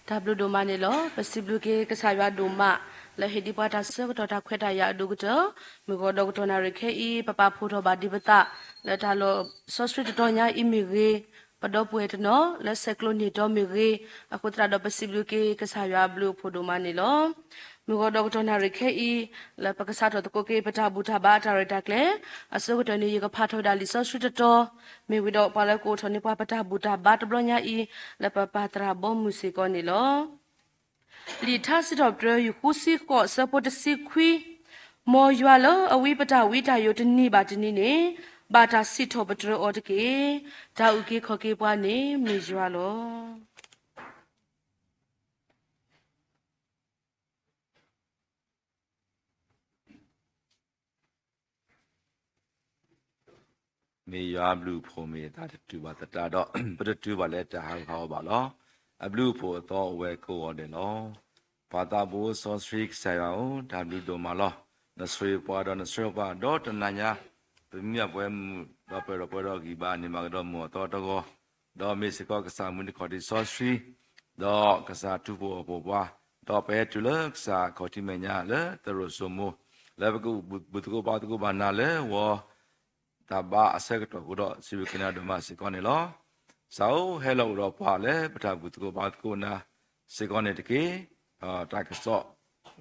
တၢ်ဘျုးဒိၣ်မးန့ၣ်လီၤ. ပစံးဘျုးက့ၤကစၢ်ယွၤဒိၣ်မး လၢဟ့ၣ်ဒံးပှၤတၢ်ဆၢကတီၢ်တၢ်ခွဲးတၢ်ယာ်အဒိၣ်ကတၢၢ်, မုၢ်ဂီၤဒီးကတီၢ်နၣ်ရံၣ်ခဲအံၤ ပပာ်ဖှိၣ်ထီၣ်ဘၣ်ဒံးပသး လၢတၢ်လီၢ်စီဆှံတတီၤညါအံၤမ့ၢ်ဂ့ၤ, ပဒီပုၢ်ဝဲၢ်တနီၤ လၢဆဲးကျိးန့ၢ်တီမ့ၢ်ဂ့ၤ, အဃိသတးဒီးပစံးဘျုးက့ၤကစၢ်ယွၤအဘျုးအဖှိၣ်ဒိၣ်မးန့ၣ်လီၤ. မုၢ်ဂီၤဒီးကတီၢ်နၣ်ရံၣ်ခဲအံၤ လၢပကစးထီၣ်သကိးက့ၤ ပတၢ်ဘူၣ်တၢ်ဘါအတၢ်ရဲၣ်တၢ်ကျဲၤ အဆၢကတီၢ်န့ၣ် ယကဖးထီၣ်ဝဲဒၣ်လံာ်စီဆှံတတီၤ, မ့ၢ်ဝံၤဒီးပှၤလၢကအိၣ်ထီၣ်န့ၢ်ပှၤပတၢ်ဘူၣ်တၢ်ဘါတဘျီညါအံၤ လၢပပာ်သရၣ်ဘီမုၢ်စ့ၢ်ကီးန့ၣ်လီၤ. လံာ်ထါစံးထီၣ်ပတြၢၤ ယူၢ်ဃုဆံဃိး အဆၢဖိတဆံခွံ, မ်ယွၤလၢအဝံပတၢ်ဝံတၢ်ယိးတနံၤဘၣ်တနံၤန့ၣ် ဘၣ်တၢ်စံးထီၣ်ပတြၢၤအီၤတက့ၢ်. တၢ်အုၣ်က့ၤခီၣ်က့ၤပှၤန့ၣ် မ့ၢ်ယွၤလီၤ. မ့ၢ်ယွၤအဘျုးအဖှိၣ်မ့ၢ်အသးတတုၤဘၣ်သတးဒီး ပတတုၤဘၣ်လၢတၢ်ဟးဂူာ်ဟးဂီၤဘၣ်လီၤ. အဘျုးအဖှိၣ်အသီအိၣ်ဝဲကိးဂၤဒဲးလီၤ. ပၢ်သးဘိစီဆှံကစၢ်ယွၤဧၢ, တၢ်ဘျုးဒိၣ်မးလီၤ. နဆိၣ်ဂ့ၤပှၤဒီးနဆှၢပှၤဒီးတနၤညါ ပမံဘၣ်ပှဲၤမုာ် ဒီးပှဲၤဒီးပှဲၤဒီးဂံၢ်ဘါန့ၢ်မၤကဒီးမုၢ်အသီတဂီၤ, ဒီးမ့ၢ်စ့ၢ်ကီးကစၢ်မုၢ်နံၤခီၣ်ထံးစီဆှံ, ဒီးကစၢ်ထူဖိအိၣ်ဖိပှၤ, ဒီးပဟဲတုၤလၢကစၢ်ခီၣ်ထံးမဲာ်ညါလၢသရိာ်စိမိၤ, လၢပကဘူၣ်သကိးဘါသကိးဘၣ်နၤလၢဂီၤ တၢ်ဘါအဆၢကတီၢ်အဃိဒီး စံးဘျုးက့ၤနၤဒိၣ်မးစ့ၢ်ကီးန့ၣ်လီၤ. ကစၢ်ဧၢ, ဟဲလီၤအိၣ်ဒီးပှၤလၢပတၢ်ဘူၣ်သကိးဘါသကိးနၤစ့ၢ်ကီးန့ၣ်တက့ၢ်. တၢ်ကစီၣ်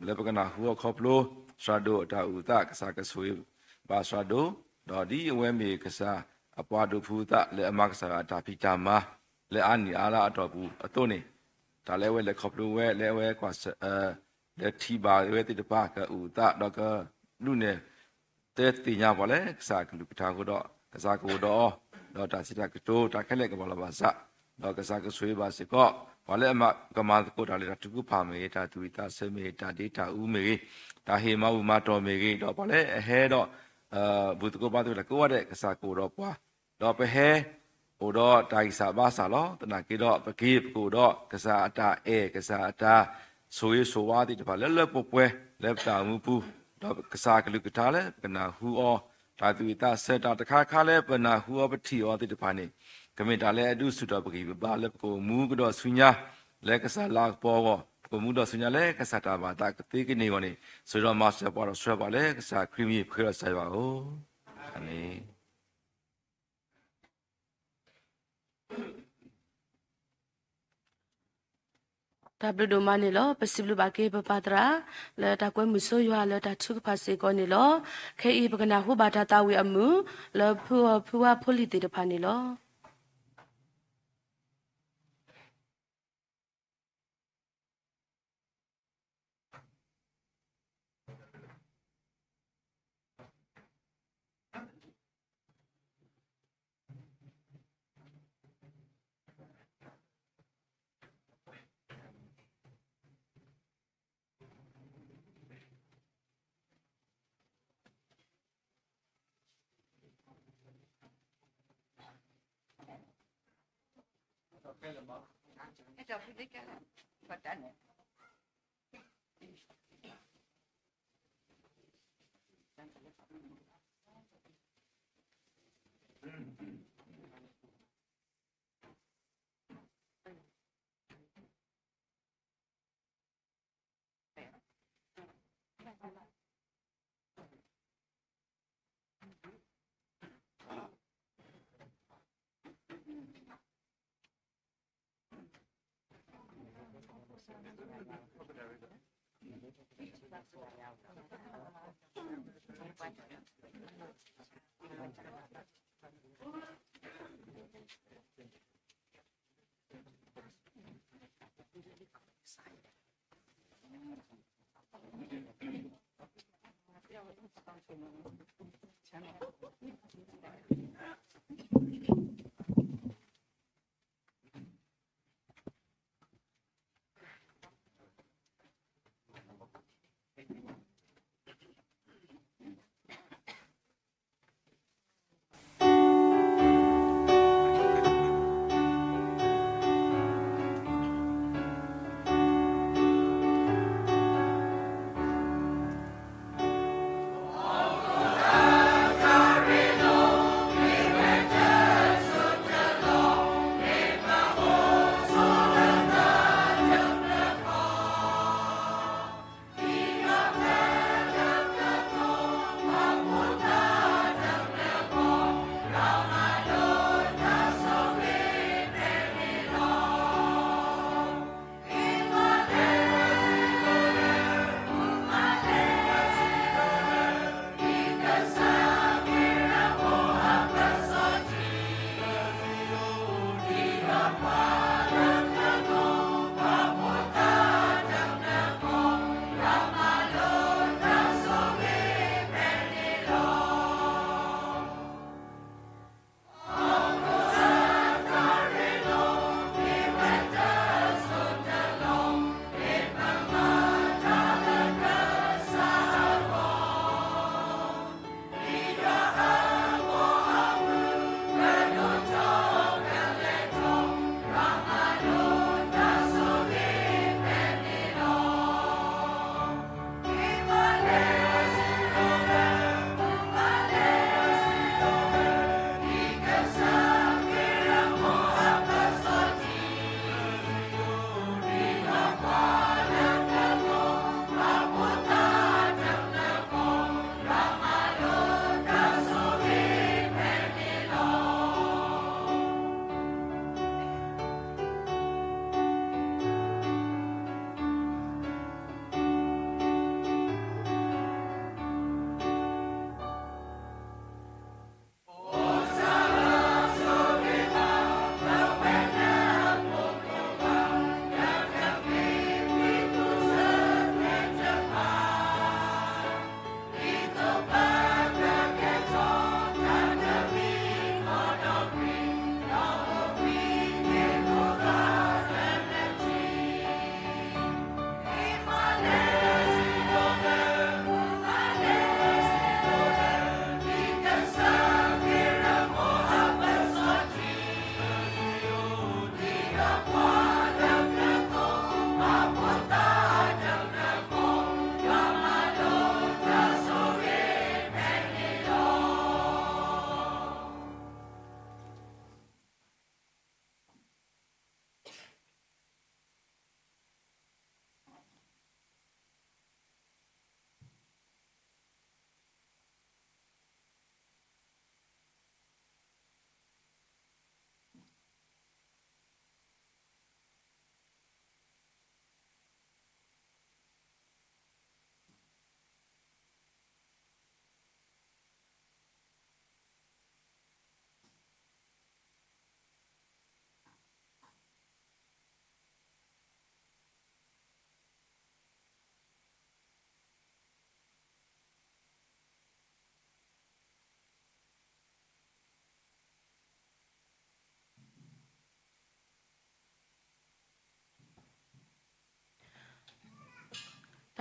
လၢပကနၢ်ဟူအီၤခီဖျိ စှၤဒိၣ်အတၢ်အုၣ်အသး ကစၢ်ကဆိၣ်ဂ့ၤဘၣ်စှၤဒိၣ်, ဒီးဒ်အဝဲမ့ၢ်ကစၢ်အပှၤဒိးဖုအသး လၢအမၤကစၢ်ယွၤအတၢ်ဖံးတၢ်မၤ လၢအါနံၣ်အါလါအတီၢ်ပူၤအသိးန့ၣ်, တၢ်လၢအဝဲလဲၤခီဖျိဝဲ လၢအဝဲကွၢ် လၢထံၣ်ဘၣ်ဝဲသ့ၣ်တဖၣ် ကအုၣ်အသးဒီးကဒုးနဲၣ် တဲသ့ၣ်ညါပှၤလၢကစၢ်အကလုၢ်ကထါအဃိဒီး ကစၢ်ကအိၣ်ဒီးအီၤ, ဒီးတၢ်စံးတၢ်ကတိၤတၢ်ခဲလၢာ်ကဘၣ်လီၤဘၣ်စး, ဒီးကစၢ်ကဆိၣ်ဂ့ၤဘၣ်စ့ၢ်ကီး ပှၤလၢအကမၤသကိးတၢ်လၢတၢ်ထုကဖၣ်မ့ၢ်ဂ့ၤ, တၢ်သူၣ်ဝံၣ်သးဆၢမ့ၢ်ဂ့ၤ, တၢ်ဒ့တၢ်အူမ့ၢ်ဂ့ၤ, တၢ်ဟ့ၣ်မၤဘူၣ်မၤတီၢ်မ့ၢ်ဂ့ၤ, ဒီးပှၤလၢအဟဲဒီး ဘူၣ်သကိးဘါသကိးတၢ်ကိးဂၤဒဲး ကစၢ်ကအိၣ်ဒီးပှၤ, ဒီးပဟဲ အိၣ်ဒီးတၢ်ဂံၢ်စၢ်ဘါစၢ်လီၤ. သနာ်က့ဒီး ပက့ၤပကအိၣ်ဒီး ကစၢ်အတၢ်အဲၣ် ကစၢ်အတၢ်ဆိၣ်ဂ့ၤဆိၣ်ဝါသ့ၣ်တဖၣ် လၢလၢပှဲၤပှဲၤ လၢပတၢ်အိၣ်မူပူၤ, ဒီးကစၢ်အကလုၢ်ကထါလၢပကနၢ်ဟူအီၤ, တၢ်သူၣ်ဝံၣ်သးဆၢ တၢ်တခါခါလၢပနၢ်ဟူအီၤ ပထံၣ်အီၤသ့ၣ်တဖၣ်န့ၣ် ကမ့ၢ်တၢ်လၢအဒုးဆူၣ်ထီၣ်ပကံၢ်ပဘါ လၢပကအိၣ်မူကဒီးဆူညါ လၢကစၢ်လၤကပီၤအဂီၢ်, ပကအိၣ်မူကဒီးဆူညါလၢကစၢ်တၢ်ဘၣ်သးကသ့ကန့ၢ်အဂီၢ်န့ၣ်, ဆိၣ်ဂ့ၤဒီးမၤစၢၤပှၤဒီးဆှၢပှၤလၢကစၢ်ခရံာ်မံၤ ပဃ့ဒီးကစၢ်ယွၤဧၢ, အၤမ့ၣ်. တၢ်ဘျုးဒိၣ်မးန့ၣ်လီၤ. ပစံးဘျုးဘၣ်က့ၤပပၢ်သရၣ် လၢတၢ်ကွဲမုာ်ဆိယွၤ လၢတၢ်ထုကဖၣ်စ့ၢ်ကီးန့ၣ်လီၤ. ခဲအံၤပကနၢ်ဟူဘၣ်တၢ်သးဝံၣ်အမုာ် လၢဖုအီၤဖုဝါဖိလံၤသ့ၣ်တဖၣ်န့ၣ်လီၤ.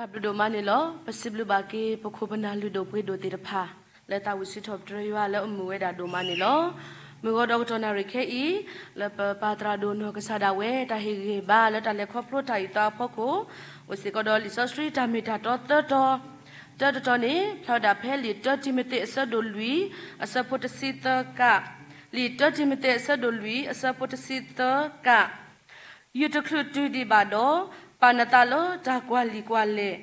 တၢ်ဘျုးဒိၣ်မးန့ၣ်လီၤ. ပစံးဘျုးဘၣ်က့ၤ ပခိၣ်ပနၢ်လုၢ်ဒိၣ်ပှ့ၤဒိၣ်သ့ၣ်တဖၣ် လၢတၢ်ဝံၣ်စံးထီၣ်ပတြၢၤယွၤလၢအမုာ်ဝဲဒၣ်ဒိၣ်မးန့ၣ်လီၤ. မုၢ်ဂီၤဒီးကတီၢ်နၣ်ရံၣ်ခဲအံၤ လၢပပၢ်သရၣ်ဒိၣ်နီၢ်ကစၢ်ဒၣ်ဝဲ တၢ်ဟ့ၣ်ဂံၢ်ဟ့ၣ်ဘါလၢတၢ်လဲၤခီဖျိတၢ်အုၣ်သးအဖီခိၣ် အိၣ်စ့ၢ်ကီးဒီးလံာ်စီဆှံတၢ်မ့ၢ်တၢ်တီသၢတီၤ, တၢတတီၤန့ၣ် ဖျါဝဲဒၣ်ဖဲလံာ်တၢတံၤမသ့း အဆၢဒိၣ်လွံၢ် အဆၢဖိတဆံသၢက, လံာ်တၢတံၤမသ့း အဆၢဒိၣ်လွံၢ် အဆၢဖိတဆံသၢက, ယတချုးတုၤဒံးဘၣ်ဒီး ပာ်နသးလၢတၢ်ကွၢ်လံာ်ကွၢ်လဲၢ်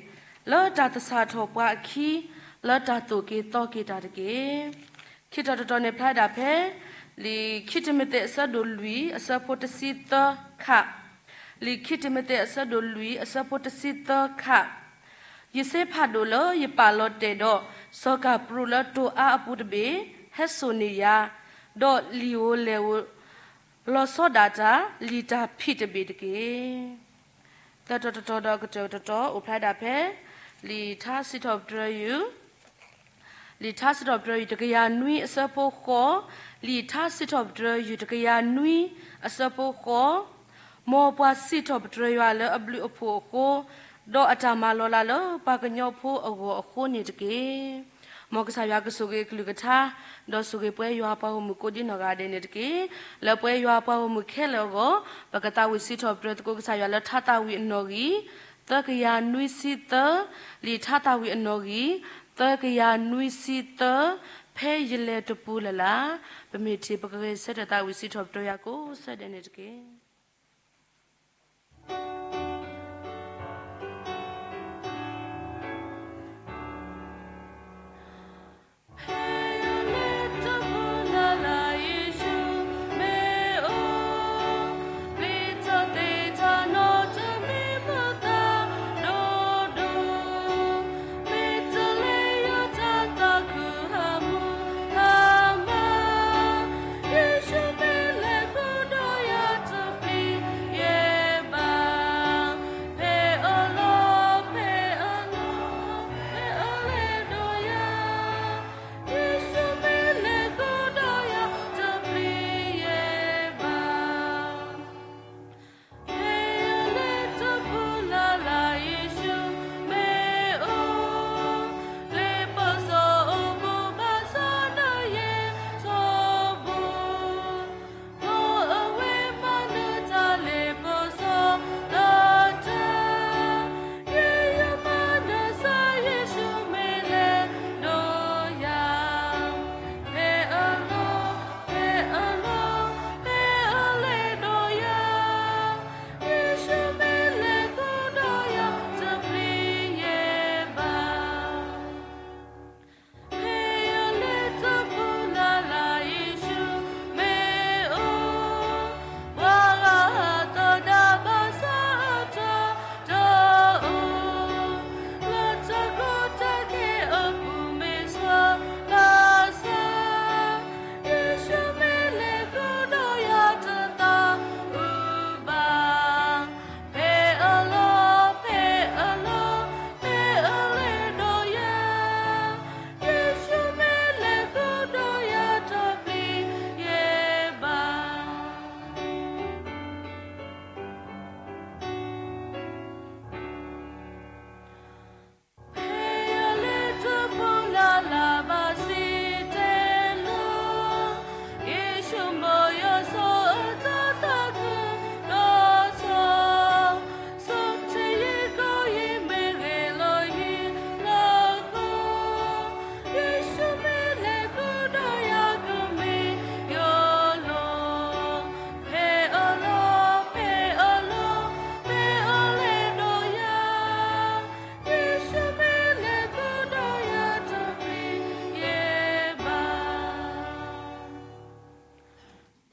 လၢတၢ်သဆၣ်ထီၣ်ပှၤအခံ လၢတၢ်သိၣ်က့ၤသီက့ၤတၢ်တက့ၢ်. ခံတီၤတတီၤန့ၣ် ဖျါဝဲဒၣ်ဖဲ လံာ်ခံတံၤမသ့း အဆၢဒိၣ်လွံၢ် အဆၢဖိတဆံသၢခ, လံာ်ခံတံၤမသ့း အဆၢဒိၣ်လွံၢ် အဆၢဖိတဆံသၢခ, ယစ့ဖးဒိၣ်လၢယပာ်လီၤတဲာ်ဒီး စီၤကၤပရူးလၢတိၤအါအပူၤတဘ့ၣ် ဟဲစိာ်န့ၢ်ယၤ, ဒီးလံာ်ဧိၤလဲၢ်ဧိၤ လီၤဆီဒၣ်တၢ် လံာ်တၢ်ဖံးတဘ့ၣ်တက့ၢ်. သၢတီၤတတီၤဒီးကတၢၢ်တတီၤ အိၣ်ဖျါဝဲဒၣ်ဖဲ လံာ်ထါစံးထီၣ်ပတြၢၤယုၢ် လံာ်ထါစံးထီၣ်ပတြၢၤယုၢ် တကယၤနွံ အဆၢဖိဃိး, လံာ်ထါစံးထီၣ်ပတြၢၤယုၢ် တကယၤနွံ အဆၢဖိဃိး, မ်ပှၤစံးထီၣ်ပတြၢၤယွၤလၢအဘျုးအဖှိၣ်အဃိ, ဒီးအတၢ်မၤလီၤလးလၢပှၤကညီဖိအဂီၢ်အဃိန့ၣ်တက့ၢ်. မ်ကစၢ်ယွၤကဆိၣ်ဂ့ၤအကလုၢ်ကထါ, ဒီးဆိၣ်ဂ့ၤပဝဲယွၤအပှၤဂီၢ်မုၢ်ကိးဒံနီၢ်ဂၤဒဲးန့ၣ်တက့ၢ်. လၢပဝဲယွၤအပှၤဂီၢ်မုၢ်ခဲလၢာ်အဂီၢ်, ပကသးဝံၣ်စံးထီၣ်ပတြၢၤသကိးကစၢ်ယွၤလၢထါသးဝံၣ်အနီၣ်ဂံၢ် သၢကယၤနွံဆံသၢ, လံာ်ထါသးဝံၣ်အနီၣ်ဂံၢ် သၢကယၤနွံဆံသၢ, ဖဲယလဲၤတပူၤလၢ်လၢ်, ပမ့ၢ်ထံၣ် ပကဂဲၤဆၢထၢၣ်သးဝံၣ်စံးထီၣ်ပတြၢၤယွၤကိးဆၢဒဲးန့ၣ်တက့ၢ်.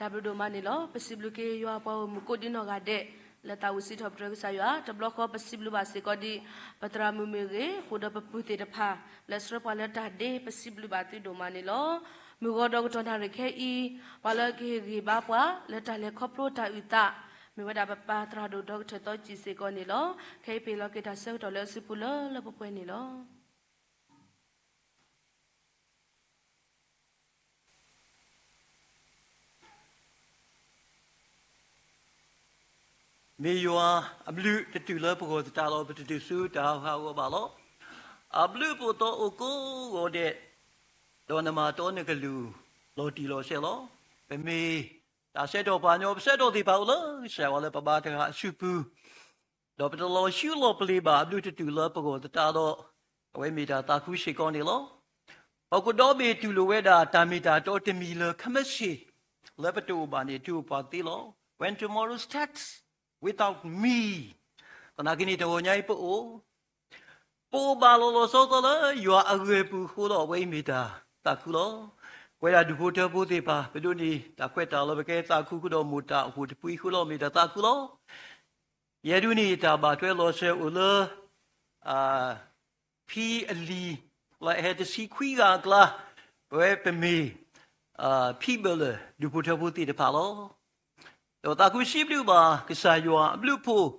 တၢ်ဘျုးဒိၣ်မးန့ၣ်လီၤ. ပစံးဘျုးက့ၤယွၤပှၤဂီၢ်မုၢ်ကိးဒံနီၢ်ဂၤဒဲး လၢသးဝံၣ်စံးထီၣ်ပတြၢၤကစၢ်ယွၤ, တဘျီဃီပစံးဘျုးဘၣ်စ့ၢ်ကီးဒံး ပသရၣ်မုၣ်မ့ၢ်ဂ့ၤ, ဃုာ်ဒီးပပုၢ်သ့ၣ်တဖၣ် လၢဆှၢပှၤလၢတၢ်ဒ့ ပစံးဘျုးဘၣ်သုဒိၣ်မးန့ၣ်လီၤ. မုၢ်ဂီၤဒီးကတီၢ်နၣ်ရံၣ်ခဲအံၤ, ပှၤလၢကဟ့ၣ်ဂံၢ်ဘါပှၤ လၢတၢ်လဲၤခီဖျိတၢ်အုၣ်သး, မ့ၢ်ဝဲဒၣ်ပပၢ်သရၣ်ဒိၣ်ဒီကထၢၣ်သီကံၢ်စ့ၢ်ကီးန့ၣ်လီၤ. ခဲအံၤပဟ့ၣ်လီၤက့ၤတၢ်ဆၢကတီၢ်လၢအစုပူၤလၢလၢပှဲၤပှဲၤန့ၣ်လီၤ. မ့ၢ်ယွၤအဘျုးတတုၤလၢပဂီၢ်သတးဒီး ပတတုၤဆူတၢ်ဟးဂီၤဘၣ်လီၤ. အဘျုးအဖှိၣ်သီအိၣ်ကိးဂီၤဒဲး, ဒီးနမၤတီနကလုၢ် လီၤတံၢ်လီၤဆဲးလီၤ. ပမ့ၢ်တၢ်ဆၢကတီၢ်ပှၤကညီ ပဆၢကတီၢ်သ့ၣ်တဖၣ်အိၣ်လၢကစၢ်ယွၤလၢပဘါတဂၤအစုပူၤ, ဒီးပတလီၤဆူလီၤပလ့ၤဘၣ် အဘျုးတတုၤလၢပဂီၢ်သတးဒီး, အဝဲမ့ၢ်တၢ်သးခုစ့ၢ်ကီးန့ၣ်လီၤ. ဟီၣ်ခိၣ်ဒီဘ့ၣ်တူၢ်လိာ်ဝဲဒၣ် တၢ်မ့ၢ်တၢ်တီတမံၤလၢ ခဲမုၢ်ဆ့ၣ် လၢပတအိၣ်ဘၣ်န့ၣ် တုၤအိၣ်ပှၤသ့လီၤ. When tomorrow's tax without me, သနာ်က့န့ၣ် တဂီၤညါအံၤပအိၣ် ပအိၣ်ဘၣ်လီၤလီၤဆီဆီလၢယွၤအဂ့ၢ်ပူၤအဃိဒီး အဝဲအံၤမ့ၢ်တၢ်သးခုလီၤ. ပဝဲဒၣ်ဒူၣ်ဖိထၢဖိသ့ၣ်တဖၣ် ပဒိးန့ၢ်တၢ်ခွဲးတၢ်ယာ်လၢပကဲသးခုဃုာ်ဒီး မိၢ်တၢ်အိၣ်ဖှိၣ်တဖုအံၤအဃိဒီး မ့ၢ်တၢ်သးခုလီၤ. ယဲဒၣ်န့ၣ် တၢ်ဘၣ်ထွဲလီၤစၢၤအိၣ်လၢ ဖံအလံၤ လၢအဟဲတဆံခွံဂၤအကျါ, ပဝဲပမ့ၢ် ဖံဘၢၣ်လၢၢ် ဒူၣ်ဖိထၢဖိသ့ၣ်တဖၣ်လီၤ. ဒီးသးခုစံးဘျုးဘၣ် ကစၢ်ယွၤအဘျုးအဖှိၣ်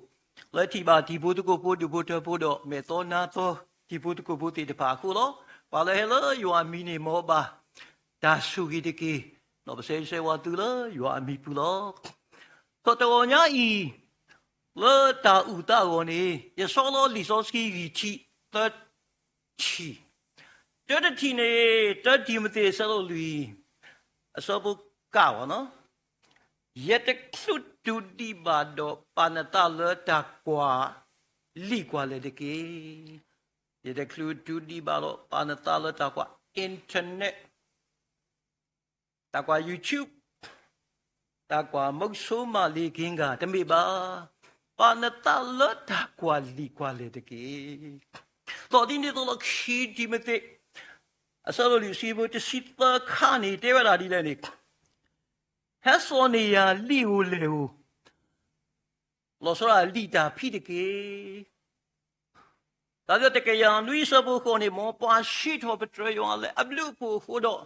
လၢထံၣ်ဘၣ်တံၤဖိသကိးဖိ ဒူၣ်ဖိထၢဖိဒီး မဲာ်သီနါသီတံၤဖိသကိးဖိသ့ၣ်တဖၣ်အဃိလီၤ. ပှၤလၢဟဲလၢယွၤအမံၤန့ၣ် မ်ဘၣ်တၢ်ဆိၣ်ဂ့ၤတက့ၢ်. ဒီးပဆၢဂ့ၤဆၢဝါသုလၢယွၤအမံၤပူၤလီၤ. ဒီးတဂီၤညါအံၤ လၢတၢ်အုၣ်သးအဂီၢ်န့ၣ် ယဆီလီၤလံာ်စီဆှံဂံၢ်ထံး သၢထံၣ်, တၢတထံၣ်န့ၣ် တၢတံၤမသ့း အဆၢဒိၣ်လွံၢ် အဆၢဖိကၣ်ဝဲလီၤ. ယတချုးတူၢ်ဒံးဘၣ်ဒီး ပာ်နသးလၢတၢ်ကွၢ်လံာ်ကွၢ်လဲၢ်တက့ၢ်. ယတချုးတူၢ်ဒံးဘၣ်ဒီး ပာ်နသးလၢတၢ်ကွၢ် internet တၢ်ကွၢ် YouTube, တၢ်ကွၢ်မုဆိမၤလ့ၤက့ၤဂၤ တမ့ၢ်ဘၣ်. ပာ်နသးလၢတၢ်ကွၢ်လံာ်ကွၢ်လဲၢ်တက့ၢ်. ဒီးဒ်န့ၣ်အသိးလီၤ ခံတံၤမသ့း အဆၢဒိၣ်လွံၢ် အဆၢဖိတဆံသၢခါန့ၣ် တဲဝဲဒၣ်ဒ်လဲၣ်န့ၣ်, ဟဲစိာ်န့ၢ်ယၤလံာ်ဧိၤလဲၢ်ဧိၤ လီၤဆီဒၣ်လံာ်တၢ်ဖံးတက့ၢ်. တၢ်လၢတကယၤနွံ အဆၢဖိဃိးန့ၣ် မ်ပှၤစံးထီၣ်ပတြၢၤယွၤလၢအဘျုးအဖှိၣ်အဃိဒီး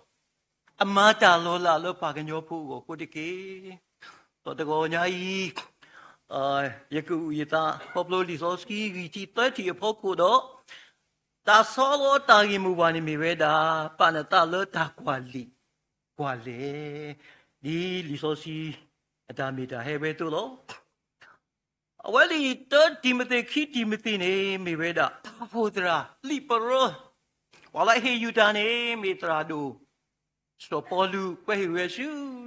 အမၤတၢ်လီၤလးလၢပှၤကညီဖိအဂီၢ်အဃိတက့ၢ်. ဒီးတဂီၤညါအံၤ ယကအုၣ်ယသး ခီဖျိလံာ်စီဆှံဂံၢ်ထံးသၢထံၣ်အဖီခိၣ်ဒီး တၢ်ဆီလီၤတၢ်ဂ့ၢ်မိၢ်ပှၢ်န့ၣ်မ့ၢ်ဝဲဒၣ် ပာ်နသးလၢတၢ်ကွၢ်လံာ်ကွၢ်လဲၢ်, ဒ်လံာ်စီဆှံအတၢ်မ့ၢ်တၢ်ဟဲဝဲအသိးလီၤ. အဝဲလံာ်တၢတံၤမသ့း ခံတံၤမသ့းန့ၣ် မ့ၢ်ဝဲဒၣ် တၢ်အိၣ်ဖှိၣ်သရၣ် လံာ်ပရၢ, ပှၤလၢအဟ့ၣ်ယုၢ်တၢ်န့ၣ် မ့ၢ်သရၣ်ဒိၣ် စီၤပီလူး ကွဲးဟ့ၣ်ဝဲဆူ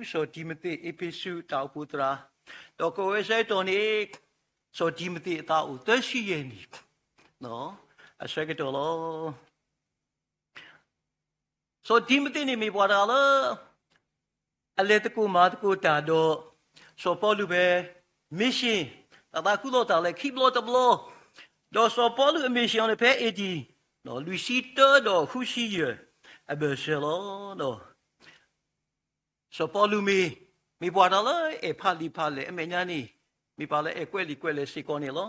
စီၤတံၤမသ့း အ့းဖ့းစူး တၢ်အိၣ်ဖှိၣ်သရၣ်, ဒီးကွဲးဝဲဆၢကတီၢ်န့ၣ် စီၤတံၤမသ့းအသးအိၣ်သၢဆံယဲၢ်နံၣ် အဆၢကတီၢ်လီၤ. စီၤတံၤမသ့းန့ၣ်မ့ၢ်ပှၤတဂၤလၢ အလဲၤသကိးမၤသကိးတၢ်ဒီး စီၤပီလူးဖဲ mission တၢ်သးခုလီၤတၢ်လဲၤခံဘျီတဘျီ, ဒီးစီၤပီလူးအ mission န့ၣ်ဖဲ A D လွံၢ်ဆံတၢဒီးဃုဆံယဲၢ် အဘၢၣ်စၢၤလီၤ. စီၤပီလူးမ့ၢ် မ့ၢ်ပှၤတဂၤလၢအဲၣ်ဖးလံာ်ဖးလဲၢ် အမဲာ်ညါန့ၣ် မ့ၢ်ပှၤလၢအဲၣ်ကွဲးလံာ်ကွဲးလဲၢ်စ့ၢ်ကီးန့ၣ်လီၤ.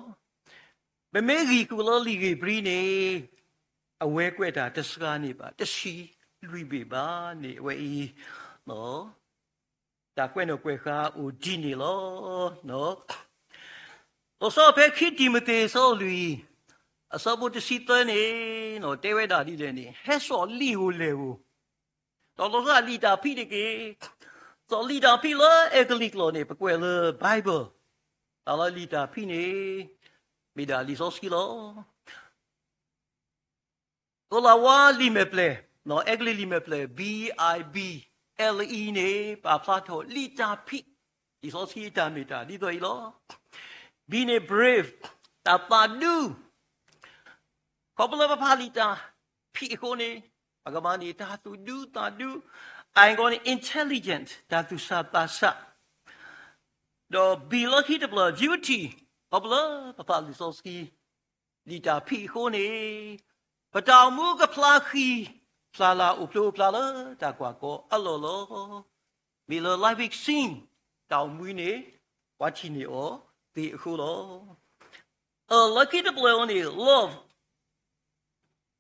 ပမ့ၢ်ဂံၢ်ဃုာ်လၢလံာ်ဧ့ၤဘြံၤန့ၣ် အဝဲကွဲးတၢ်တစှၤန့ၢ်ဘၣ် တဆံလွံၢ်ဘ့ၣ်ဘၣ်န့ၣ် အဝဲအံၤ တၢ်ကွဲးနီၣ်ကွဲးဃါအိၣ်ဒ်န့ၣ်လီၤ. လီၤဆီဖဲခံတံၤမသ့း အဆၢဒိၣ်လွံၢ် အဆၢဖိတဆံသၢန့ၣ် တဲဝဲဒၣ်ဒ်လဲၣ်န့ၣ် ဟဲစိာ်လံာ်ဧိၤလဲၢ်ဧိၤ ဒီးလီၤဆီဒၣ်လံာ်တၢ်ဖံးတက့ၢ်. ဒီးလံာ်တၢ်ဖံးလၢအဲကလံးကျိာ်န့ၣ် ပကွဲးလၢ Bible, တၢ်လၢလံာ်တၢ်ဖံးန့ၣ် မ့ၢ်ဒၣ်လံာ်စီဆှံလီၤ. ကီၤလၤဝါလံာ်မဲာ်ဖျၢၣ်, အဲကလံးလံာ်မဲာ်ဖျၢၣ် B I B L E န့ၣ် ပာ်ဖျါထီၣ်လံာ်တၢ်ဖံး လံာ်စီဆှံအတၢ်မ့ၢ်တၢ်ဒ်သိးအံၤလီၤ. B န့ၣ် brave, တၢ်သးဒူ, ခီဖျိလၢပဖးလံာ်တၢ်ဖံးအဃိန့ၣ် ပကမၤန့ၢ်တၢ်သူၣ်ဒူသးဒူ, I န့ၣ် intelligent, တၢ်သူၣ်ဆးသးဆး, ဒီး B လၢခံတဖျၢၣ် beauty, ခီဖျိလၢပဖးလံာ်စီဆှံ လံာ်တၢ်ဖံးအဃိန့ၣ် ပတၢ်အိၣ်မူကဖျါဃံ ဖျါလၤအိၣ်ဖျိအိၣ်ဖျါလၢတၢ်ကွၢ်ကီအလီၢ်လီၤ. မ့ၢ်လၢ life is seen, တၢ်အိၣ်မူန့ၣ် ပှၤထံၣ်န့ၢ်အီၤသ့အဃိလီၤ. လၢခံတဖျၢၣ်အံၤန့ၣ် love,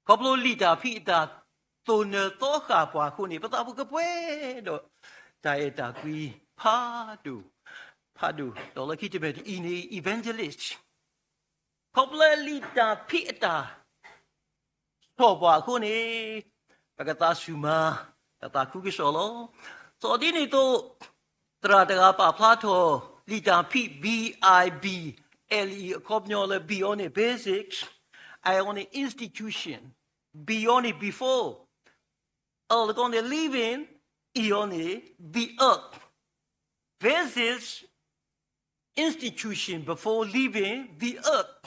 ခီဖျိလံာ်တၢ်ဖံးအတၢ်သိၣ်နၢၤသီဃာ်ပှၤအဃိန့ၣ် ပသးပူၤကပှဲၤဒီးတၢ်အဲၣ်တၢ်ကွံဖးဒိၣ်, ဖးဒိၣ်, ဒီးလၢခံတဖျၢၣ်အံၤန့ၣ် evangelist, ခီဖျိလံာ်တၢ်ဖံးအတၢ် ဆီၣ်ပှၤအဃိန့ၣ် ပကသးဆူၣ်မၤ ပသးခုကစီၣ်လီၤ. ဒီးဒ်န့ၣ်အသိး သရၣ်တဂၤပာ်ဖျါထီၣ် လံာ်တၢ်ဖံး B I B L E အခီပညီလၢ B အီၤန့ၣ် basics, I အီၤန့ၣ် institution, B အီၤန့ၣ် before, L တကီန့ၣ် leaving, E အီၤန့ၣ် the earth. Basics, institution before leaving the earth.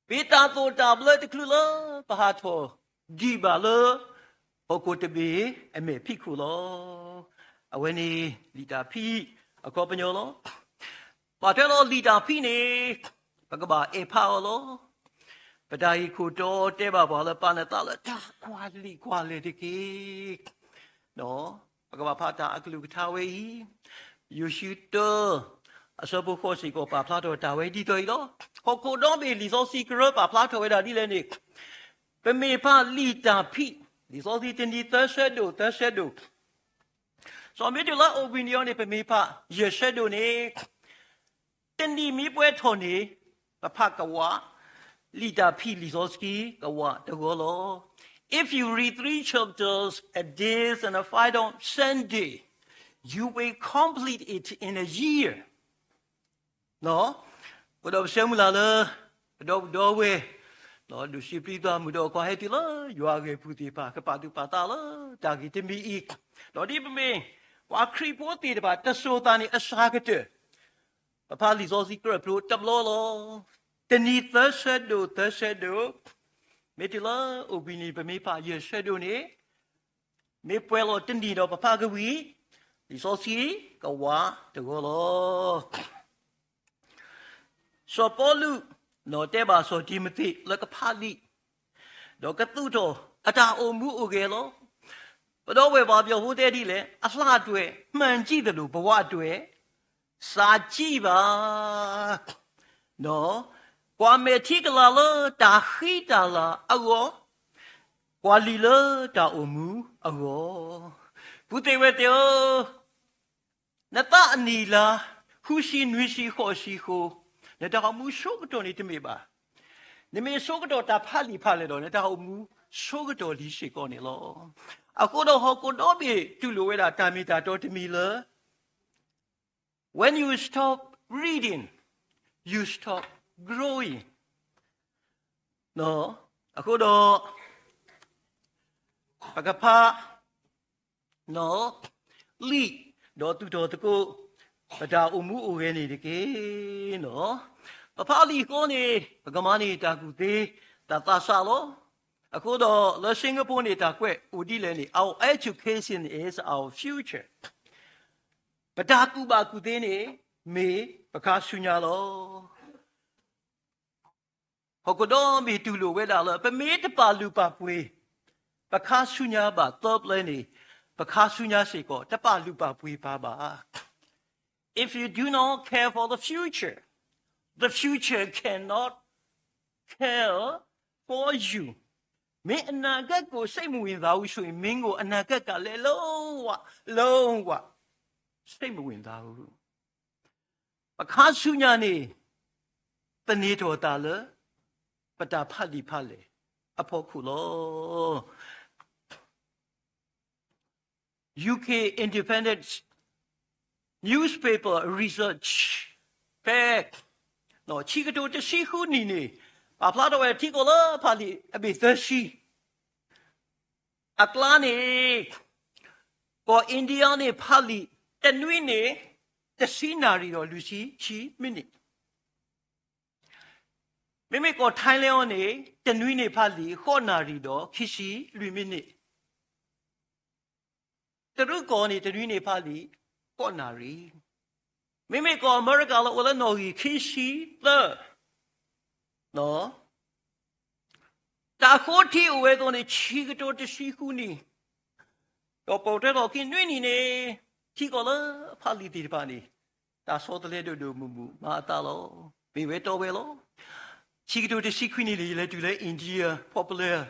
မ့ၢ်တၢ်သိၣ်တၢ်ဘျၢတချုးလၢပဟးထီၣ်ဒံးဘၣ်လၢ ဟီၣ်ခိၣ်တဘ့ၣ်အမဲာ်ဖံးခိၣ်လီၤ. အဝဲန့ၣ်လံာ်တၢ်ဖံးအခီပညီလီၤ. ဘၣ်ထွဲဒီးလံာ်တၢ်ဖံးန့ၣ် ပကဘၣ်အဲၣ်ဖးအီၤလီၤ. ပတၢ်ဂ့ၢ်ခိၣ်တီတဲဘၣ်ပှၤလၢ ပာ်နသးလၢတၢ်ကွၢ်လံာ်ကွၢ်လဲၢ်တက့ၢ်. ပကဘၣ်ဖးတၢ်အကလုၢ်ကထါဝဲအံၤ, ယိၤၡူတၢ အဆၢဖိဃိးစ့ၢ်ကီးပာ်ဖျါထီၣ်တၢ်ဝဲဒ်သိးအံၤလီၤ. ဟီၣ်ခိၣ်ဒီဘ့ၣ်လံာ်စီဆှံကရၢပာ်ဖျါထီၣ်ဝဲဒၣ်ဒ်လဲၣ်န့ၣ်, ပမ့ၢ်ဖးလံာ်တၢ်ဖံး, လံာ်စီဆှံတနံၤသၢဆၢဒိၣ်သၢဆၢဒိၣ်, စီၤမ့ၢ်တုၤလၢအိၣ်ဘှံးနံၤအီၤန့ၣ် ပမ့ၢ်ဖးယဲၢ်ဆၢဒိၣ်န့ၣ် တနံၣ်မ့ၢ်ပှဲၤထီၣ်န့ၣ် ပဖးကဝး, လံာ်တၢ်ဖံးလံာ်စီဆှံကဝးတဂီၤလီၤ. If you read three chapters a day on a five-day Sunday, you will complete it in a year. အဃိဒီးပဆၢမုၢ်လၢ်လၢ ပဒီပုၢ်ဒီဝဲၢ် ဒိၣ်ဆံးပျံၤသးမုၣ်ဒီးခွါဟဲတုၤလၢယွၤအဂ့ၢ်ပူၤသ့ၣ်တဖၣ် ကပာ်သူၣ်ပာ်သးလၢတၢ်ဂ့ၢ်တမံၤအံၤ, ဒီးဒ်ပမ့ၢ်ပှၤခရံာ်ဖိသ့ၣ်တဖၣ် တစိၤသးန့ၣ်အစှၤကတၢၢ် ပဖးလံာ်စီဆှံကြၢးဖျိတဘျီလီၤ. တနံၤသၢဆၢဒိၣ်သၢဆၢဒိၣ်, မ့ၢ်တုၤလၢအိၣ်ဘှံးနံၤ ပမ့ၢ်ဖးယဲၢ်ဆၢဒိၣ်န့ၣ် မ့ၢ်ပှဲၤလီၤတနံၣ်ဒီးပဖးကဝံၤ လံာ်စီဆှံကဝးတဂီၤလီၤ. စီၤပီလူးတဲဘၣ်စီၤတံၤမသ့းလၢကဖးလံာ် ဒီးကသူၣ်ထီၣ်အတၢ်အိၣ်မူအိၣ်ဂဲၤလီၤ. ပဒီပုၢ်ဝဲၢ်ပှၤဘျီၣ်ဖိတဲဒ်လဲၣ်, အလၤအတွဲၣ် မှန်ကြည့်သလို ဘဝအတွက် စာကြည့်ပါ, ကွၢ်မဲာ်ထံကလၤလၢတၢ်ဃံတၢ်လၤအဂီၢ်, ကွၢ်လံာ်လၢတၢ်အိၣ်မူအဂီၢ်. ပုၢ်သ့ၣ်ဝဲၢ်သ့ၣ်ဧၢ, နသးအနံၣ်လါ ဃုဆံနွံဆံဃိးဆံအဃိ, နတၢ်အိၣ်မူဆိကတီၢ်န့ၣ်တမ့ၢ်ဘၣ်. နမ့ၢ်ဆိကတီၢ်တၢ်ဖးလံာ်ဖးလဲၢ်ဒီး နတၢ်အိၣ်မူဆိကတီၢ်လံစ့ၢ်ကီးန့ၣ်လီၤ. အဃိဒီးဟီၣ်ခိၣ်ဒီဘ့ၣ်တူၢ်လိာ်ဝဲဒၣ်တၢ်မ့ၢ်တၢ်တီတမံၤလၢ When you stop reading, you stop growing. အဃိဒီး ပကဖး လံာ် ဒီးသူၣ်ထီၣ်သကိး ပတၢ်အိၣ်မူအိၣ်ဂဲၤန့ၣ်တက့ၢ်. ပဖးလံာ်အဃိန့ၣ် ပကမၤန့ၢ်တၢ်ကူၣ်သ့တၢ်သးစၢ်လီၤ. အဃိဒီးလၢ Singapore န့ၣ် တၢ်ကွဲးအိၣ်ဒ်လဲၣ်န့ၣ် Our education is our future. ပတၢ်ကူၣ်ဘၣ်ကူၣ်သ့န့ၣ် မ့ၢ်ပခါဆူညါလီၤ. ဟီၣ်ခိၣ်ဒီဘ့ၣ်တူၢ်လိာ်ဝဲဒၣ်လၢ ပမ့ၢ်တပာ်လုၢ်ပာ်ပှ့ၤ ပခါဆူညါဘၣ်သၢပျဲန့ၣ် ပခါဆူညါစ့ၢ်ကီး တပာ်လုၢ်ပာ်ပှ့ၤပှၤဘၣ်. If you do not care for the future, the future cannot care for you. မင်းအနာဂတ်ကို စိတ်မဝင်စားဘူးဆိုရင် မင်းကို အနာဂတ်ကလည်း လုံးဝ လုံးဝ စိတ်မဝင်စားဘူး. ပခါဆူညါန့ၣ် သန့ၤထီၣ်သးလၢ ပတၢ်ဖးလံာ်ဖးလဲၢ်အဖီခိၣ်လီၤ. U K Independent Newspaper Research ဖဲ ခံကထိတဆံဃုနံၣ်န့ၣ် ပာ်ဖျါထီၣ်ဝဲထံကီၢ်လၢဖးလံာ်အဘ့ၣ်သၢဆံ အကျါန့ၣ် ကီၢ် India န့ၣ် ဖးလံာ်တနွံန့ၣ် တဆံနၣ်ရံၣ်ဒီးလွံၢ်ဆံခံမံးနံး. မ့မ့ၢ်ကီၢ် Thailand အံၤန့ၣ် တနွံန့ၣ်ဖးလံာ် ဃိးနၣ်ရံၣ်ဒီးခံဆံလွံၢ်မံးနံး. တရူးကီၢ်န့ၣ် တနွံန့ၣ်ဖးလံာ် ဃိးနၣ်ရံၣ်. မ့မ့ၢ်ကီၢ်အမဲရကၤလၢအိၣ်လၢနီၣ်ဂံၢ်ခံဆံသၢ တၢ်ဃိထံအိၣ်ဝဲအသိးန့ၣ် ခံကထိတဆံဃုနံၣ်, ဒီးပိာ်ထွဲထီၣ်ခံနွံနံၣ်န့ၣ် ထံကီၢ်လၢအဖးလံာ်သ့ၣ်တဖၣ်န့ၣ် တၢ်ဆီတလဲဒိၣ်ဒိၣ်မုၢ်မုၢ်မၤအသးလီၤ. မ့ၢ်ဝဲတီဝဲလီၤ. ခံကထိတဆံခွံနံၣ်န့ၣ် ယလဲၤတုၤလၢ India ဖီပလၢၢ်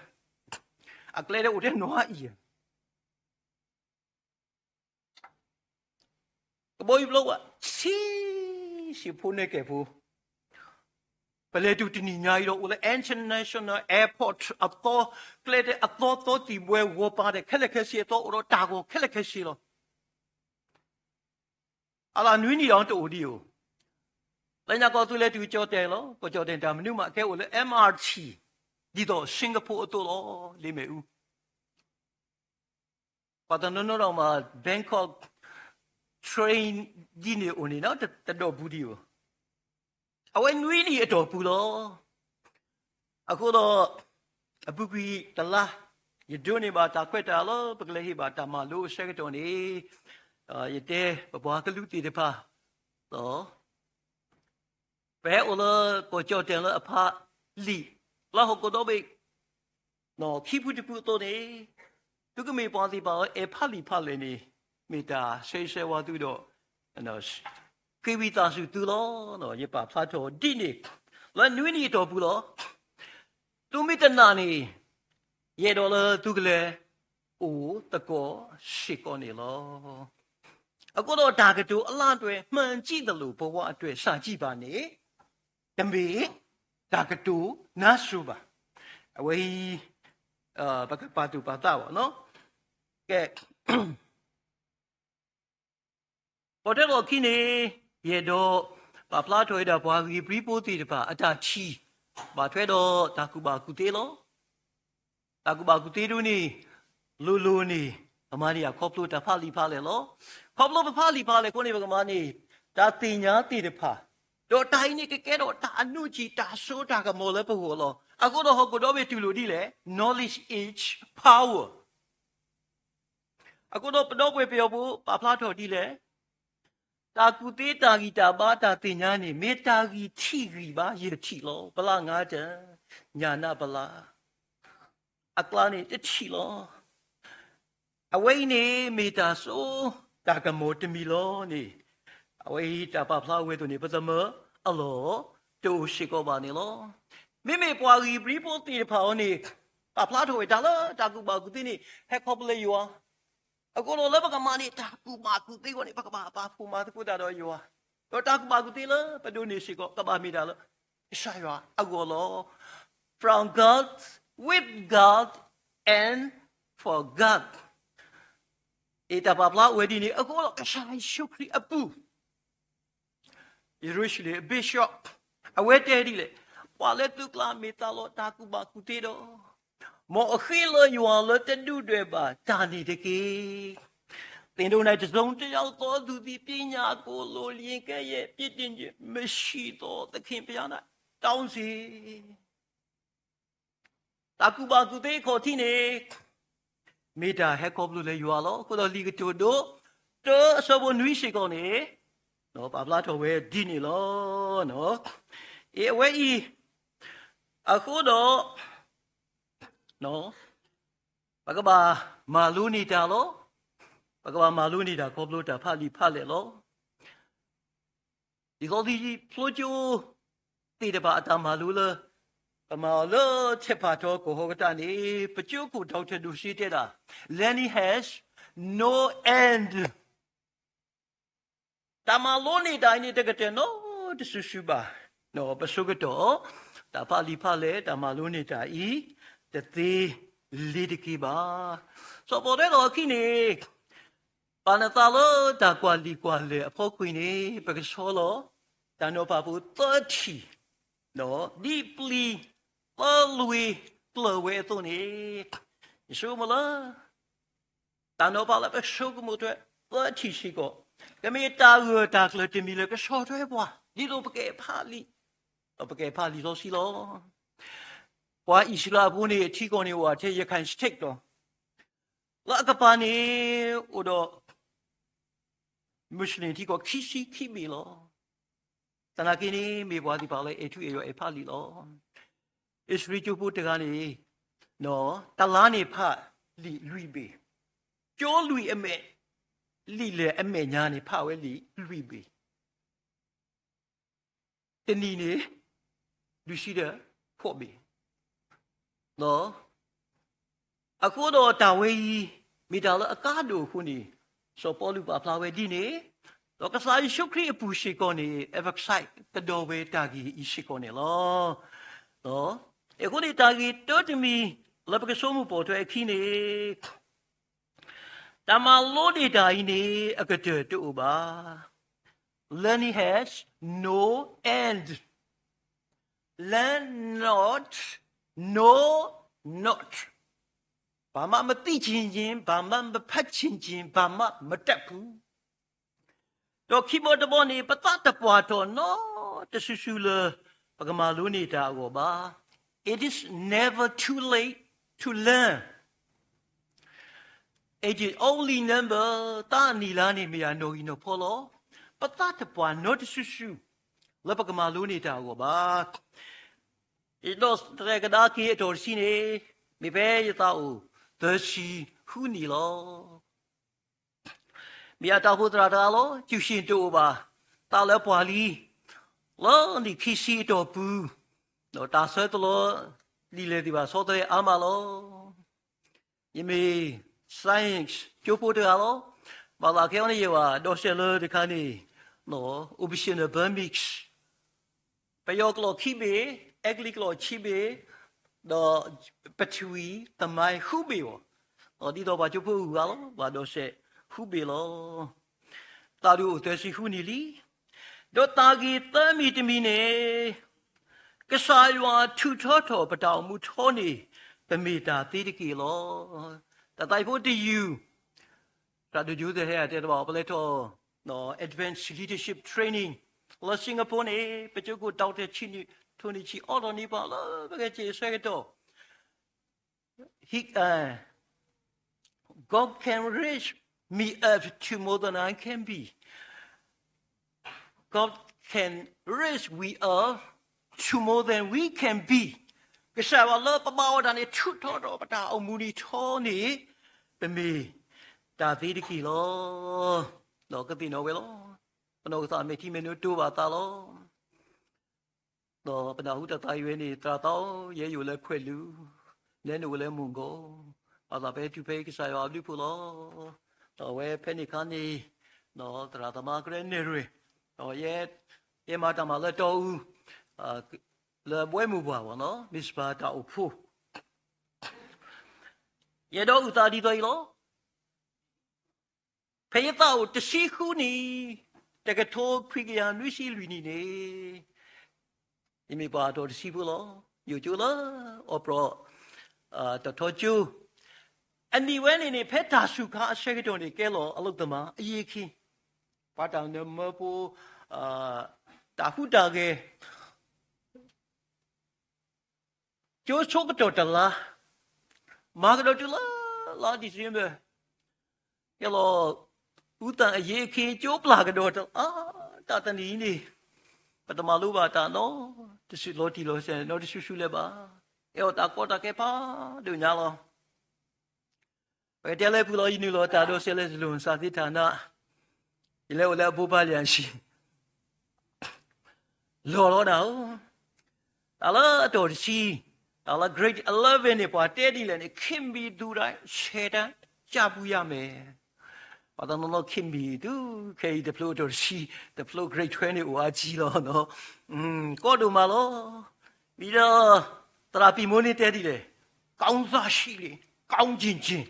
အကျဲဒၣ်အိၣ်ထဲနွံအံၤ ကဘီယူၤပျီဝဲ ဆံးဆံးဖိနဲၣ်ကဲၣ်ဖိ, ပလဲၤတုၤတနံၤညါအံၤဒီးအိၣ်လၢ International Airport အသီ, ကျဲဒၣ်အသီသီသံၣ်ဘှဲဂီၤပၤဒဲး ခဲလၢာ်ခဲဆ့အသီအိၣ်ဒီးတၢ်ဂီၤခဲလၢာ်ခဲဆ့လီၤ. အလၢနွံနံၣ်ဒီးတအိၣ်ဒံးဧိၤ, လၢညါကီၢ်သူလ့ၤတုၤကၠီၣ်တဲၣ်လီၤ. ကီၢ်ကၠီၣ်တဲၣ်တၢ်မနုၤမး ကဲအိၣ်လၢ M R T ဒ်သိး Singapore အသိးလီၤ, လ့မဲာ်အူ ပှၤတနီၤနီၤဒီးမး Bangkok train ဒ်န့ၣ်အိၣ်န့ၣ် တဒီးပူၤဒံးဧိၤ, အဝဲနွံနံၣ်အတီၢ်ပူၤလီၤ. အဃိဒီး အပူၤကွံာ်တလါ ယဒိးန့ၢ်ဘၣ်တၢ်ခွဲးတၢ်ယာ်လၢ ပကလဲၤဟ့ၣ်ဘၣ်တၢ်မၤလိအဆၢကတီၢ်န့ၣ်, ယတဲပပှၤကလုာ်သ့ၣ်တဖၣ် ပဟဲအိၣ်လၢကီၢ်ကၠီၣ်တဲၣ်လၢအဖးလံာ် လၢဟီၣ်ခိၣ်ဒီဘ့ၣ် ခံဖုတဖုအသိးန့ၣ်, သုကမ့ၢ်ပှၤသ့ၣ်တဖၣ်လၢအဲၣ်ဖးလံာ်ဖးလဲၢ်န့ၣ်, မ့ၢ်တၢ်ဆၢဂ့ၤဆၢဝါသုဒီး ဃ့ဝံသးစူၤသုလီၤ. ယပာ်ဖျါထီၣ်ဒ်န့ၣ် လၢနွံနံၣ်အတီၢ်ပူၤလီၤ. သုမ့ၢ်တနာ်န့ၣ်, ယအဲၣ်ဒိးလၢသုကလဲၤအိၣ်သကိးစ့ၢ်ကီးန့ၣ်လီၤ. အဃိဒီးတၢ်ကတိၤအလါတွဲ မှန်ကြည့်သလို ဘဝအတွက် စာကြည့်ပါန့ၣ် တမ့ၢ်တၢ်ကတိၤနါစိၤဘၣ်. အဝဲအံၤ ပကပာ်သူၣ်ပာ်သးဘၣ်နီၤ. ကဲ ပှၤတဲလီၤခံန့ၣ်, ယအဲၣ်ဒိးပာ်ဖျါထီၣ်ဝဲဒၣ်ပှၤဧ့ၤဘြံၤဖိသ့ၣ်တဖၣ် အတၢ်ထံၣ် ဘၣ်ထွဲဒီးတၢ်ကူၣ်ဘၣ်ကူၣ်သ့လီၤ. တၢ်ကူၣ်ဘၣ်ကူၣ်သ့ဒ်န့ၣ် လိၤလိၤန့ၣ် ပမၤန့ၢ်အခီဖျိတၢ်ဖးလံာ်ဖးလဲၢ်လီၤ. ခီဖျိပဖးလံာ်ဖးလဲၢ်အဃိန့ၣ် ပကမၤန့ၢ် တၢ်သ့ၣ်ညါသ့ၣ်တဖၣ်, ဒီးတၢ်အံၤန့ၣ်ကကဲထီၣ်တၢ်အနူၢ်ကံၣ် တၢ်စိတၢ်ကမီၤလၢပဂီၢ်လီၤ. အဃိဒီးဟီၣ်ခိၣ်ဒီဘ့ၣ်တူၢ်လိာ်ဒ်လဲၣ်, knowledge is power. အဃိဒီးပဒီပုၢ်ဝဲၢ်ပယီၤဖိ ပာ်ဖျါထီၣ်ဒ်လဲၣ်, တၢ်ကူၣ်သ့တၢ်ဂံၢ်တၢ်ဘါတၢ်သ့ၣ်ညါန့ၣ် မ့ၢ်တၢ်ဂံၢ်ထံးဂံၢ်ဘါယထံးလီၤ. ပလါငါတၢၢ်, ညၣ်နၢ်ပလါ, အကျါန့ၣ်တထံၣ်လီၤ. အဝဲအံၤန့ၣ် မ့ၢ်တၢ်စိတၢ်ကမီၤတမံၤလီၤန့ၣ်, အဝဲအံၤတၢ်ပာ်ဖျါဝဲအသိးန့ၣ် ပသမၢအလီၢ်တအိၣ်စ့ၢ်ကီးဘၣ်န့ၣ်လီၤ. မ့မ့ၢ်ပှၤဧ့ၤဘြံၤဖိသ့ၣ်တဖၣ်အံၤန့ၣ် ပာ်ဖျါထီၣ်ဝဲတၢ်လၢတၢ်ကူၣ်ဘၣ်ကူၣ်သ့န့ၣ် ဟဲခီဖျိလၢယွၤ အဃိဒီးလၢပကမၤန့ၢ်တၢ်ကူၣ်ဘၣ်ကူၣ်သ့အဂီၢ်န့ၣ် ပကဘၣ်ပာ်ဖှိၣ်မၤသကိးတၢ်ဒီးယွၤ, ဒီးတၢ်ကူၣ်ဘၣ်ကူၣ်သ့လၢပဒိးန့ၢ်စ့ၢ်ကီး ကဘၣ်မ့ၢ်တၢ်လၢ ကစၢ်ယွၤအဂီၢ်လီၤ. From God, with God, and for God. အတၢ်ပာ်ဖျါအိၣ်ဝဲဒ်န့ၣ် အဃိဒီးကစၢ်ယ့ၣ်ၡူးခရံာ်အပူၤ ယရူၤၡလ့ၣ်အ bishop အဝဲတဲဒ်လဲၣ်, ပှၤလၢသုကျါမ့ၢ်သးလီတၢ်ကူၣ်ဘၣ်ကူၣ်သ့ဒီး, မ်အဃ့လၢယွၤလၢတဒုၣ်ဒွဲၣ်ဘၣ်တၢ်န့ၣ်တက့ၢ်. သင်တို့၌ တစ်စုံတစ်ယောက်သောသူသည် ပညာကို လိုလျှင် ကဲ့ရဲ့ ပြစ်တင်ခြင်းမရှိသော သခင်ဘုရား၌ တောင်းစေ. တၢ်ကူၣ်ဘၣ်ကူၣ်သ့အခီၣ်ထံးန့ၣ် မ့ၢ်တၢ်ဟဲခီဖျိလၢယွၤလီၤ. အဃိဒီးလံာ်ကတိၤဒိ တၢအဆၢဖိနွံစ့ၢ်ကီးန့ၣ် ပာ်ဖျါထီၣ်ဝဲဒ်န့ၣ်လီၤ. အဝဲအံၤ အဃိဒီး ပကဘၣ်မၤလိန့ၢ်တၢ်လီၤ. ပကဘၣ်မၤလိန့ၢ်တၢ်ခီဖျိတၢ်ဖးလံာ်ဖးလဲၢ်လီၤ. ဒ်သိးသံဖျိကၠိသ့ၣ်တဖၣ်အတၢ်မၤလိလၢ ကမၤအီၤလၢထဲးဖးထီကီၢ်ဟီၣ်ကတၢၢ်န့ၣ် ပကၠိခိၣ် Doctor ဒိၣ်စ့တဲဒၣ် learning has no end. တၢ်မၤလိန့ၢ်တၢ်အံၤန့ၣ် တကတၢၢ်နီတစုစုဘၣ်. ပဆိကတီၢ် တၢ်ဖးလံာ်ဖးလဲၢ် တၢ်မၤလိန့ၢ်တၢ်အံၤ တသ့လ့ၤတက့ၢ်ဘၣ်. စီၤပီလူးတဲလီၤအခံန့ၣ် ဘၣ်နသးလၢတၢ်ကွၢ်လံာ်ကွၢ်လဲၢ်အဖီခိၣ်အံၤန့ၣ် ပကဆီလီၤ တၢ်နီၤဖးဖိသၢထံၣ် ဒ်ပျံၤသၢလွံၢ်ကျၢၤဝဲအသိးန့ၣ်, ယဆိကမိၣ်လၢ တၢ်နီၤဖးလၢပဆိကမိၣ်ထွဲသၢထံၣ်စ့ၢ်ကီး ကမ့ၢ်တၢ်ဂၢၢ်တၢ်ကျၢၤတမံၤလၢကဆီၣ်ထွဲပှၤ ဒ်သိးပကဖးလံာ်, ဒီးပကဖးလံာ်စီဆှံလီၤ. ပှၤအံၣ်စရ့လးဖိန့ၣ် အထံကီၢ်န့ၣ်အိၣ်ထဲ ရခိုင် state လီၤ. လၢအကပၤန့ၣ် အိၣ်ဒီး Muslim ထံကီၢ်ခံဆံခံဘ့ၣ်လီၤ. သနာ်က့န့ၣ် မ့ၢ်ပှၤသ့ၣ်တဖၣ်လၢအဲၣ်ထူအဲၣ်ယွၤအဲၣ်ဖးလံာ်လီၤ. အံၣ်စရ့လးကၠိဖိတဂၤန့ၣ် တလါန့ၣ်ဖးလံာ်လွံၢ်ဘ့ၣ်, ကၠိလွံၢ်အမဲာ်, လံာ်လဲၢ်အမဲာ်ညါန့ၣ် ဖးဝဲလံာ်လွံၢ်ဘ့ၣ် တနံၣ်န့ၣ် လွံၢ်ဆံဒီးဃိးဘ့ၣ်. အဃိဒီးတၢ်ဝဲအံၤ မ့ၢ်တၢ်လၢအကါဒိၣ်အဃိန့ၣ် စီၤပီလူးပာ်ဖျါဝဲဒ်န့ၣ်, ဒီးကစၢ်ယ့ၣ်ၡူးခရံာ်အပူၤစ့ၢ်ကီးန့ၣ် emphasize ကဒီးဝဲတၢ်ဂ့ၢ်အံၤစ့ၢ်ကီးန့ၣ်လီၤ. အဃိန့ၣ်တၢ်ဂ့ၢ်တၢတမံၤ လၢပကဆိကမိၣ်ပိာ်ထွဲအခံန့ၣ် တၢ်မၤလိန့ၢ်တၢ်အံၤန့ၣ် အကတၢၢ်တအိၣ်ဘၣ်. Learn not, know not. ဘာမှမသိချင်ခြင်း ဘာမှမဖတ်ချင်ခြင်း ဘာမှမတတ်ဘူး. ဒီးခံဘီတဘီန့ၣ် ပသးတပှၢ်ထီၣ်နီတစုစုလၢ ပကမၤလိန့ၢ်တၢ်အဂီၢ်ဘၣ်. It is never too late to learn. It is only number သးနံၣ်လါန့ၣ် မ့ၢ်အနီၣ်ဂံၢ်နီၣ်ဖီလီၤ. ပသးတပှၢ်နီတစုစု လၢပကမၤလိန့ၢ်တၢ်အဂီၢ်ဘၣ်. ယဒီးတြဲၤကဒါက့ၤအတီၢ်တဆံန့ၣ် မ့ၢ်ဖဲယသးအိၣ်သၢဆံဃုနံၣ်လီၤ. မ့ၢ်အတၢ်အိၣ်ဖှိၣ်သရၣ်တဂၤလီၤ. ကျူရှင်တအိၣ်ဘၣ်. သးလၢပှၤလံ လၢနံၣ်ခံဆံအတီၢ်ပူၤ, ဒီးတၢ်ဆၢတလီၤဒ်လဲၣ်သ့ၣ်တဖၣ် ဆီတလဲအါမးလီၤ. ယမ့ၢ် science ကၠိဖိတဂၤလီၤ. ဘၣ်သးခဲအံၤန့ၣ် ယဝၤဒီးစဲးလၢတခါန့ၣ် optional Burmese ပယီၤကျိာ်ခံဘ့ၣ်, အဲကလံးကျိာ်ခံဘ့ၣ်, ဒီး ပထဝီသမိုင်း ဃုဘ့ၣ်အီၤ, ဒီးဒ်သိးပှၤကၠိဖိအဂုၤအဂၤလီၤ. ဘၣ်ဒီးစဲးဃုဘ့ၣ်လီၤ. သးဒုးအိၣ်သၢဆံဃုနံၣ်လံ. ဒီးတၢ်ဂ့ၢ်သၢမံၤတမံၤန့ၣ် ကစၢ်ယွၤထုးထီထီၣ်ပတၢ်အိၣ်မူထီန့ၣ် ပမ့ၢ်တၢ်သ့တက့ၢ်လီၤ. တၢ်သးဖိတယုၢ် တၢ်ဒိၣ်ကၠိသ့ၣ်ဟဲတဲတဘၣ် ပလဲၤထီၣ် Advanced Leadership Training လၢ Singapore န့ၣ် ပကၠိခိၣ် Doctor Tony Chin အီၣ်ထီၣ်န့ၢ်ပှၤလၢပကဲက့ၤအဆၢကတီၢ် He, uh, God can raise me up to more than I can be. God can raise we up to more than we can be. ကစၢ်ယွၤလၢပဘၣ်ဝဲဒၣ်န့ၣ် ထုးထီထီၣ်ပတၢ်အိၣ်မူန့ၣ်ထီန့ၣ် ပမ့ၢ်တၢ်သ့တက့ၢ်လီၤ. ဒီးကသ့ၣ်နီၣ်ဝဲလီၤ. ပနီၢ်ကစၢ်မဲာ်ထံမဲာ်နိတိၢ်ဘၣ်သးလီၤ. ဒီးပနၢ်ဟူတၢ်သးဝံၣ်ဝဲန့ၣ် သရၣ်သးဧၢ ယဲယအိၣ်လၢခွဲးလူၤ, နဲနအိၣ်လၢမုၢ်ကီၤ, ဘၣ်သးပဟဲတုၤဖဲကစၢ်ယွၤအဘျုးအဖှိၣ်လီၤ. ဒီးအဝဲဖဲန့ၣ်အခါန့ၣ် သရၣ်သမါကရၢနဲၣ်ရွဲၣ်, ဒီးယဲ ယဲမၤတၢ်မၤလၢတီအူ လၢဘှဲမိၢ်ပှၢ်ဘၣ်နီၤ မ့ၢ်စပၤတၢ်အိၣ်ဖှိၣ် ယအဲၣ်ဒိးအုၣ်သးဒ်သိးအံၤလီၤ. ဖဲယသးအိၣ်တဆံဃုနံၣ်, တကထိခွံကယၤနွံဆံလွံၢ်နံၣ်န့ၣ်, ယမ့ၢ်ပှၤအတီၢ်တဆံဖိလီၤ. ယအိၣ်ကၠိလၢ အီးပရီး တထီကၠိ, အနံၣ်ဝဲန့ၣ်န့ၣ် ဖဲတၢ်စူၤခါအဆၢကတီၢ်န့ၣ် ကဲလီၤအလုပ်သမား အရည်အခင်း, ပှၤတၢ်နၢမၢဖိ တၢ်ဟူးတၢ်ဂဲၤ ကၠိဆိကတီၢ်တလါ, မၤကဒီးတုၤလၢ လါ December, ကဲလီၤ အုၣ်သးအရည်အခင်း ကၠိပျၢ်ကဒီးတလါ, တၢ်တနံၤအံၤန့ၣ် ပတမၤလိဘၣ်တၢ်နီတစု လီၤတံၢ်လီၤဆဲးနီတစုစုလၢၤဘၣ်. အဲၣ်အီၤတၢ်ကီတၢ်ခဲဖးဒိၣ်ညါလီၤ. ပကတဲလၢပူၤလီၤ ယနုာ်လီၤတၢ်ဒိးစဲးလၢ ဇလွန်စာသင်ဌာန, ယလဲၤအိၣ်လၢအဘိးဘၣ်လၢအဆံ လီၤလီၤနၤဧၢ, တၢ်လၢအတီၢ်တဆံ, တၢ်လၢ grade eleven န့ၣ် ပှၤတဲဒ်လဲၣ်န့ၣ် ခေတ်မီသူတိုင်း ဆယ်တန်းကျင့်ရမယ်. ပှၤတနီၤနီၤ ခေတ်မီ တုၤခဲအံၤတဖျိအတီၢ်တဆံ, တဖျိ grade twelve န့ၣ်အိၣ်အါကံလီၤ. ကီဒိၣ်မးလီၤ. ဝံၤဒီး သရၣ်ပံၤမိၢ်န့ၣ်တဲဒ်လဲၣ်, ကောင်းစားရှိလေ, ကောင်းကျင်ကျင်,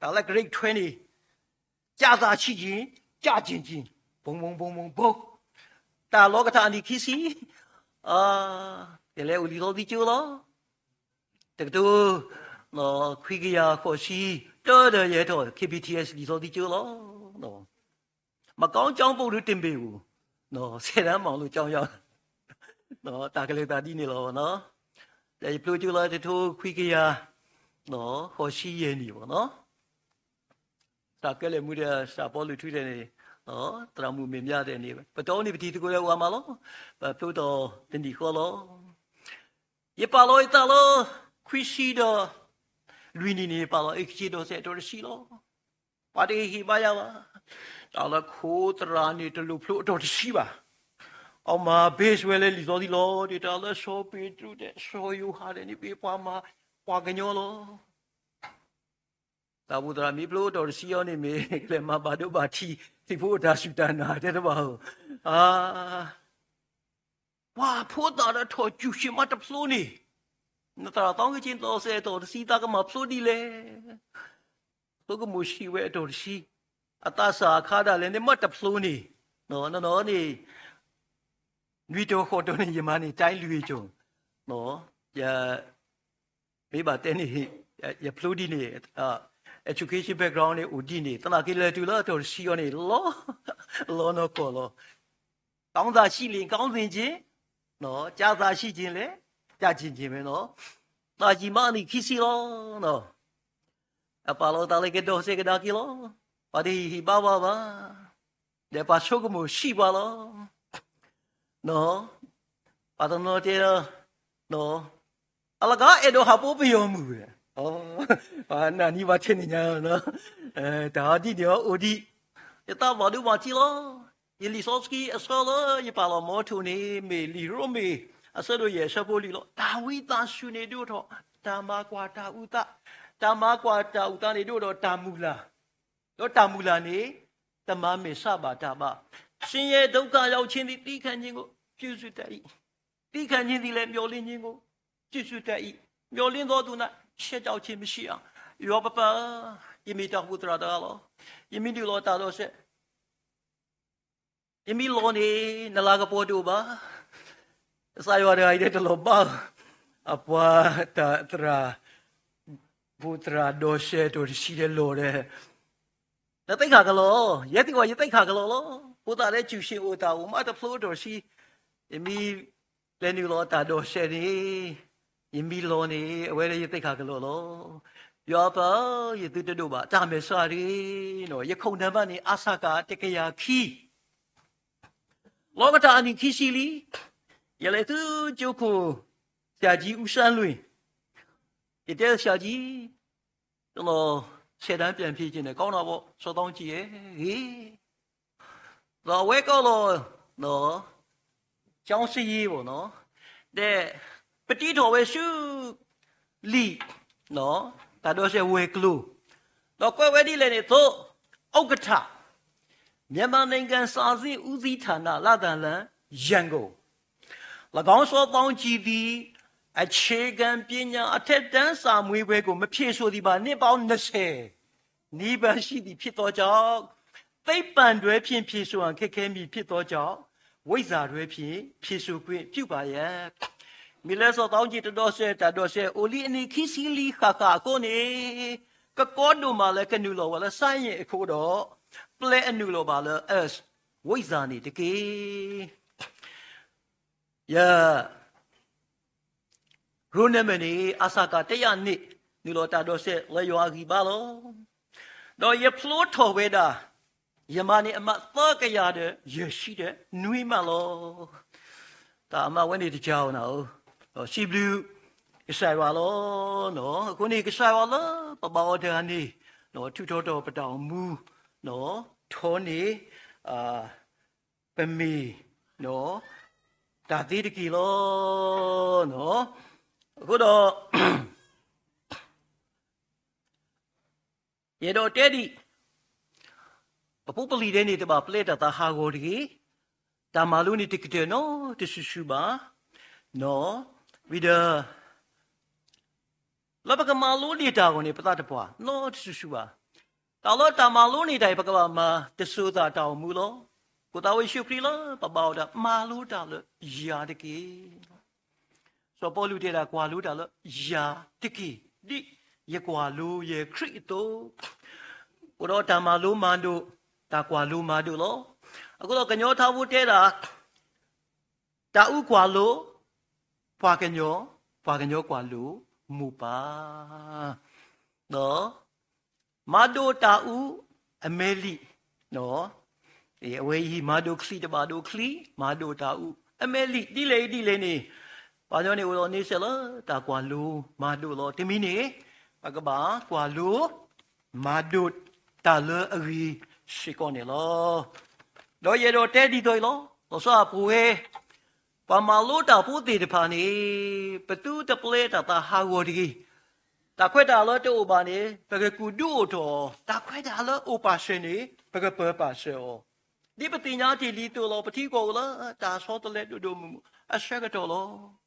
တၢ်လၢ grade twelve န့ၣ် ကျသားရှိရင် ကျကျင်ကျင်, ဘုံဘုံဘုံဘုံဘုံ, တၢ်လီၤကထါအနံၣ်ခံဆံ, ယလဲၤအိၣ်လံာ်စီဆှံကၠိလီၤ. တကထိခွံကယၤဃိးဆံတၢဒီး ယဟဲထီၣ် K B T S လံာ်စီဆှံကၠိလီၤ. မကောင်းကြောင်း ဘုံတို့တင်ပေဦး, ဆယ်တန်းမအောင်လို့ ကျောင်းရောက်, တၢ်ကလဲၤသးဒ်န့ၣ်လီၤ. ဒီးယဖျိကၠိလၢတကထိခွံကယၤဃိးဆံယဲၢ်နံၣ်ဘၣ်နီၤ. တၢ်ကဲလဲၣ်မူဒီး စီၤပီလူးထူတဲန့ၣ်, သရၣ်မုၣ်မဲာ်ညါတဲန့ၣ် ပတီၢ်န့ၣ် ပတံၤသကိးဒီးအိၣ်အါမးလီၤ. ပဖျိထီၣ်တနံၣ်ဃီလီၤ. ယပာ်လီၤယသးလၢ ခွံဆံဒီးလွံၢ်နံၣ်န့ၣ် ယပာ်လီၤ အ့ၣ်ကစ့ဒီးစဲးအတီၢ်တဆံလီၤ. ပှၤတဟ့ၣ်ဟ့ၣ်ဘါယၤဘၣ်. တၢ်လၢခိသရၣ်န့ၣ် တလိၣ်ဖျိအတီၢ်တဆံဘၣ်. အမၤ base ဝဲလၢလံာ်စီဆှံလီၤ. ဒ်တၢ်လၢစီၤပ့းတရူးဒီး စီၤယိၤဟၣ်ဒီးန့ၣ် မ့ၢ်ပှၤမၤပှၤကညီလီၤ. တၢ်အိၣ်ဖှိၣ်သရၣ်မ့ၢ်ဖျိအတီၢ်တဆံအံၤန့ၣ် မ့ၢ်ကလဲၤမၤဘၣ်ဒိဘၣ်ထံး သုးဖိအတၢ်စူၢ်တၢ်နာ်တဲတဘၣ်ဧိၤ. အါ, ပှၤဖိသၣ်ဒီးထီၣ်ကူၣ်ဆ့မးတဖျိန့ၣ်, နသရၣ်သီက့ၤက့ၤလီၤစဲးအတီၢ်တဆံ သးကမၤဖျိဒ်လဲၣ်. သိကမိၣ်ဆံးဝဲအတီၢ်တဆံ, အသးစၢ်အခါဒၣ်လဲာ်န့ၣ် မးတဖျိန့ၣ် နီၢ်နီၢ်န့ၣ် နွံတီၤဃိးတီၤန့ၣ် ယမၤန့ၢ် တိုင်းလွေ့ကျော်, ယ မ့ၢ်ဘၣ်တဲန့ၣ် ယဖျိဒ်န့ၣ် education background န့ၣ် အိၣ်ဒ်န့ၣ် သနာ်က့လဲၤတုၤလၢအတီၢ်တဆံအီၤန့ၣ် လီၤ လီၤနီၢ်ကီၢ်လီၤ. ကောင်းသင်ရှိလျှင် ကောင်းသင်ခြင်း, ကျားသင်ရှိလျှင်လည်း ကျားကျင်ခြင်းပဲနီၤ. သးယံာ်မးအနံၣ်ခံဆံလီၤ. အပာ်လီၤသးလၢကဒီးစဲးကဒါက့ၤလီၤ. ပှၤတဟ့ၣ်ဟ့ၣ်ဘါဘၣ်ဘၣ် ဒီးပှၤဆိကမိၣ်ဆံးပှၤလီၤ. ပှၤတနီၤတဲဒီး အလကားအဲၣ်ဒိးဟးပိာ်ပယီၤမုၣ်ဝဲ, ပှၤနာ်န့ၢ်ပှၤထဲန့ၣ်ညါ, တၢ်ဒ်န့ၣ်အအိၣ်ဒံး, ယသးဘၣ်ဒိဘၣ်ထံးလီၤ. ယလံာ်စီဆှံအဆၢလၢယပာ်လီၤမီထိၣ်န့ၣ် မ့ၢ်လံာ်ရိမ့ၤ အဆၢဒိၣ်ယဲၢ်အဆၢဖိလွံၢ်လီၤ. တၢ်ဝံသးစူၤန့ၣ်ဒိၣ်ထီၣ် တၢ်မၤကွၢ်တၢ်အုၣ်သး, တၢ်မၤကွၢ်တၢ်အုၣ်သးန့ၣ်ဒိၣ်ထီၣ်တၢ်မုၢ်လၢ်, ဒီးတၢ်မုၢ်လၢ်န့ၣ် တမၤမဲာ်ဆှးဘၣ်တၢ်ဘၣ်. ဆင်းရဲဒုက္ခရောက်ခြင်းသည် သည်းခံခြင်းကို ပြုစုတတ်၏. သည်းခံခြင်းသည်လည်း မျှော်လင့်ခြင်းကို ပြုစုတတ်၏. မျှော်လင့်သောသူ၌ ရှက်ကြောက်ခြင်းမရှိအောင်. ယွၤပပၢ်ဧၢ, ယမ့ၢ်တၢ်အိၣ်ဖှိၣ်သရၣ်တဂၤလီၤ. ယမ့ၢ်နုာ်လီၤတၢ်ဒိးစဲး ယမ့ၢ်လီၤန့ၣ် နလၤကပီၤတအိၣ်ဘၣ်. ကစၢ်ယွၤတဂၤအံၤဒီးတလီၤဘၣ်. အပှၤတၢ်သရၣ်, ဖိသရၣ်ဒိးစဲး တီၢ်တဆံဒီးလီၤဒီး နသ့ၣ်ခၣ်ကလီၤ, ယဲသ့ၣ်ဝဲယသ့ၣ်ခၣ်ကလီၤလီၤ. ဖိသၣ်လၢစူၢ်ဆ့ၣ်အိၣ်သးအိၣ်မးတဖျိတီၢ်ဆံ, ယမ့ၢ်လဲၤနုာ်လီၤတၢ်ဒိးစဲးန့ၣ်, ယမ့ၢ်လီၤန့ၣ် အဝဲလၢယသ့ၣ်ခၣ်ကလီၤလီၤ. ယွၤပၢ်, ယသုတဒိးဘၣ်တၢ်မဲာ်ဆှးတဂ့ၤ. ယခိၣ်နၢ်မးန့ၣ် အါစၢ်ကၣ်တကယၤခံ လီၤကတၢၢ်အနံၣ်ခံဆံလံ, ယလဲၤသုကၠိခိၣ် ဆရာကြီးဦးဆန်းလွင်, ယတဲဆရာကြီး, ကျွန်တော်ဆယ်တန်းပြန်ဖြေချင်တယ်, ကောင်းတာပေါ့, စောစောကကြည့်ရဲ့, ဂ့ၤ, ဒီးအဝဲကီၢ်လီၤ, ကျောင်းစာရေးပေါ့နော်, ဒီး ပတံထီၣ်ဝဲဆူ လံာ်, တၢ်ဒိးစဲးဝဲၤကျိၤ, ဒီးကွဲးဝဲဒ်လဲၣ်န့ၣ်အသိး, ဥက္ကဋ္ဌ မြန်မာနိုင်ငံစာစစ်ဦးစီးဌာန လဒန်လမ်း ရန်ကုန် ၎င်းစောသောင်းကြည်သည် အခြေခံပညာအထက်တန်းစာမေးပွဲကို မဖြေဆိုသည်မှာ နှစ်ပေါင်းနှစ်ဆယ်နီးပါးရှိသည်ဖြစ်သောကြောင့် သိပ္ပံတွဲဖြင့်ဖြေဆိုရန်ခက်ခဲမည်ဖြစ်သောကြောင့် ဝိဇ္ဇာတွဲဖြင့်ဖြေဆိုခွင့်ပြုပါရန်. မ့ၢ်လၢစီၤသောင်းကြည်တဒိးစဲး တၢ်ဒိးစဲးအိၣ်လံအနံၣ်ခံဆံလံဃၣ်ဃၣ်အဃိန့ၣ် ကကီဒိၣ်မးလၢကနုာ်လီၤဝဲလၢ science အဃိဒီး ပျဲအနုာ်လီၤဘၣ်လၢ ဝိဇ္ဇာန့ၣ်တက့ၢ်. ယ ရိုးနာမည်န့ၣ် အစက တစ်ရာနှစ် နုာ်လီၤတၢ်ဒိးစဲးလၢယွၤအဂံၢ်ဘါလီၤ. ဒီးယဖျိထီၣ်ဝဲဒၣ် ယမၤန့ၢ်အမှတ် သၢကယၤဒီးယဲၢ်ဆံဒီးနွံမးလီၤ. တၢ်အမၤဝဲန့ၣ်တကးအီၤနၤဧၢ, ဒီးစံးဘျုးကစၢ်ယွၤလီၤ. အဃိန့ၣ် ကစၢ်ယွၤလၢပဘါအီၤတဂၤန့ၣ် ထုးထီၣ်ထီၣ်ပတၢ်အိၣ်မူ ထီန့ၣ် ပမ့ၢ် တၢ်သ့တက့ၢ်လီၤ. အဃိဒီး ယအဲၣ်ဒိးတဲဒံး, ပဖိပလံၤဒဲးန့ၣ် တဘၣ်ပျဲတၢ်သးဟးဂီၤတဂ့ၤ. တၢ်မၤလိန့ၣ်တကတၢၢ်နီတစုၤစုၤဘၣ်. ဝံၤဒီး လၢပကမၤလိန့ၢ်တၢ်အဂီၢ်န့ၣ် ပသးတပှၢ်နီတစုၤစုၤဘၣ်. တၢ်လၢတၢ်မၤလိန့ၢ်တၢ်အံၤ ပကဘၣ်မၤတစိၤသးတၢ်အိၣ်မူလီၤ. အဃိသတး ယ့ၣ်ၡူးခရံာ်လၢပဘါအီၤဒၣ် မၤလိတၢ်လၢယၤတက့ၢ်. စီၤပီလူးတဲဒၣ် ကွၢ်လိတၢ်လၢယၤတက့ၢ်, ဒ်ယကွၢ်လိယဲၢ်ခရံာ်အသိး. အဃိဒီးတၢ်မၤလိမၤဒိး, တၢ်ကွၢ်လိမၤဒိးလီၤ. အဃိဒီးကညီထါဖိတဲဒၣ် တၤအုကွၢ်လိ ပှၤကညီ, ပှၤကညီကွၢ်လိမိၢ်ပၢ်, ဒီး မၤဒိးတၤအုအမဲလံာ်, အဝဲအံၤ မၤဒိးချံတဘၣ်ဒိးချံ, မၤဒိးတၤအုအမဲလံာ် ဒ်လဲၣ်ဒ်လဲၣ်န့ၣ်, ပှၤကညီန့ၣ်အိၣ်ဒီးန့ဆၢၣ်လၢတၢ်ကွၢ်လိမၤဒိးလီၤ. တမံၤန့ၣ် ပကဘၣ်ကွၢ်လိ မၤဒိးတၢ်လၢအဂ့ၤစ့ၢ်ကီးန့ၣ်လီၤ. ဒီးယအဲၣ်ဒိးတဲဒ်သိးအံၤလီၤ. လီၤဆီအပူၤဝဲ ပှၤမၤလိတၢ်ဖိသ့ၣ်တဖၣ်န့ၣ် ပသုတပျဲတၢ်သးဟးဂီၤတဂ့ၤ. တၢ်ခွဲးတၢ်ယာ်လၢတအိၣ်ဘၣ်န့ၣ် ပကကူၣ်ဒုးအိၣ်ထီၣ်အီၤ, တၢ်ခွဲးတၢ်ယာ်လၢအိၣ်ပာ်စၢၤန့ၣ် ပကပၢၤပာ်စၢၤအီၤ. ဒ်ပသ့ၣ်ညါတ့ၢ်လံအသိးလီၤ. ပထံကီၢ်အိၣ်လၢတၢ်ဆီတလဲဒိၣ်ဒိၣ်မုၢ်မုၢ်အဆၢကတီၢ်လီၤ.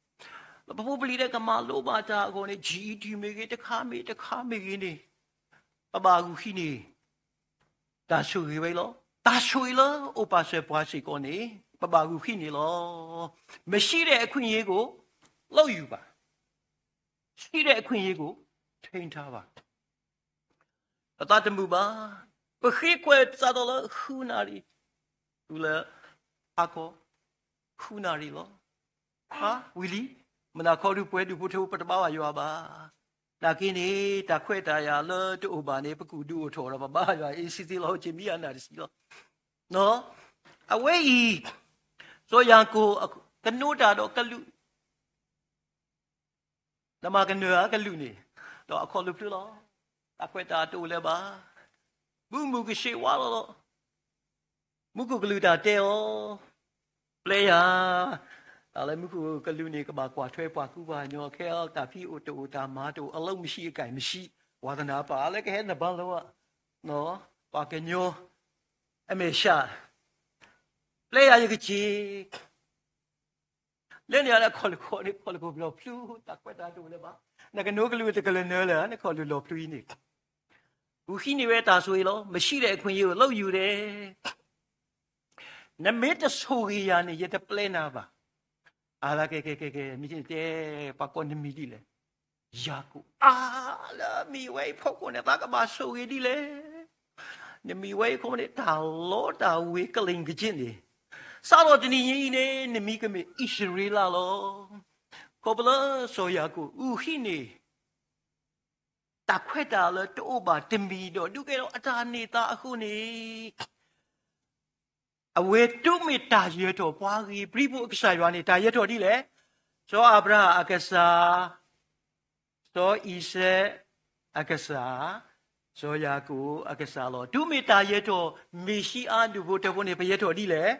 လၢပဖိပလံၤဒဲးကမၤလိဘၣ်တၢ်အဂီၢ်န့ၣ် GED မ့ၢ်ဂ့ၤ, တခါမ့ၢ်တခါမ့ၢ်ဂ့ၤန့ၣ်, ပဘၣ်ဂုာ်ဟံးန့ၢ် တၢ်ဆိၣ်ဂ့ၤဝဲအံၤလီၤ. တၢ်ဆိၣ်ဂ့ၤလၢအိၣ်ပာ်စၢၤပှၤစ့ၢ်ကီးန့ၣ် ပဘၣ်ဂုာ်ဃံန့ၣ်လီၤ. မရှိတဲ့အခွင့်အရေးကို လုပ်ယူပါ, ရှိတဲ့အခွင့်အရေးကို ထိန်းထားပါ. ပသးတမုာ်ဘၣ်. ပဃ့ကွဲးစးထီၣ်လၢဃုနၣ်ရံၣ်, တုၤလၢဟါခီ ဃုနၣ်ရံၣ်လီၤ. ဟါ, ဝံၤလံ, မုၢ်နၤခီဒုးပှဲၤဒုးဖိထၢဖိ ပတဘါဘၣ်ယွၤဘၣ်. နာ်က့န့ၣ် တၢ်ခွဲးတၢ်ယာ်လၢတအိၣ်ဘၣ်န့ၣ် ပကူၣ်ဒုးအိၣ်ထီၣ်ဒီး ပဘါယွၤအ့စ့သ့လီၤ ကမံအနၢ်တဆံလီၤ. အဝဲအံၤ စီၤယၤကိာ် ကနိတၢ်ဒီးကလူး နမၤကနၢၤဧါကလုာ်န့ၣ်, ဒီးအခီၣ်လိာ်ဖျၢၣ်လီၤ. တၢ်ခွဲးတၢ်တအိၣ်လၢၤဘၣ်. ဘုမုၢ်ကဆှဲဝါလီၤလီၤ. မူခိၣ်ကလူးတၢ်တဲအီၤ, ပျဲယၤ, တၢ်လၢမူခိၣ်ကလူးန့ၣ် ကဘၣ်ကွၢ်ထွဲပှၤကူပှၤကညီခဲအံၤ တၢ်ဖံးအိၣ်တအိၣ် တၢ်မၤတအိၣ် အလုပ်မရှိအကိုင်မရှိ, ဝါသနာပာ်လၢကဟဲနဘါလီၤဧါ, ပှၤကညီ အမဲာ်ဆှး, ပျဲယၤယကစ့ လဲၤန့ၣ်အခီၣ်လၢခီၣ်န့ၣ် ခီၣ်လၢခီၣ်ဘျီဖျူ တၢ်ခွဲးတၢ်တအိၣ်လၢၤဘၣ်. နကနိကလုာ်တကလုာ်နၢၤလၢၤ နခီၣ်လုာ်လီၤဖျူအံၤန့ၣ်, ဂုာ်ဃံန့ၢ်ဝဲတၢ်ဆိၣ်ဂ့ၤလီၤ. မရှိတဲ့အခွင့်အရေးကို လုပ်ယူတယ်. နမ့ၢ်တဆိၣ်ဂ့ၤယၤန့ၣ် ယတပျဲနၤဘၣ်. အလၢကဲကဲကဲကဲ မ့ၢ်တဲ ပှၤကိးနမံၤဒ်လဲၣ်. ယၤကိာ် အါ လၢမံၤဝဲအံၤဖီခိၣ်န့ၣ် သးကဘၣ်ဆိၣ်ဂ့ၤဒ်လဲၣ်. နမံၤဝဲအံၤခိၣ်န့ၣ် တၢ်လီတၢ်ဝ့ၤကလ့ၣ်ကစ့ၣ်န့ၣ်, စးထီၣ်တနံၤညါအံၤန့ၣ် နမံၤကမ့ၢ်အံၣ်စရ့လးလီၤ. ခီဖျိလၢစီၤယၤကိာ်အုၣ်ဃံန့ၣ် တၢ်ခွဲးတၢ်ယာ်လၢတအိၣ်ဘၣ်တမံၤဒီး ဒုးကဲထီၣ်အတၢ်န့ၢ်သါအဃိန့ၣ် အဝဲတုၤမ့ၢ်တၢ်ယၢၤထီၣ်ပှၤဂ့ၤပြံဖိအကစၢ်ယွၤန့ၣ် တၢ်ယၢၤထီၣ်ဒ်လဲၣ်. စီၤအၤဘြၤဟၣ်အကစၢ်, စီၤအံၤစဲၣ်အကစၢ်, စီၤယၤကိာ်အကစၢ်လီၤ. တုၤမ့ၢ်တၢ်ယၢၤထီၣ် မ့ၤၡံအၤဒူၣ်ဖိထၢဖိန့ၣ် ပယၢၤထီၣ်ဒ်လဲၣ်.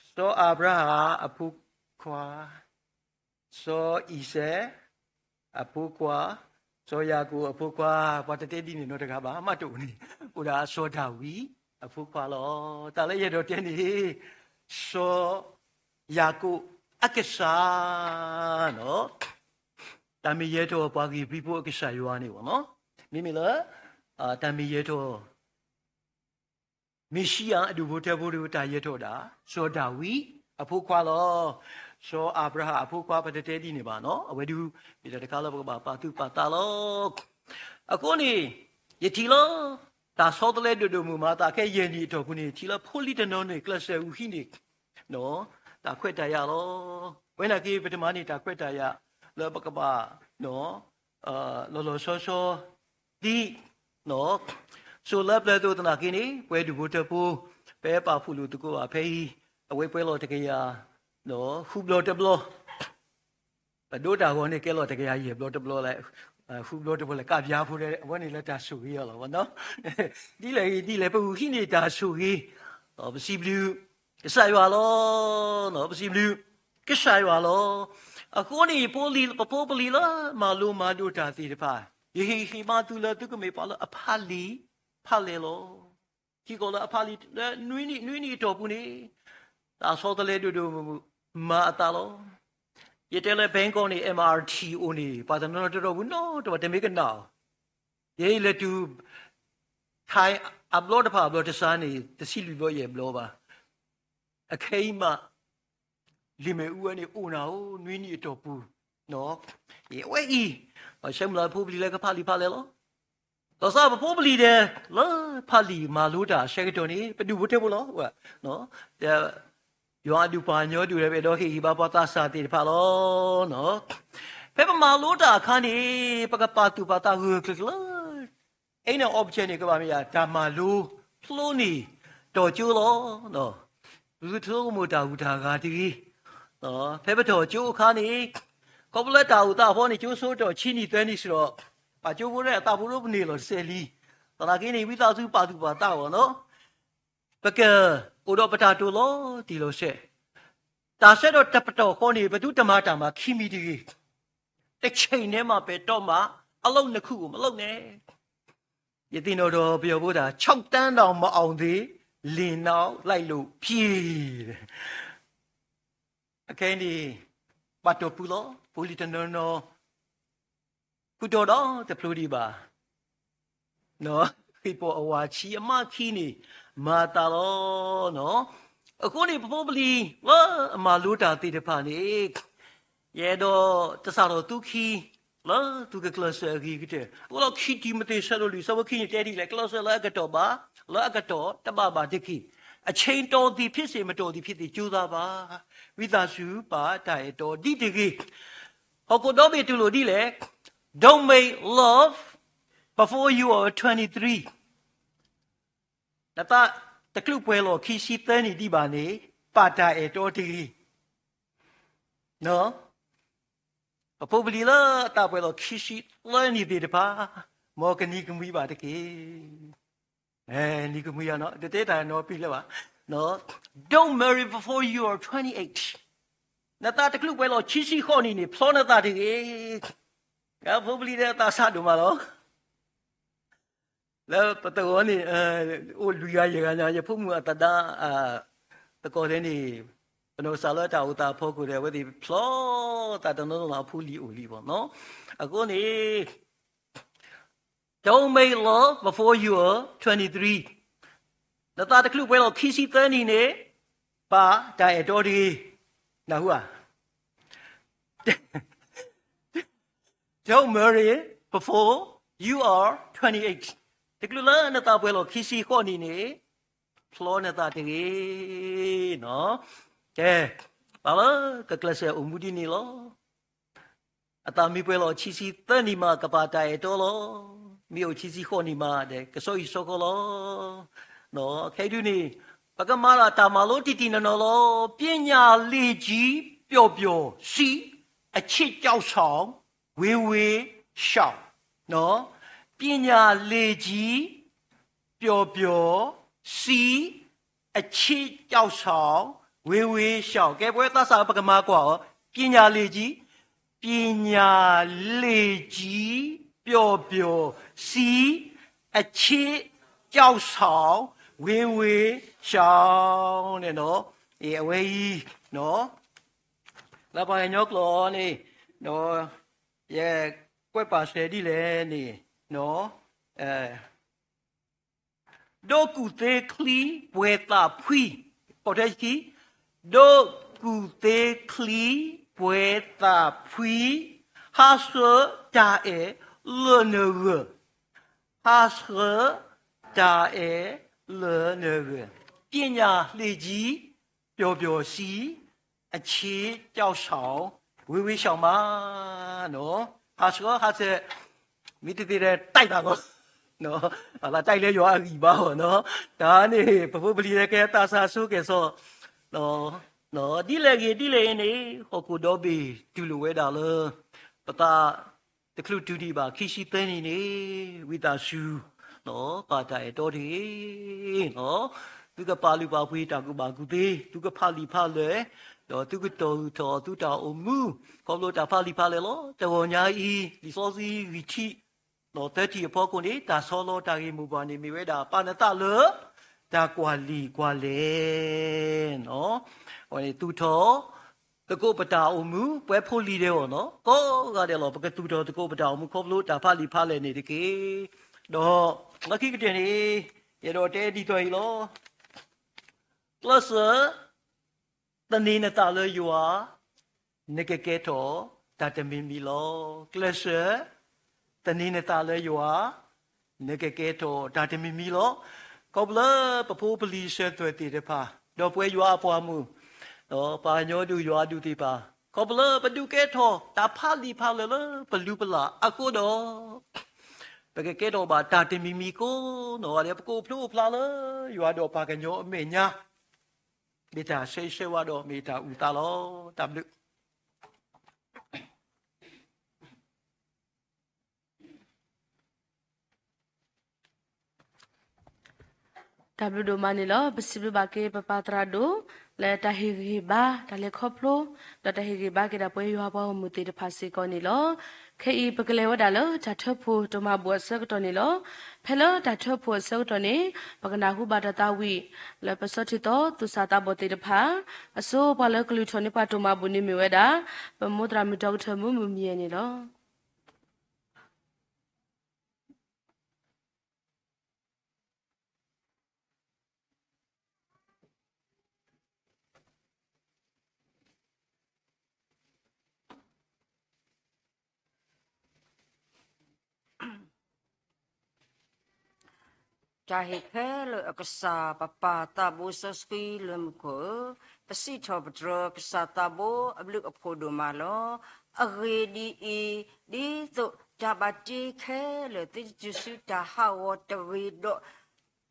စီၤအၤဘြၤဟၣ်အဖိခွါ စီၤအံၤစဲၣ်အဖိခွါ, စီၤယၤကိာ်အဖိခွါ, ပှၤတတဲဒ်န့ၣ်နီတဂၤဘၣ်, မ့ၢ်တအိၣ်န့ၣ်, အိၣ်ဒၣ်စီၤဒၤဝံးအဖိခွါလီၤ. တၢ်လၢယအဲၣ်ဒိးတဲန့ၣ်, စီၤယၤကိာ်အကစၢ်, တၢ်မ့ၢ်ယၢၤထီၣ်ပှၤဂ့ၤပြံဖိအကစၢ်ယွၤန့ၣ်ဘၣ်နီၤ, မ့မ့ၢ်လၢ တၢ်မ့ၢ်ယၢၤထီၣ် မ့ၤၡံအၤအဒူၣ်ဖိထၢဖိတၢ်ယၢၤထီၣ်ဒၣ် စီၤဒၤဝံးအဖိခွါလီၤ. စီၤအၤဘြၤဟၣ်အဖိခွါ ပတတဲဒ်န့ၣ်ဘၣ်နီၤ, အဝဲဒုး မ့ၢ်တၢ်တခါလၢပကဘၣ်ပာ်သူၣ်ပာ်သးလီၤ. အဃိန့ၣ် ယထံၣ်လၢ တၢ်ဆီတလဲဒိၣ်ဒိၣ်မုၢ်မုၢ်မၤသးခဲယဲၢ်နံၣ်အတီၢ်ပူၤန့ၣ် ထံၣ်လၢဖိလံၤတနီၤန့ၣ် ကျဲးစၢးအုၣ်ဃံန့ၣ် တၢ်ခွဲးတၢ်ယာ်လီၤ. ဝဲနာ်က့ ပတမၤန့ၢ်တၢ်ခွဲးတၢ်ယာ်လၢပကဘၣ် လီၤလီၤဆီဆီ ဒ် စိၤလၢပျၢၤအသိးသနာ်က့န့ၣ် ပှဲၤဒူၣ်ဖိထၢဖိ ပပာ်ဖှိၣ်လိာ်သကိးဘၣ်ဖဲအံၤ အဝဲပှဲၤလီၤတကယၤ ဃုဘျီတဘျီ ပဒိးတၢ်ဂီၤန့ၣ် ကဲလီၤတကယၤယဲၢ်ဘျီတဘျီလဲၣ်, ဃုဘျီတဘျီလဲၣ် ကးပၠါဖိဒီး အဝဲန့ၣ်လၢတၢ်ဆိၣ်ဂ့ၤအီၤလီၤ. ဒ်လဲၣ်ဂ့ၤဒ်လဲၣ် ပဂုာ်ဟံးန့ၢ်တၢ်ဆိၣ်ဂ့ၤ, ပစံးဘျုးကစၢ်ယွၤလီၤ. ပစံးဘျုးကစၢ်ယွၤလီၤ. အဃိန့ၣ် ပဖိပလံၤလၢမၤလိမၤဒိးတၢ်သ့ၣ်တဖၣ် ယဟ့ၣ်ဂံၢ်ဟ့ၣ်ဘါသုလၢသုကမ့ၢ်ပှၤလၢအဖးလံာ်ဖးလဲၢ်လီၤ. ထံကီၢ်လၢအဖးလံာ်လၢနွံနံၣ် နွံနံၣ်အတီၢ်ပူၤန့ၣ် တၢ်ဆီတလဲဒိၣ်ဒိၣ်မုၢ်မုၢ်မၤအသးလီၤ. ယတဲလၢ Bangkok န့ၣ် MRT အိၣ်န့ၣ် ပှၤတနီၤနီၤတတီၢ်ပူၤနီတဘျီ တမ့ၢ်ကနၣ်အီၤ, ယဲအံၤလဲၤတုၤ Thai အဘျီတဖၣ်အဘျီတစါန့ၣ် တဆံလွံၢ်ဘျီယဲၢ်ဘျီဘၣ်. အခဲအံၤမး လံာ်မဲာ်အူဝဲန့ၣ်အိၣ်နၤဧိၤ နွံနံၣ်အတီၢ်ပူၤ, အဝဲအံၤ ပဆၢမုၢ်လၢ်ဖိပလံၤလၢကဖးလံာ်ဖးလဲၢ်လီၤ. ဒီးစးပဖိပလံၤဒီး လၢဖးလံာ်မၤလိတၢ်အဆၢကတီၢ်န့ၣ် ပဒူၣ်ဖိထၢဖိလီၤ. ယွၤအဒူၣ်ပှၤကညီဒူၣ်ဒီး ပအဲၣ်ဒိးဟ့ၣ်ဂံၢ်ဘါပှၤသးစၢ်သ့ၣ်တဖၣ်လီၤ. ဖဲပမၤလိတၢ်အခါန့ၣ် ပကပာ်သူၣ်ပာ်သးဂၢၢ်ဂၢၢ်ကျၢၤကျၢၤ အံၤန့ၣ် object န့ၣ် ကဘၣ်မ့ၢ်ယၤ တၢ်မၤလိဖျိန့ၢ်တီၢ်ကၠိလီၤ. ပသုတဆိကမိၣ်တၢ်ဂုၤတၢ်ဂၤတဂ့ၤ. ဖဲပထီၣ်ကၠိအခါန့ၣ် ခီဖျိလၢတၢ်အိၣ်သးအဖီန့ၣ် ကၠိဆိထီၣ်ဆံနံၣ်သၢနံၣ်စ့ၢ်ကီး ပှၤကၠိဖိဒီးအသးဖိဒိၣ်ပန့ၢ်လီၤတစဲးလံ. သနာ်က့န့ၣ် ဝံသးစူၤပာ်သူၣ်ပာ်သးအီၤနီၤ. ပကအိၣ်ဒီးပတၢ်တိာ်လီၤတံၢ်လီၤဆဲး, တၢ်ဆၢကတီၢ်တပတီၢ်ဃီန့ၣ် ပသုတမၤတၢ်မၤခံမံၤတဂ့ၤ. တဆံးနဲမးပဲာ်တီမး အလုပ်နှစ်ခုကို မလုပ်နဲ့. ယသ့ၣ်နီၣ်ဒီးပယီၤဖိတၢ် ခြောက်တန်းတောင်မအောင်သေး လင်နောက်လိုက်လို့ပြေး. အခဲအံၤန့ၣ် ဘၣ်တီၢ်ပူၤလီၤ. ဖိလံၤတနီၤနီၤ ဃုာ်ဒီးတဖျိဒံးဘၣ်. ခရံာ်ဖိအဝၤဆံးအမါခံန့ၣ် မၤသးလီၤ. အဃိန့ၣ် ပဖိပလံၤလၢအမၤလိတၢ်သ့ၣ်တဖၣ်န့ၣ် ယအဲၣ်ဒိးတစးထီၣ်သူခံ လၢသုကကျဲးစၢးအဂ့ၤကတၢၢ်. အဃိဒီးခံတံၤမသ့း ဆၢဒိၣ်လွံၢ် ဆၢဖိခံန့ၣ် တဲဒ်လဲၣ်, ကျဲးစၢးလၢအကတီၢ်ဘၣ်, လၢအကတီၢ်တဘၣ်ဘၣ်တက့ၢ်. အချိန်တော်သည်ဖြစ်စေ မတော်သည်ဖြစ်စေ ကြိုးစားပါ, ဝံသးစူၤ ပာ်တၢ်အဲၣ်တီဒံးတဂ့ၤ. ဟီၣ်ခိၣ်ဒီဘ့ၣ်တူၢ်လိာ်ဒ်လဲၣ်, Don't make love before you are twenty-three. နသးတချုးပှဲၤလီၤခံဆံသၢနံၣ်ဒံးဘၣ်န့ၣ် ပာ်တၢ်အဲၣ်တီတဂ့ၤ. ပဖိပလံၤလၢအသးပှဲၤလီၤခံဆံသၢနံၣ်သ့ၣ်တဖၣ်, မ်ကနံၤကမှံဘၣ်တက့ၢ်. နံၤကမှံဧါ, တတဲတၢ်နီတမံၤလၢၤဘၣ်. Don't marry before you are twenty-eight. နသးတချုးပှဲၤလီၤခံဆံဃိးနံၣ်န့ၣ် ဖျီနသးတဂ့ၤ. ဖိပလံၤဒီးသးစၢ်ဒိၣ်မးလီၤ. လၢပသဝီန့ၣ် အိၣ်လွံၢ်ဂၤယဲၢ်ဂၤညါ ယဖိမုၣ်အသဒါ သကိးဒဲးန့ၣ် ပနီၢ်ကစၢ်လၢတၢ်အိၣ်သးအဖီခိၣ်ဒီး အဝဲသ့ၣ်ဖျီသးတနီၤနီၤအဖိလံၤအိၣ်လံဘၣ်နီၤ. အဃိန့ၣ် Don't make love before you are twenty-three. နသးတချုးပှဲၤလီၤခံဆံသၢနံၣ်န့ၣ် ပာ်တၢ်အဲၣ်တီတဂ့ၤ. နၢ်ဟူဧါ. Don't marry before you are twenty-eight. တချုးလၢနသးပှဲၤလီၤခံဆံဃိးနံၣ်န့ၣ် ဖျီနသးတဂ့ၤ. ကဲ, ပှၤလၢကကျဲးစၢးအိၣ်မူဒ်န့ၣ်လီၤ. အသးမ့ၢ်ပှဲၤလီၤခံဆံသၢနံၣ်မး ကပာ်တၢ်အဲၣ်တီလီၤ. မ့ၢ်အိၣ်ခံဆံဃိးနံၣ်မးဒီး ကဆီဟံၣ်ဆီဃီလီၤ. ခဲအံၤဒုန့ၣ် ပကမၤတၢ်မၤလိတံၢ်တံၢ်နီၢ်နီၢ်လီၤ. ပညာလင်ကြီး ပျော်ပျော်စီး, အချစ်ကြောက်ဆောင် ဝေးဝေးရှောင်. ပညာလင်ကြီး ပျော်ပျော်စီး, အချစ်ကြောက်ဆောင် ဝေးဝေးရှောင်. ကဲ ပဝဲသးစၢ် ပကမၤကွၢ်အီၤ. ပညာလင်ကြီး, ပညာလင်ကြီး ပျော်ပျော်စီး, အချစ်ကြောက်ဆောင် ဝေးဝေးရှောင် န့ၣ်နီၤ. အဝဲအံၤ လၢပှၤကညီကျိာ်န့ၣ် ယကွဲးပာ်စဲးဒ်လဲၣ်န့ၣ် ဒိးကူၣ်သ့ချံပှဲၤသးဖှံ, ပိာ်ထွဲခံ, ဒိးကူၣ်သ့ချံပှဲၤသးဖှံ, ဟးဆှၢတၢ်အဲၣ်လၢနဂၢၢ်, ဟးဆှၢတၢ်အဲၣ်လၢနဂၢၢ်. ပညာလင်ကြီး ပျော်ပျော်စီး, အချစ်ကြောက်ဆောင် ဝေးဝေးရှောင်မး. ဟးဆှၢ ဟးဆှၢ, မ့ၢ်တသ့ဒီး တိုက်သးကီး, အသးတိုက်လၢယွၤအဂံၢ်ဘါအီၤနီၤ. တၢ်န့ၣ် ပဖိပလံၤလၢကဲသးစၢ်ဆိကဲၣ်ဆိး, ဒ်လဲၣ်ဂ့ၤဒ်လဲၣ်ဂ့ၤန့ၣ် ဟီၣ်ခိၣ်ဒီဘ့ၣ်တူၢ်လိာ်ဝဲဒၣ်လၢ ပသး တချုးတုၤဒံးဘၣ်ခံဆံသၢနံၣ်န့ၣ် ဝံသးစူၤ ပာ်တၢ်အဲၣ်တီတဂ့ၤ. သုကပာ်လုၢ်ပာ်ပှ့ၤတၢ်ကူၣ်ဘၣ်ကူၣ်သ့, သုကဖးလံာ်ဖးလဲၢ်, ဒီးသုကတီၢ်ဂုၢ်ထီၣ်သုတၢ်အိၣ်မူ ခီဖျိတၢ်ဖးလံာ်ဖးလဲၢ်လီၤ. တဂီၢ်ညါအံၤ လံာ်စီဆှံဂံၢ်ထံး သၢထံၣ်အဖီခိၣ်န့ၣ် တၢ်ဆီလီၤတၢ်ဂ့ၢ်မိၢ်ပှၢ်န့ၣ် မ့ၢ်ဝဲဒၣ် ပာ်နသးလၢ တၢ်ကွၢ်လံာ်ကွၢ်လဲၢ် အဝဲန့ၣ်သူၣ်ထီၣ် သကိးပတၢ်အိၣ်မူ ပဝဲဖိလံၤဒဲးအဂီၢ်နီၤ, ကိးဂၤဒဲးလီၤ ပကသူၣ်ထီၣ်သကိးပတၢ်အိၣ်မူခီဖျိတၢ်ဖးလံာ်ဖးလဲၢ်န့ၣ်တက့ၢ်. ဒီးလၢခံကတၢၢ်န့ၣ် ယအဲၣ်ဒိးတဲဒ်သိးအံၤလီၤ. ကျဲးစၢး သန့ၤနသးလၢယွၤ, နကကဲထီၣ်တၢ်တမံၤမံၤလီၤ. ကျဲးစၢး သန့ၤနသးလၢယွၤ, နကကဲထီၣ်တၢ်တမံၤမံၤလီၤ. ခီဖျိလၢပဖိပလံၤစၢၤသွဲၣ်သ့ၣ်တဖၣ်, ဒီးပဝဲယွၤအပှၤမုၣ်, ဒီးပှၤကညီဒူၣ်ယွၤဒူၣ်သ့ၣ်တဖၣ်, ခီဖျိလၢပဒုးကဲထီၣ်တၢ်ဖးလံာ်ဖးလဲၢ်လၢပလုၢ်ပလၢ်အဃိဒီး ပကကဲထီၣ်ဘၣ်တၢ်တမံၤမံၤကိးနီၢ်ဂၤဒဲး, ပကအိၣ်ဖျိအိၣ်ဖျါလၢယွၤဒီးပှၤကညီအမဲာ်ညါ, မ့ၢ်တၢ်ဆၢဂ့ၤဆၢဝါဒီးမ့ၢ်တၢ်အုၣ်သးလီၤ. တၢ်ဘျုး တၢ်ဘျုးဒိၣ်မးန့ၣ်လီၤ. ပစံးဘျုးဘၣ်က့ၤပပၢ်သရၣ်ဒိၣ် လၢတၢ်ဟ့ၣ်ဂံၢ်ဟ့ၣ်ဘါ တၢ်လဲၤခီဖျိ ဒီးတၢ်ဟ့ၣ်ဂံၢ်ဟ့ၣ်ဘါက့ၤဒၣ်ပဝဲယွၤအပှၤဂီၢ်မုၢ်သ့ၣ်တဖၣ်စ့ၢ်ကီးန့ၣ်လီၤ. ခဲအံၤပကလဲၤဝဲဒၣ်လၢတၢ်ထၢဖှိၣ်ဒိၣ်မးဘူးအဆၢကတီၢ်န့ၣ်လီၤ. ဖဲလၢတၢ်ထၢဖှိၣ်အဆၢကတီၢ်န့ၣ် ပကနၢ်ဟူဘၣ်တၢ်သးဝံၣ် လၢပစီထံသီသူၣ်စၢ်သးဘီၣ်သ့ၣ်တဖၣ်, အဆိပှၤလၢကလုၢ်ထီၣ်န့ၢ်ပှၤဒိၣ်မးဘူးန့ၣ်မ့ၢ်ဝဲဒၣ် ပမိၢ်သရၣ်မုၣ်ဒီကထၢၣ်မုၢ်မုၢ်မံၤန့ၣ်လီၤ. တၢ်ဟ့ၣ်ခဲလၢာ်အကစၢ် ပပၢ်သးဘိစီဆှံလၢမူခိၣ်ဧၢ, ပစံးထီၣ်ပတြၢၤ ကစၢ်သးဘိအဘျုးအဖှိၣ်ဒိၣ်မးလီၤ. အဂ့ၢ်ဒ်အံၤ, ဒ်သိးတၢ်ဘၣ်တ့ခဲလၢာ် သုတတုၤဆူတၢ်ဟးဂီၤတဂ့ၤဒီး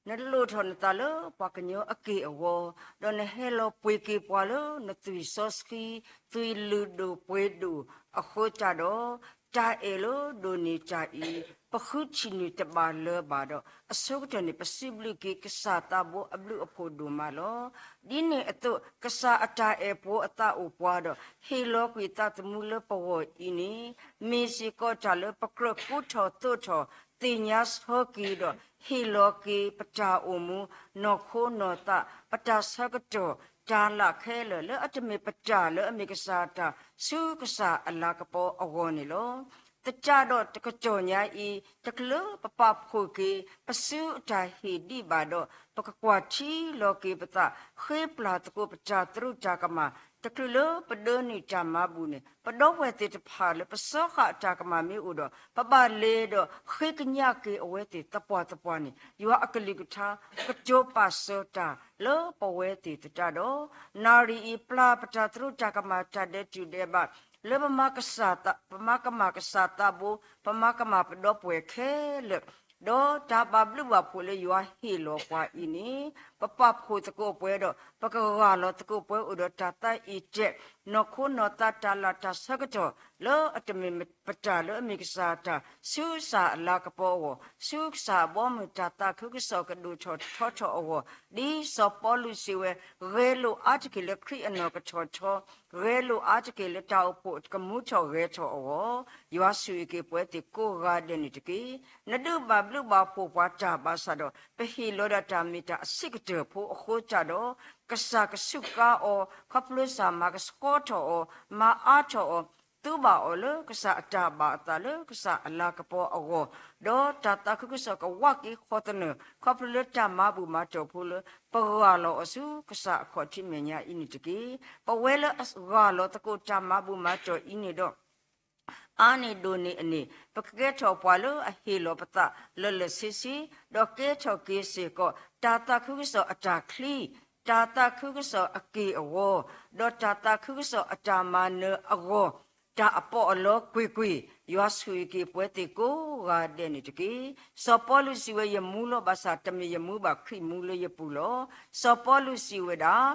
နလိၣ်ထီၣ်နသးလၢပှၤကညီအက့ၢ်အဂီၤ, ဒီးနဟဲလီၤပှ့ၤက့ၤပှၤလၢနသွံၣ်စီဆှံ, သွံၣ်လုၢ်ဒိၣ်ပှ့ၤဒိၣ်အဃိသတးဒီး, တၢ်အဲၣ်လၢဒိးန့ၢ်တၢ်အံၤ ပဃုထံၣ်န့ၢ်တဘၣ်လၢၤဘၣ်ဒီး, အဆိကတၢၢ်န့ၣ် ပစံးဘျုးက့ၤကစၢ်သးဘိအဘျုးအဖှိၣ်ဒိၣ်မးလီၤ. ဒ်န့ၣ်အသိး ကစၢ်အတၢ်အဲၣ်ပှၤအသးအိၣ်ပှၤဒီး ဟ့ၣ်လီၤကွံာ်သးသမူလၢပဂီၢ်အံၤန့ၣ်, မ့ၢ်စ့ၢ်ကီးတၢ်လၢပကြၢးကူထီၣ်သိးထီၣ် သ့ၣ်ညါဆၢက့ၤဒီး ဟ့ၣ်လီၤက့ၤပတၢ်အိၣ်မူ, နီၢ်ခိနီၢ်သး, ပတၢ်ဆၢကတီၢ်, တၢ်လၢခဲလၢာ် လၢအတမ့ၢ်ပတၢ်လၢအမ့ၢ်ကစၢ်တၢ် ဆူကစၢ်အလၤကပီၤအဂီၢ်န့ၣ်လီၤ. သတးဒီးတကတီၢ်ညါအံၤ တချုးလၢပပာ်ဖှိၣ်က့ၤ ပစုအတၢ်ဟ့ၣ်ဒံးဘၣ်ဒီး ပကကွၢ်ထံလီၤက့ၤပသး, ဃ့ပျၢ်သကိးပတၢ်သရူးတၢ်ကမၣ်, တချုးလၢပဒၢနုာ်တၢ်မၤဘူၣ်န့ၣ် ပဒီပုၢ်ဝဲၢ်သ့ၣ်တဖၣ်လၢပစီဃာ်အတၢ်ကမၣ်မ့ၢ်အိၣ်ဒီး ပဘၣ်လဲၤဒီးဃ့ကညးက့ၤအဝဲသ့ၣ်သပှၢ်သပှၢ်န့ၣ် ယွၤအကလုၢ်ကထါ ကတိၤပာ်စၢၤတၢ်လၢပဝဲသ့ၣ်သတးဒီး, နၣ်ရံၣ်အံၤ ပျၢ်ပတၢ်သရူးတၢ်ကမၣ်တၢ်ဒဲးတူၢ်ဒဲးဘး လၢပမၤကမၣ်ကစၢ်သးဘိ, ပမၤကမၣ်ပဒီပုၢ်ဝဲၢ်ခဲလၢာ်, ဒီးတၢ်ဘၣ်ဘျုးဘၣ်ဖှိၣ်လၢယွၤဟ့ၣ်လီၤပှၤအံၤန့ၣ်, ပပာ်ဖှိၣ်သကိးပှဲၤဒီး ပကဂၢ်လီၤသကိးပှဲၤအိၣ်ဒီးတၢ်သးအံၤတဲာ်, နီၢ်ခိနီၢ်သး တၢ်လၢ်တၢ်ဆၢကတီၢ် လၢအတမ့ၢ်ပတၢ်လၢအမ့ၢ်ကစၢ်တၢ် ဆူကစၢ်အလၤကပီၤအဂီၢ်, ဆူကစၢ်အဘီအမုၢ်တၢ်သးခုကစီၣ်ကဒိၣ်ထီၣ်ထီထီၣ်အဂီၢ်, ဒ်စီၤပီလူးစံးဝဲ, ဂဲၤလိာ်အါတက့ၢ်လၢခရံာ်အနီၢ်ကထီၣ်ထီ, ဂဲၤလိာ်အါတက့ၢ်လၢတၢ်အိၣ်ဖှိၣ်ကမူထီၣ်ဂဲၤထီၣ်အဂီၢ်, ယွၤဆိၣ်ဂ့ၤက့ၤပဝဲသ့ၣ်ကိးဂၤဒဲးန့ၣ်တက့ၢ်. နဒုးဘၣ်ဘျုးဘၣ်ဖှိၣ်ပှၤတၢ်ဘၣ်ဆၣ်ဒီး ပဟ့ၣ်လီၤဒၣ်တၢ်မ့ၢ်တၢ်အဆံးကတၢၢ်ဖိအဃိသတးဒီး, ကစၢ်ကစူးကါအီၤ, ခီဖျိကစၢ်မၤကဆှီထီၣ်အီၤ, မၤအါထီၣ်အီၤ, သူဘၣ်အီၤလၢကစၢ်အတၢ်ဘၣ်အသးလၢကစၢ်အလၤကပီၤအဂီၢ်, ဒီးတၢ်သးခုကစီၣ်ကဝးက့ၤဃီသနၢၣ် ခီဖျိလၢတၢ်မၤဘူၣ်မၤတီၢ်ဖိလၢ ပဂၢ်လီၤအီၤဆူကစၢ်အခီၣ်ထံးမဲာ်ညါအံၤန့ၣ်တက့ၢ်. ပဝဲလၢအဂၢ်လီၤသကိးတၢ်မၤဘူၣ်မၤတီၢ်အံၤန့ၣ်ဒီး အါန့ၢ်ဒိၣ်န့ၢ်အန့ၣ် ပကကဲထီၣ်ပှၤလၢအဟ့ၣ်လီၤပသးလၢာ်လၢာ်ဆ့ဆ့, ဒီးကဲထီၣ်က့ၤစ့ၢ်ကီး တၢ်သးခုကစီၣ်အတၢ်ချံ, တၢ်သးခုကစီၣ်အက့ၢ်အဂီၤ, ဒီးတၢ်သးခုကစီၣ်အတၢ်မၤနၢၤအဂီၢ်, တၢ်အပီးအလီကွ့ၢ်ကွ့ၢ်, ယွၤဆိၣ်ဂ့ၤက့ၤပဝဲသ့ၣ်ကိးဂၤဒဲးန့ၣ်တက့ၢ်. စီၤပီလူးစံးဝဲ, ယမူလီၤဘၣ်ဆၣ် တမ့ၢ်ယမူဘၣ် ခရံာ်မူလၢယပူၤလီၤ. စီၤပီလူးစံးဝဲဒၣ်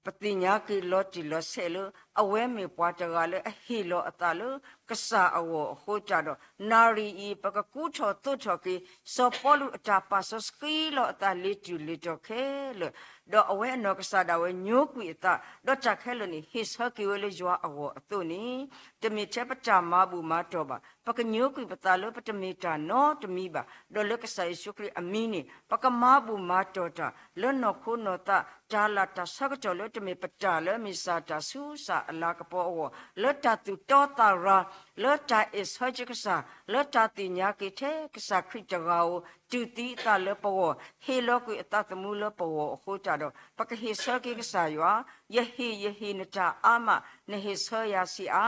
ပသ့ၣ်ညါက့ၤလီၤတံၢ်လီၤဆဲးလၢ အဝဲမ့ၢ်ပှၤတဂၤလၢအဟ့ၣ်လီၤအသးလၢကစၢ်အဂီၢ်အဃိသတးဒီး, နၣ်ရံၣ်အံၤ ပကကူထီၣ်သိးထီၣ်က့ၤ စီၤပီလူးအတၢ်ပာ်စီဆှံလီၤအသးလၢတုၤလၢတီၤခဲလၢာ်, ဒီးအဝဲအနီၢ်ကစၢ်ဒၣ်ဝဲညိကွံာ်အသး, ဒီးတၢ်ခဲလၢာ်န့ၣ် ဟ့ၣ်ဆၢက့ၤဝဲလၢယွၤအဂီၢ်အသိးန့ၣ်, တမ့ၢ်ထဲပတၢ်မၤဘူၣ်မၤတီၢ်ဘၣ်, ပကညိကွံာ်ပသးလၢပတမ့ၢ်တၢ်နီတမံၤဘၣ်, ဒီးလၢကစၢ်ယ့ၣ်ၡူးခရံာ်အမံၤန့ၣ် ပကမၤဘူၣ်မၤတီၢ်တၢ် လၢနီၢ်ခိနီၢ်သး တၢ်လၢ်တၢ်ဆၢကတီၢ်လၢတမ့ၢ်ပတၢ်လၢအမ့ၢ်ကစၢ်တၢ်ဆူကစၢ်အလၤကပီၤအဂီၢ်, လၢတၢ်သူၣ်တီသးရၤ, လၢတၢ်အဲၣ်ဆၢက့ၤကစၢ်, လၢတၢ်သ့ၣ်ညါက့ၤထဲကစၢ်ခရံာ်တဂၤဧိၤ, တူၢ်သံအသးလၢပဂီၢ်, ဟ့ၣ်လီၤကွံာ်အသးသမူလၢပဂီၢ်အဃိသတးဒီး, ပကဟ့ၣ်ဆၢက့ၤကစၢ်ယွၤ, ယဟ့ၣ်ယဟ့ၣ်နတၢ်အါမး, နဟ့ၣ်ဆၢယၤဆံးအါ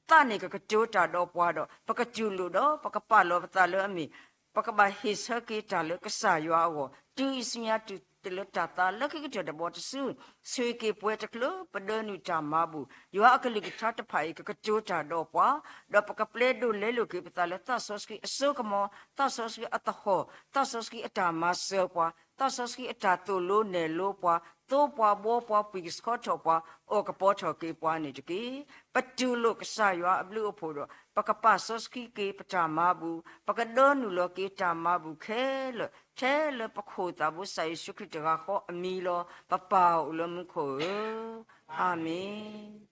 သးန့ၣ်ကကတိၤတၢ်ဒီးပှၤဒီး ပကတူၢ်လိာ်ဒီး ပကပာ်လီၤပသးလၢအမ့ၢ်, ပကဘၣ်ဟ့ၣ်ဆၢက့ၤတၢ်လၢကစၢ်ယွၤအဂီၢ်, တုၤအံၤဆူညါတုၤလၢတၢ်သါလၢခံကတၢၢ်တဘျီတစု, ဆိၣ်ဂ့ၤက့ၤပဝဲတချုးပဒၢနုာ်တၢ်မၤဘူၣ်, ယွၤအကလုၢ်ကထါတဖၣ်အံၤ ကကတိၤတၢ်ဒီးပှၤ, ဒီးပကပျဲဒိးလဲလိာ်က့ၤပသးလၢသးစီဆှံအစိကမီၤ, သးစီဆှံအသဟီၣ်, သးစီဆှံအတၢ်မၤစၢၤပှၤ, သးစီဆှံအတၢ်သိၣ်လိနဲၣ်လိပှၤ, သိပှၤဘှီပှၤ ပှံၢ်ကဆှီထီၣ်ပှၤ, အိၣ်ကပီၤထီၣ်က့ၤပှၤန့ၣ်တက့ၢ်. ပတူၢ်လိာ်ကစၢ်ယွၤအဘျုးအဖှိၣ်ဒီး ပကပာ်စီဆှံက့ၤပတၢ်မၤဘူၣ်, ပကဒၢနုာ်လီၤက့ၤတၢ်မၤဘူၣ်ခဲလၢာ်, ထဲလၢပခိၣ်သးဘိကစၢ်ယ့ၣ်ၡူးခရံာ်တဂၤဃီအမံၤလီၤ. ပပၢ်အိၣ်လၢမူခိၣ်ဧၢ, အၤမ့ၣ်.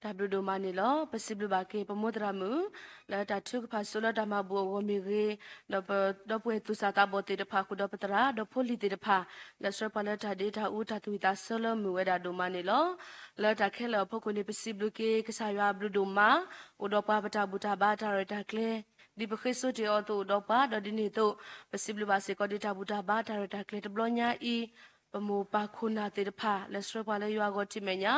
တၢ်ဘျုးဒိၣ်မးန့ၣ်လီၤ. ပစံးဘျုးဘၣ်က့ၤ ပမိၢ်သရၣ်မုၣ် လၢတၢ်ထုကဖၣ်ဆိလၢတၢ်မၤဘူၣ်အဂီၢ်မ့ၢ်ဂ့ၤ, ဒီးပဒီပုၢ်ဝဲၢ်သူၣ်စၢ်သးဘီၣ်သ့ၣ်တဖၣ် ဃုာ်ဒီးပသရၣ် ဒီးဖိလံၤသ့ၣ်တဖၣ် လၢဆှၢပှၤလၢတၢ်ဒ့တၢ်အူတၢ်သူၣ်ဝံၣ်သးဆၢလၢမုာ်ဝဲဒၣ်ဒိၣ်မးန့ၣ်လီၤ. လၢတၢ်ခဲလၢာ်အဖီခိၣ်န့ၣ် ပစံးဘျုးက့ၤ ကစၢ်ယွၤအဘျုးဒိၣ်မး အိၣ်ဒီးပှၤပတၢ်ဘူၣ်တၢ်ဘါတၢ်ရဲၣ်တၢ်ကျဲၤ ဒ်ပဃ့စိတ့ၢ်အီၤအသိးအိၣ်ဒီးပှၤ ဒီးဒ်န့ၣ်အသိး ပစံးဘျုးဘၣ်စ့ၢ်ကီးဒ်တၢ်ဘူၣ်တၢ်ဘါတၢ်ရဲၣ်တၢ်ကျဲၤတဘျီညါအံၤ ပမိၢ်ပၢ်ခိၣ်နၢ်သ့ၣ်တဖၣ် လၢဆှၢပှၤလၢယွၤအဂီၢ်ထံးမဲာ်ညါ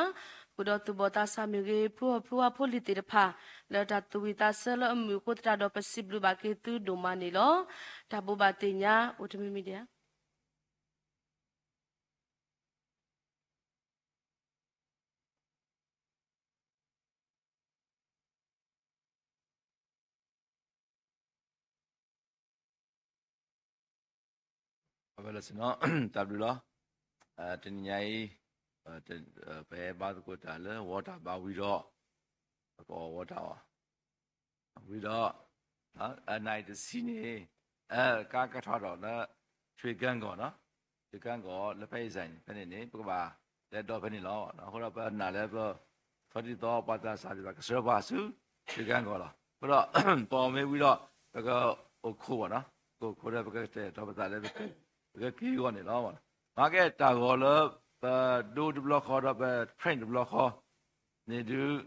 ဃုာ်ဒီးသူၣ်ဘီၣ်သးစၢ်မ့ၢ်ဂ့ၤ ဖုအီၣ်ဖုဝါဖိလံၤသ့ၣ်တဖၣ် လၢတၢ်သူၣ်ဝံၣ်သးဆၢလၢအမုာ်အဃိသတးဒီး ပစံးဘျုးဘၣ်က့ၤသုဒိၣ်မးန့ၣ်လီၤ. တၢ်ဘိးဘၣ်သ့ၣ်ညါ အိၣ်တမံၤမံၤဒံးဧါ. အဝဲလၢစ့ၢ်နီၤ တၢ်ဘျုးလီၤ. တနံၤညါအံၤ ပဟဲဘါသကိးတၢ်လၢဝီတၢ်ဘါဝံၤဒီး ပကအီၣ်ဝီတၢ်အီၤ ဝံၤဒီး နအံၤတဆံန့ၣ် ကါကထီၣ်ဒီးလၢ ထွ့ကၢၣ်ကီၢ်နီၤ ထွ့ကၢၣ်ကီၢ်လၢဖဲအံၤစဲးန့ၣ် ဖဲန့ၣ်န့ၣ် ပကဘၣ်လဲၤဒီးဖဲန့ၣ်လီၤ. အဃိဒီးပနာ်လၢပ သီတံၢ်သီပှၤသးစၢ်သ့ၣ်တဖၣ်ကဆှၢပှၤဆူ ထွ့ကၢၣ်ကီၢ်လီၤ. အဃိဒီး ပအီၣ်မ့ၢ်ဝံၤဒီး ပကအိၣ်ခိးဘၣ်နီၤ ပကအိၣ်ခိးဒီးပကတဲာ်ကတီၤပသးလၢ ပကက့ၤအဂီၢ်န့ၣ်လီၤ. မၤကဲတၢ်ဂီၤလၢ ပဒိတဘျီဃီဒီးပ print တဘျီဃီ န့ၣ်ဒုး တသ့အိၣ်တ့ၢ်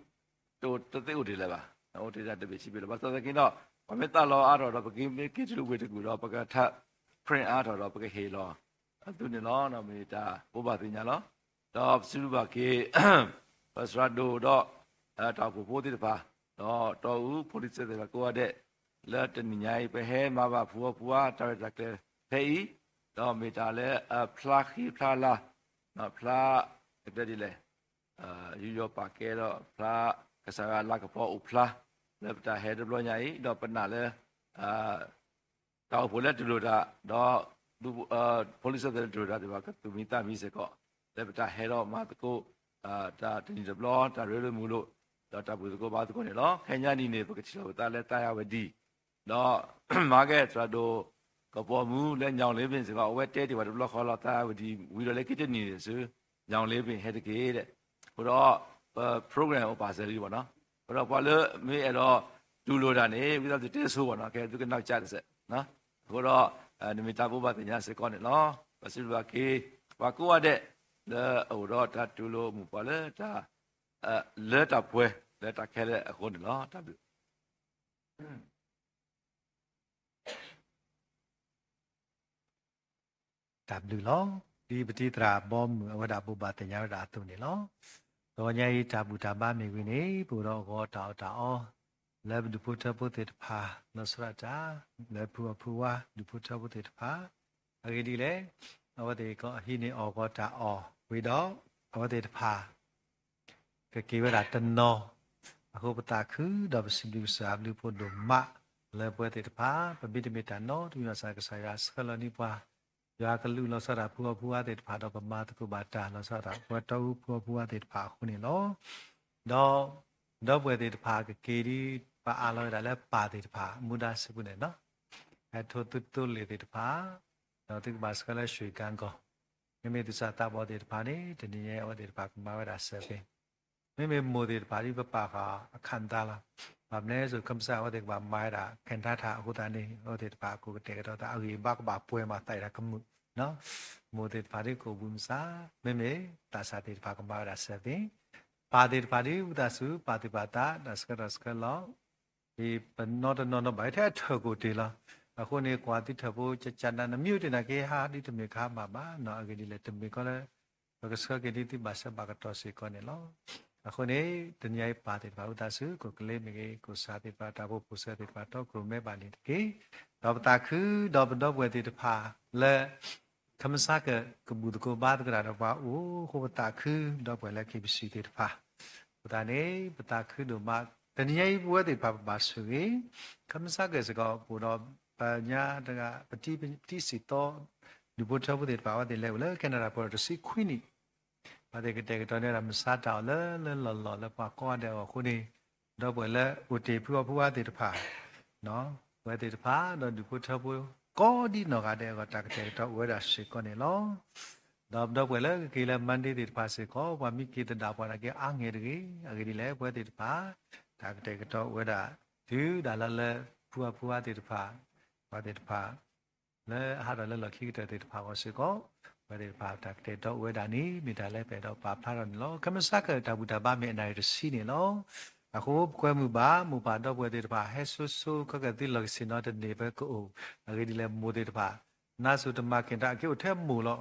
လၢၤဘၣ်, အိၣ်တ့ၢ်တၢ်တဘ့ၣ်ဆံဘ့ၣ်လၢၤဘၣ်. ဘၣ်ဆၣ်သနာ်က့ဒီး ပှၤမ့ၢ်သးလီအါထီၣ်ဒီး ပကမ့ၢ်က့ၤတဝ့ၢ်တကူၣ်ဒီး ပကထး print အါထီၣ်ဒီး ပကဟ့ၣ်လီၤအသုန့ၣ်လီၤ. မ့ၢ်တၢ်ဘိးဘၣ်သ့ၣ်ညါလီၤ. ဒီးပစံးဘျုးဘၣ်က့ၤ ပသရၣ်ဒိၣ်ဒီး တၢ်အိၣ်ဖှိၣ်ဖိသ့ၣ်တဖၣ် ဒီးတီအူဖိလံၤစၢၤသ့ၣ်တဖၣ်ကိးဂၤဒဲး လၢတနံၤညါအံၤ ပဟဲမၤဘၣ်ဖုအီၣ်ဖုအါတၢ်ရဲၣ်တၢ်ကျဲၤဖဲအံၤ, ဒီးမ့ၢ်တၢ်လၢအဖျါဃံဖျါလၤ, ဖျါ ကတဲဒ်လဲၣ် ယူးယီၣ်ပာ်ကဲဒီးဖျါ ကစၢ်ယွၤအလၤကပီၤအိၣ်ဖျါ လၢပတၢ်ဟဲတဘျီညါအံၤ, ဒီးပနာ်လၢ တၢ်အိၣ်ဖှိၣ်လၢတလိၣ်တၢ် ဒီး ဖိလံၤစၢၤသ့ၣ်တဖၣ်တလိၣ်တၢ်သ့ၣ်တဖၣ် ကသူၣ်မံသးမံစ့ၢ်ကီး လၢပတၢ်ဟဲဒီးမၤသကိး တၢ်တနံၤတဘျီ တၢ်ရ့လိာ်မုာ်လိာ် ဒီးတၢ်ဘူၣ်သကိးဘါသကိးန့ၣ်လီၤ. ခဲညါနံၤန့ၣ် ပကထံၣ်လိာ်ပသးလၢသးယၤဝဲဒံၣ် ဒီး မၤကဲသရၣ်ဒိၣ် ကပီၤမူလၢညၣ်လ့ပ့ၣ်စ့ၢ်ကီး အဝဲတဲတ့ၢ်ပှၤတဘျီဃီလီၤ သးယၤဝဲဒံၣ် ဝံၤဒီးလၢခံတနံၤန့ၣ်ဆူ ညၣ်လ့ပ့ၣ်ဟဲတက့ၢ်ဒီး အဃိဒီး ပ program အိၣ်ပာ်စၢၤလံဘၣ်နီၤ. အဃိဒီးပှၤလၢမ့ၢ်အဲၣ်ဒိးတူၢ်လိာ်တၢ်န့ၣ် ဝံသးစူၤတဲဆိဘၣ်နီၤ ကဲသုကနီၢ်ကစၢ်တစဲး. အဃိဒီး နမ့ၢ်တၢ်ဘိးဘၣ်သ့ၣ်ညါစ့ၢ်ကီးန့ၣ်လီၤ. ပစံးဘျုးဘၣ်က့ၤ ပှၤကိးဂၤဒဲး လၢအအိၣ်ဒီးတၢ်တူၢ်လိာ်မုာ်ပှၤလၢတၢ် လၢတၢ်ပှဲၤ လၢတၢ်ခဲလၢာ်အဃိန့ၣ်လီၤ. တၢ်ဘျုး တၢ်ဘျုးလီၤ. ဒ်ပတံၤသရၣ်ဘီမုၢ်အဝဲဒၣ်ဘိးဘၣ်သ့ၣ်ညါဝဲဒၣ်အသိးန့ၣ်လီၤ. တဂီၤညါအံၤတၢ်ဘူၣ်တၢ်ဘါမ့ၢ်ဝံၤန့ၣ် ပအိၣ်ဒီးအဂီၤတၢ်အီၣ်တၢ်အီ လၢပဒူၣ်ဖိထၢဖိသ့ၣ်တဖၣ် လီၤဆီဒၣ်တၢ် လၢဖုအီၣ်ဖုဝါဒူၣ်ဖိထၢဖိသ့ၣ်တဖၣ် အဂ့ၢ်ဒ်လဲၣ် အဝဲသ့ၣ်ကဟံးန့ၢ်အီၣ်ဂီၤတၢ်အီၣ်ဝံၤဒီး အဝဲသ့ၣ်တဖၣ် ကက့ၤဝဲဒၣ်တနီၤ အဃိပသးခုဒီးပစံးဘျုးကစၢ်အဘျုးဖးဒိၣ်မး လၢပဝဲသ့ၣ်တဖၣ် ပမ့တမ့ၢ်တၢ်နီတမံၤဘၣ်ဆၣ် ကစၢ်ယွၤဆှၢလီၤန့ၢ်ပှၤ ယွၤကလူးလီၤဆီဒၣ်တၢ်ဖုအီၣ်ဖုဝါသ့ၣ်တဖၣ် ဒီးပမၤသကိးဘၣ်တၢ်လီၤဆီဒၣ်တၢ် ပဝဲတီအူဖုအီၣ်ဖုဝါသ့ၣ်တဖၣ်အဃိန့ၣ်လီၤ. ဒီး ဒီပုၢ်ဝဲၢ်သ့ၣ်တဖၣ်ကက့ၤဒ်ပအးလီၤဝဲဒၣ်လၢပၢ်သ့ၣ်တဖၣ် မူဒါစံးပူၤန့ၣ်လီၤ. ဟဲထိသုသိလ့ၣ်သ့ၣ်တဖၣ် ဒီးသုကဘၣ်ဆှၢလၢရွှ့ၣ်ကၣ်ကီၢ် မ့မ့ၢ်သူၣ်စၢ်သးဘီၣ်သ့ၣ်တဖၣ်န့ၣ် တနံၤညါအံၤအဝဲသ့ၣ်တဖၣ်ကမၤဝဲဒၣ်စဲးသ့ မ့မ့ၢ်မိၢ်သ့ၣ်တဖၣ်ဒ်ပပာ်ဃာ်အခၣ်သါလီၤ. ဘၣ်မနုၤအဃိ ခမစၢ်အဝဲသ့ၣ်ကဘၣ်မၤဝဲဒၣ် ခဲၣ်ထါထးအဃိသတးန့ၣ် အဝဲသ့ၣ်တဖၣ်ကအိၣ်ကတဲာ်ကတီၤသး အဂံၢ်အဘါကဘၣ်ပှဲၤမးသးအံၤတၢ်ကမုာ် မိၢ်သ့ၣ်တဖၣ်ဒ်ကအိၣ်ဘှံးမုၢ်ဆါ မ့မ့ၢ်သးစၢ်သ့ၣ်တဖၣ်ကမၤဝဲဒၣ်စဲးသ့ ပၢ်သ့ၣ်တဖၣ်ဒ်ဝံသးစူၤ ပာ်သူၣ်ပာ်သး တၢ်ဆှၢထီၣ်ဆှၢလီၤ ဒ်ပနီတနီၤနီၤဘၣ် ထဲအထၢၣ်ကအိၣ်တ့ၢ်လီၤ. အဃိန့ၣ် ကွၢ်သုထၢၣ်ဖိ ကကနၣ်နမ့ၢ်အိၣ်တ့ၢ်နာ်က့ ဟးဒ်တမ့ၢ်ကဟါဘၣ်ဘၣ်နီၤ အဂ့ၢ်ဒ်လဲၣ် တမ့ၢ်ကီလၢ ပကဆှၢက့ၤဒ်သုဘၣ်ဆၢဘၣ်ကတီၢ်စ့ၢ်ကီးန့ၣ်လီၤ. အဃိန့ၣ် တနံၤအံၤပၢ်သ့ၣ်တဖၣ် ဝံသးစူၤ ကိးကလ့မ့ၢ်ဂ့ၤ ကိးစၢ်သ့ၣ်တဖၣ် တၢ်အိၣ်ဖှိၣ်ဖိစၢၤသ့ၣ်တဖၣ် တီခိၣ်ရိၣ်မဲဘၣ်န့ၣ်တက့ၢ်. ဒီးပသးခု ဒီးပဒီပုၢ်ဝဲၢ်သ့ၣ်တဖၣ်လၢ ခမစၢ်က ကဘူၣ်သကိးဘါသကိးတၢ်ဒီးပှၤအိၣ် အဃိပသးခု ဒီပုၢ်ဝဲၢ်လၢ KBC သ့ၣ်တဖၣ် အဃိသတးန့ၣ် ပသးခုဒိၣ်မး တနံၤညါအံၤပဝဲသ့ၣ်တဖၣ်ပဘၣ်ဆိၣ်ဂ့ၤ ခမစၢ်ကစ့ၢ်ကီး ပအိၣ်ဒီးပညါတဂၤ ပတံၤစံၣ်သီ ဒူၣ်ဖိထၢဖိသ့ၣ်တဖၣ် အဝဲသ့ၣ်လဲၤအိၣ်လၢ Canada ပူၤတဆံခွံနံၣ် အဝဲသ့ၣ်ကတဲာ်ကတီၤန့ၢ်ဒၣ်မုၢ်ဆါတၢ်အီၣ်လၢလၢလီၢ်လီၢ်လၢပှၤကိးဂၤဒဲးအဂီၢ်အဃိန့ၣ် ဒီပုၢ်ဝဲၢ်လၢအိၣ်တ့ၢ်ဖုအီၣ်ဖုအါသ့ၣ်တဖၣ် ပဝဲသ့ၣ်တဖၣ် ဒီးဒူၣ်ဖိထၢဖိ ကိးဒ်နီၢ်ဂၤဒဲးအဂီၢ် တၢ်ကတဲာ်ကတီၤအိၣ်ဝဲဒၣ်စ့ၢ်ကီးန့ၣ်လီၤ. ဒီးပဒီပုၢ်ဝဲၢ်လၢကက့ၤလၢ Monday သ့ၣ်တဖၣ်စ့ၢ်ကီး ပှၤမ့ၢ်က့ၤသဒၣ်ပှၤနာ်က့ အါဂ့ၤတဂ့ၤ. အဂ့ၢ်ဒ်လဲၣ် ပဝဲသ့ၣ်တဖၣ် တၢ်ကတဲာ်ကတီၤအိၣ်ဝဲဒၣ် တုၤဒၣ်လၢလၢ ဖုအဖုအါသ့ၣ်တဖၣ်, ပှၤသ့ၣ်တဖၣ် လၢအဟးထီၣ်လၢလီၢ်ခံကတၢၢ်သ့ၣ်တဖၣ်အဂီၢ်စ့ၢ်ကီး, ပဝဲသ့ၣ်တဖၣ်တၢ်ကတဲာ်ကတီၤအိၣ်ဝဲဒၣ်န့ၣ် မ့ၢ်တၢ်လၢပအဲၣ်ဒိးပာ်ဖျါထီၣ်န့ၣ်လီၤ. ခဲမုၢ်ဆါခီတၢ်ဘူၣ်တၢ်ဘါ မ့ၢ်အနၣ်ရံၣ်တဆံန့ၣ်လီၤ. အဃိပကွဲမုာ်ဘၣ် မိၢ်ပၢ်ဒီပုၢ်ဝဲၢ်သ့ၣ်တဖၣ် ဟဲစိၤစိၤ ခဲကသံလီၢ်ကဆ့ၣ်နီၤတန့ၢ်ဖဲကအိၣ်, အဂ့ၢ်ဒ်လဲၣ် မိၢ်သ့ၣ်တဖၣ် နါစိၤတမၤက့ၤတၢ် အက့ၤအိၣ်ထဲမိၢ်လီၤ.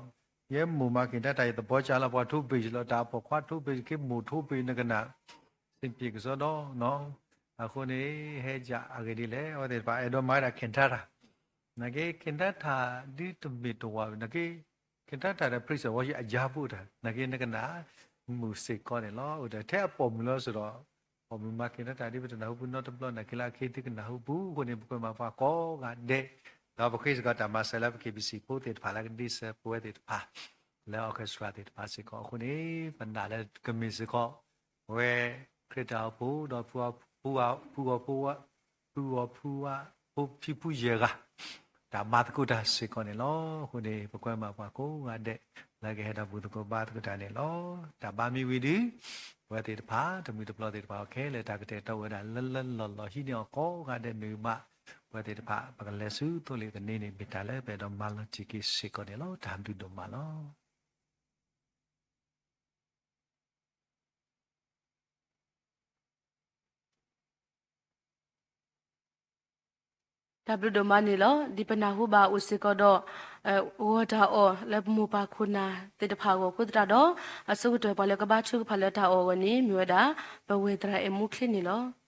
ယဲမိၢ်မၤက့ၤတၢ် တၢ်ယသဘီကၢ်လီၤ ပှၤထိဘ့ၣ်လီၤ တၢ်အပိာ်ခွါထိဘ့ၣ် က့ၤမိၢ်ထိဘ့ၣ်နကနၣ် စ့ၣ်ပံၣ်ကစီဒီနီၤ. အဃိန့ၣ် ဟဲကၢ်အဂ့ၢ်ဒ်လဲၣ် အဝဲသ့ၣ်တဖၣ် အဲၣ်ဒိးမၤဝဲဒၣ် cantata, နာ်က့ cantata ဒ်တမ့ၢ်တဝၢ် နာ်က့ cantata ဒီး praise and worship အယါပူၤတၢ် နာ်က့နကနၣ် မုာ်စ့ၢ်ကီးန့ၣ်လီၤ. အိၣ်ဒီးထဲအပိာ်မုၣ်လီၤစ့ၢ်ဒီး ပိာ်မုၣ်မၤက့ၤတၢ် တၢ်ဒ်ပတနၢ်ဟူပူၤနီတဘျီ နာ်က့လၢအခ့သ့ၣ်ကနၢ်ဟူပူၤအဃိန့ၣ် ပကွဲမုာ်ပှၤကိးဂၤဒဲး, ဒီးပဃ့စ့ၢ်ကီးတၢ်မၤစၢၤလၢပ K B C ဖိသ့ၣ်တဖၣ်လၢကဒ့စၢၤပဝဲသ့ၣ်တဖၣ် လၢ orchestra သ့ၣ်တဖၣ်စ့ၢ်ကီးအဃိန့ၣ် ပနာ်လၢကမ့ၢ်စ့ၢ်ကီး ပဝဲခရံာ်တၢ်အိၣ်ဖှိၣ်ဒီး ဖုအဖုအါ ဖုအဖုအါ ဖုဖံဖုယဲၢ်ဂၤ တၢ်မၤသကိးတၢ်စ့ၢ်ကီးန့ၣ်လီၤ. အဃိန့ၣ် ပကွဲမုာ်ပှၤကိးဂၤဒဲး လၢကဟဲဒီးဘူၣ်သကိးဘါသကိးတၢ်န့ၣ်လီၤ. တၢ်ဘါမ့ၢ်ဝံၤဒီး ပဝဲသ့ၣ်တဖၣ် တမှံၤတပျီၤသ့ၣ်တဖၣ်အခဲလၢာ် တၢ်ကတဲာ်ကတီၤဝဲဒၣ်လၢလၢလီၢ်လီၢ်ဟံးန့ၢ်အီၤကိးဂၤဒဲးမ့ၢ်ဂ့ၤမး ပဝဲသ့ၣ်တဖၣ် ပကလဲၤဆူသိလ့ၣ်သန့န့ၣ် မ့ၢ်တၢ်လၢပအဲၣ်ဒိးမၤလီၤတံၢ်က့ၤစ့ၢ်ကီးန့ၣ်လီၤ. တၢ်ဘျုးဒိၣ်မးလီၤ. တၢ်ဘျုးဒိၣ်မးန့ၣ်လီၤ. ဒ်ပနၢ်ဟူဘၣ်အိၣ်စ့ၢ်ကီးဒီး ဂီၤတၢ်အီၣ်လၢပမိၢ်ပၢ်ခိၣ်နၢ်သ့ၣ်တဖၣ်အဂီၢ်အဃိသတးဒီး အဆိကတၢၢ်ပှၤလၢကဘါထုကဖၣ်လၢတၢ်အီၣ်အဂီၢ်န့ၣ် မ့ၢ်ဝဲဒၣ် ပဝဲၢ်သရၣ်အဲၣ်မူချ့န့ၣ်လီၤ.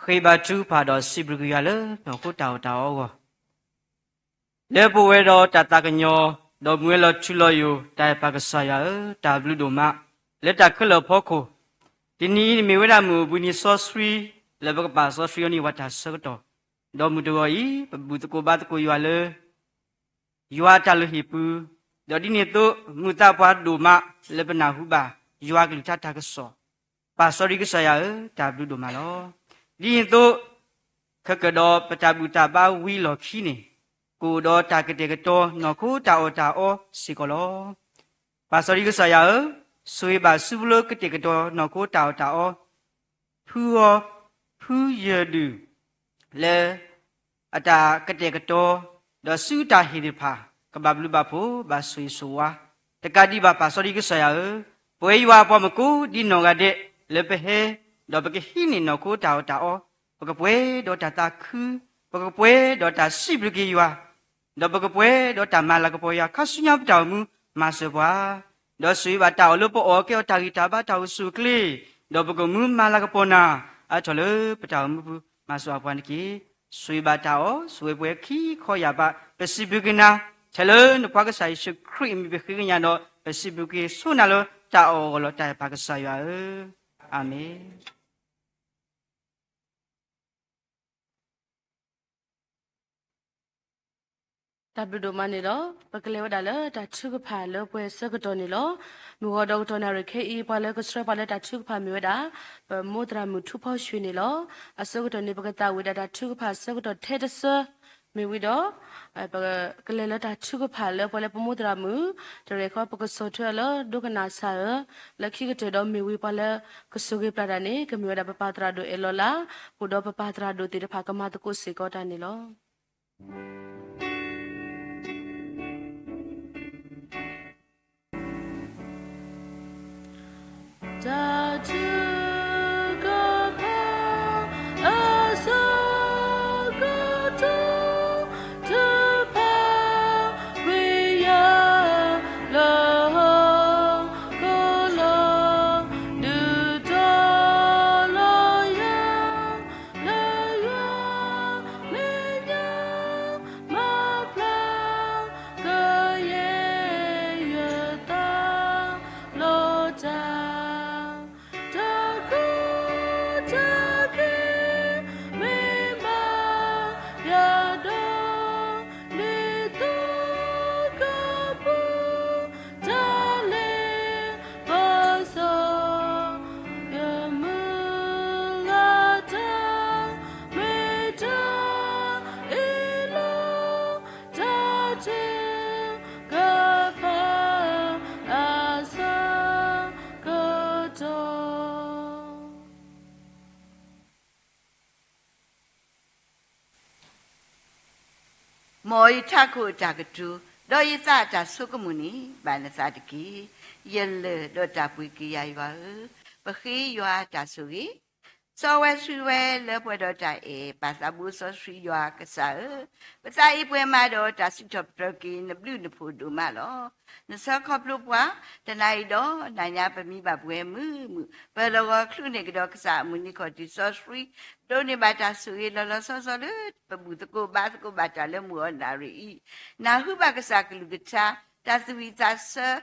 ဃ့ဘါထုကဖၣ်ဒီးစံးဘျုးက့ၤယွၤလၢနီၢ်ခိတၢ်အီၣ်တၢ်အီအဂီၢ်, လၢပဝဲဒီးတၢ်သးကညီၤ ဒီးမူဝဲလီၤထူလီၤယိာ် တၢ်အဲၣ်ပၢ်ကစၢ်ယွၤဧၢ, တၢ်ဘျုးဒိၣ်မး လၢတၢ်ခဲလၢာ်အဖီခိၣ်, တနံၤအံၤန့ၣ်မ့ၢ်ဝဲဒၣ်မုၢ်အိၣ်ဘှံးနံၤစီဆှံ လၢပကပာ်စီဆှံအီၤန့ၢ်ပှၤတၢ်ဆၢကတီၢ်, ဒီးမုၢ်တဂီၤအံၤ ပဘူၣ်သကိးဘါသကိးယွၤလၢ ယွၤအတၢ်လုၢ်ဟံၣ်ပူၤ, ဒီးဒ်န့ၣ်အသိး မုာ်သးပှၤဒိၣ်မးလၢပနၢ်ဟူဘၣ် ယွၤကလုၢ်ကထါတၢ်ကစီၣ်, ပၢ်စီဆှံကစၢ်ယွၤဧၢ, တၢ်ဘျုးဒိၣ်မးလီၤ. ဒ်န့ၣ်အသိး ခဲကၢၣ်ဒီးပတၢ်ဘူၣ်တၢ်ဘါဝံၤလီၢ်ခံန့ၣ် ကအိၣ်ဒီးတၢ်ကတဲာ်ကတီၤနီၢ်ခိတၢ်အီၣ်တၢ်အီစ့ၢ်ကီးလီၤ. ပၢ်စီဆှံကစၢ်ယွၤဧၢ, ဆိၣ်ဂ့ၤဘၣ်စုပူၤလၢကတဲာ်ကတီၤနီၢ်ခိတၢ်အီၣ်တၢ်အီ ဖုအီ ဖုယၢၢ်ဒုၣ် လၢ အတၢ်ကတဲာ်ကတီၤ ဒီးစုတၢ်ဟ့ၣ်သ့ၣ်တဖၣ် ကဘၣ်ဘျုးဘၣ်ဖှိၣ် ဘၣ်ဆိၣ်ဂ့ၤဆိၣ်ဝါ တကးဒံးဘၣ် ပၢ်စီဆှံကစၢ်ယွၤဧၢ, ပဝဲယွၤအပှၤမုၣ်ကိးဒ်နီၢ်ဂၤဒဲး လၢပဟဲ ဒီးပကဟံးန့ၢ်နီၢ်ခိတၢ်အီၣ်တၢ်အီ, ပကပှဲၤဒီးတၢ်သးခု, ပကပှဲၤဒီးတၢ်စံးဘျုးက့ၤယွၤ ဒီးပကပှဲၤဒီးတၢ်မၤလၤကပီၤယွၤ ခါဆူညါပတၢ်အိၣ်မူ မၤစၢၤပှၤ, ဒီးဆိၣ်ဂ့ၤဘၣ်တၢ်အီၣ်လၢပအီၣ်ကဲအီၤတၢ်ဂံၢ်တၢ်ဘါတၢ်အိၣ်ဆူၣ်အိၣ်ချ့, ဒီးပကမူမၤလၤကပီၤနၤ အါထီၣ်လၢပတၢ်အိၣ်မူပူၤ မၤစၢၤပှၤတက့ၢ်. ဆိၣ်ဂ့ၤဘၣ်တၢ်အီၣ် ဆိၣ်ဂ့ၤပှဲၤခံခီယာ်ဘး ပစံးဘျုးက့ၤနၤ, ထဲလၢနဖိခွါကစၢ်ယ့ၣ်ၡူးခရံာ်အမံၤပဃ့ကညးဒီး ပစံးဘျုးက့ၤဆိနၤလၢတၢ်အီၣ်အဂီၢ်လီၤ တၢ်အဲၣ်ပၢ်ကစၢ်ယွၤဧၢ, အၤမ့ၣ်. တၢ်ဘျုးဒိၣ်မးန့ၣ်လီၤ. ပကလဲၤဝဲဒၣ်လၢတၢ်ထုကဖၣ်လၢပှဲၤဆၢကတီၢ်န့ၣ်လီၤ. မုၢ်ဂီၤဒီးကတီၢ်နၣ်ရံၣ်ခဲအံၤ ပှၤလၢကဆှၢပှၤလၢတၢ်ထုကဖၣ်မ့ၢ်ဝဲဒၣ် ပမိၢ်သရၣ်မုၣ်ထူဖီၣ်ရွှ့ၣ်န့ၣ်လီၤ. အဆၢကတီၢ်န့ၣ် ပကသးဝံၣ်ဒၣ်တၢ်ထုကဖၣ်ဆၢကတီၢ်ထဲတဆၢ မ့ၢ်ဝံၤဒီး ပကလဲၤလၢတၢ်ထုကဖၣ်လၢပှၤလၢပမိၢ်သရၣ်မုၣ် တရဲၣ်ဃီ ပကဆီၣ်ထွဲအီၤလၢဒိကနၣ်စၢ်ဧၢ, လၢခံကတၢၢ်ဒီးမ့ၢ်ဝံၤပှၤလၢကဆိၣ်ဂ့ၤပျၢ်တၢ်န့ၣ် ကမ့ၢ်ဝဲဒၣ်ပပၢ်သရၣ်ဒိၣ်အဲၣ်လီၤလၢ်, ဃုာ်ဒီးပပၢ်သရၣ်ဒိၣ်သ့ၣ်တဖၣ်ကမၤသကိးစ့ၢ်ကီးတၢ်န့ၣ်လီၤ. တၢ်ထုကဖၣ်အဆၢကတီၢ် ထုကဖၣ်ကွံာ်ယၤလၢဟီၣ်ခိၣ်လီၤ, ဒုးတီလီၤယၤ လၢယွၤမဲာ်ညါ မၤဖျါ ကယဲၢ်ယသးလီၤတၢ် မ်ယထးခိၣ်အတၢ်ကတိၤ, ဒီးယသးအတၢ်ဆိကမိၣ်န့ၣ် ဘၣ်နသးတက့ၢ်. ယလၢၢ်ဒီးတၢ်ပှ့ၤက့ၤယၤယွၤဧၢ, ပဃ့ယွၤအတၢ်ဆိၣ်ဂ့ၤ စီဝဲဆှံဝဲလၢပှဲၤဒီးတၢ်အဲၣ်, ပၢ်သးဘိစီဆှံယွၤကစၢ်ဧၢ, ပသးအံၤပှဲၤမးဒီးတၢ်စံးထီၣ်ပတြၢၤက့ၤ နဘျုးနဖှိၣ်ဒိၣ်မးလီၤ. နဆှၢခီဖျိပှၤ တနၤအံၤဒီးနၤညါ ပမံဘၣ်ပှဲၤမုာ်မုာ်, ပလီၢ်ဂီၤချုးန့ၢ်ကဒီးကစၢ်အမုၢ်နံၤခီၣ်ထံးစီဆှံ, ဒိးန့ၢ်ဘၣ်တၢ်ဆိၣ်ဂ့ၤလီၤလီၤဆီဆီလၢ ပဘူၣ်သကိးဘါသကိးဘၣ်တၢ်လၢမုၢ်အီၤနၣ်ရံၣ်အံၤ, နၢ်ဟူဘၣ်ကစၢ်ကလုၢ်ကထါ, တၢ်သူၣ်ဝံၣ်သးဆ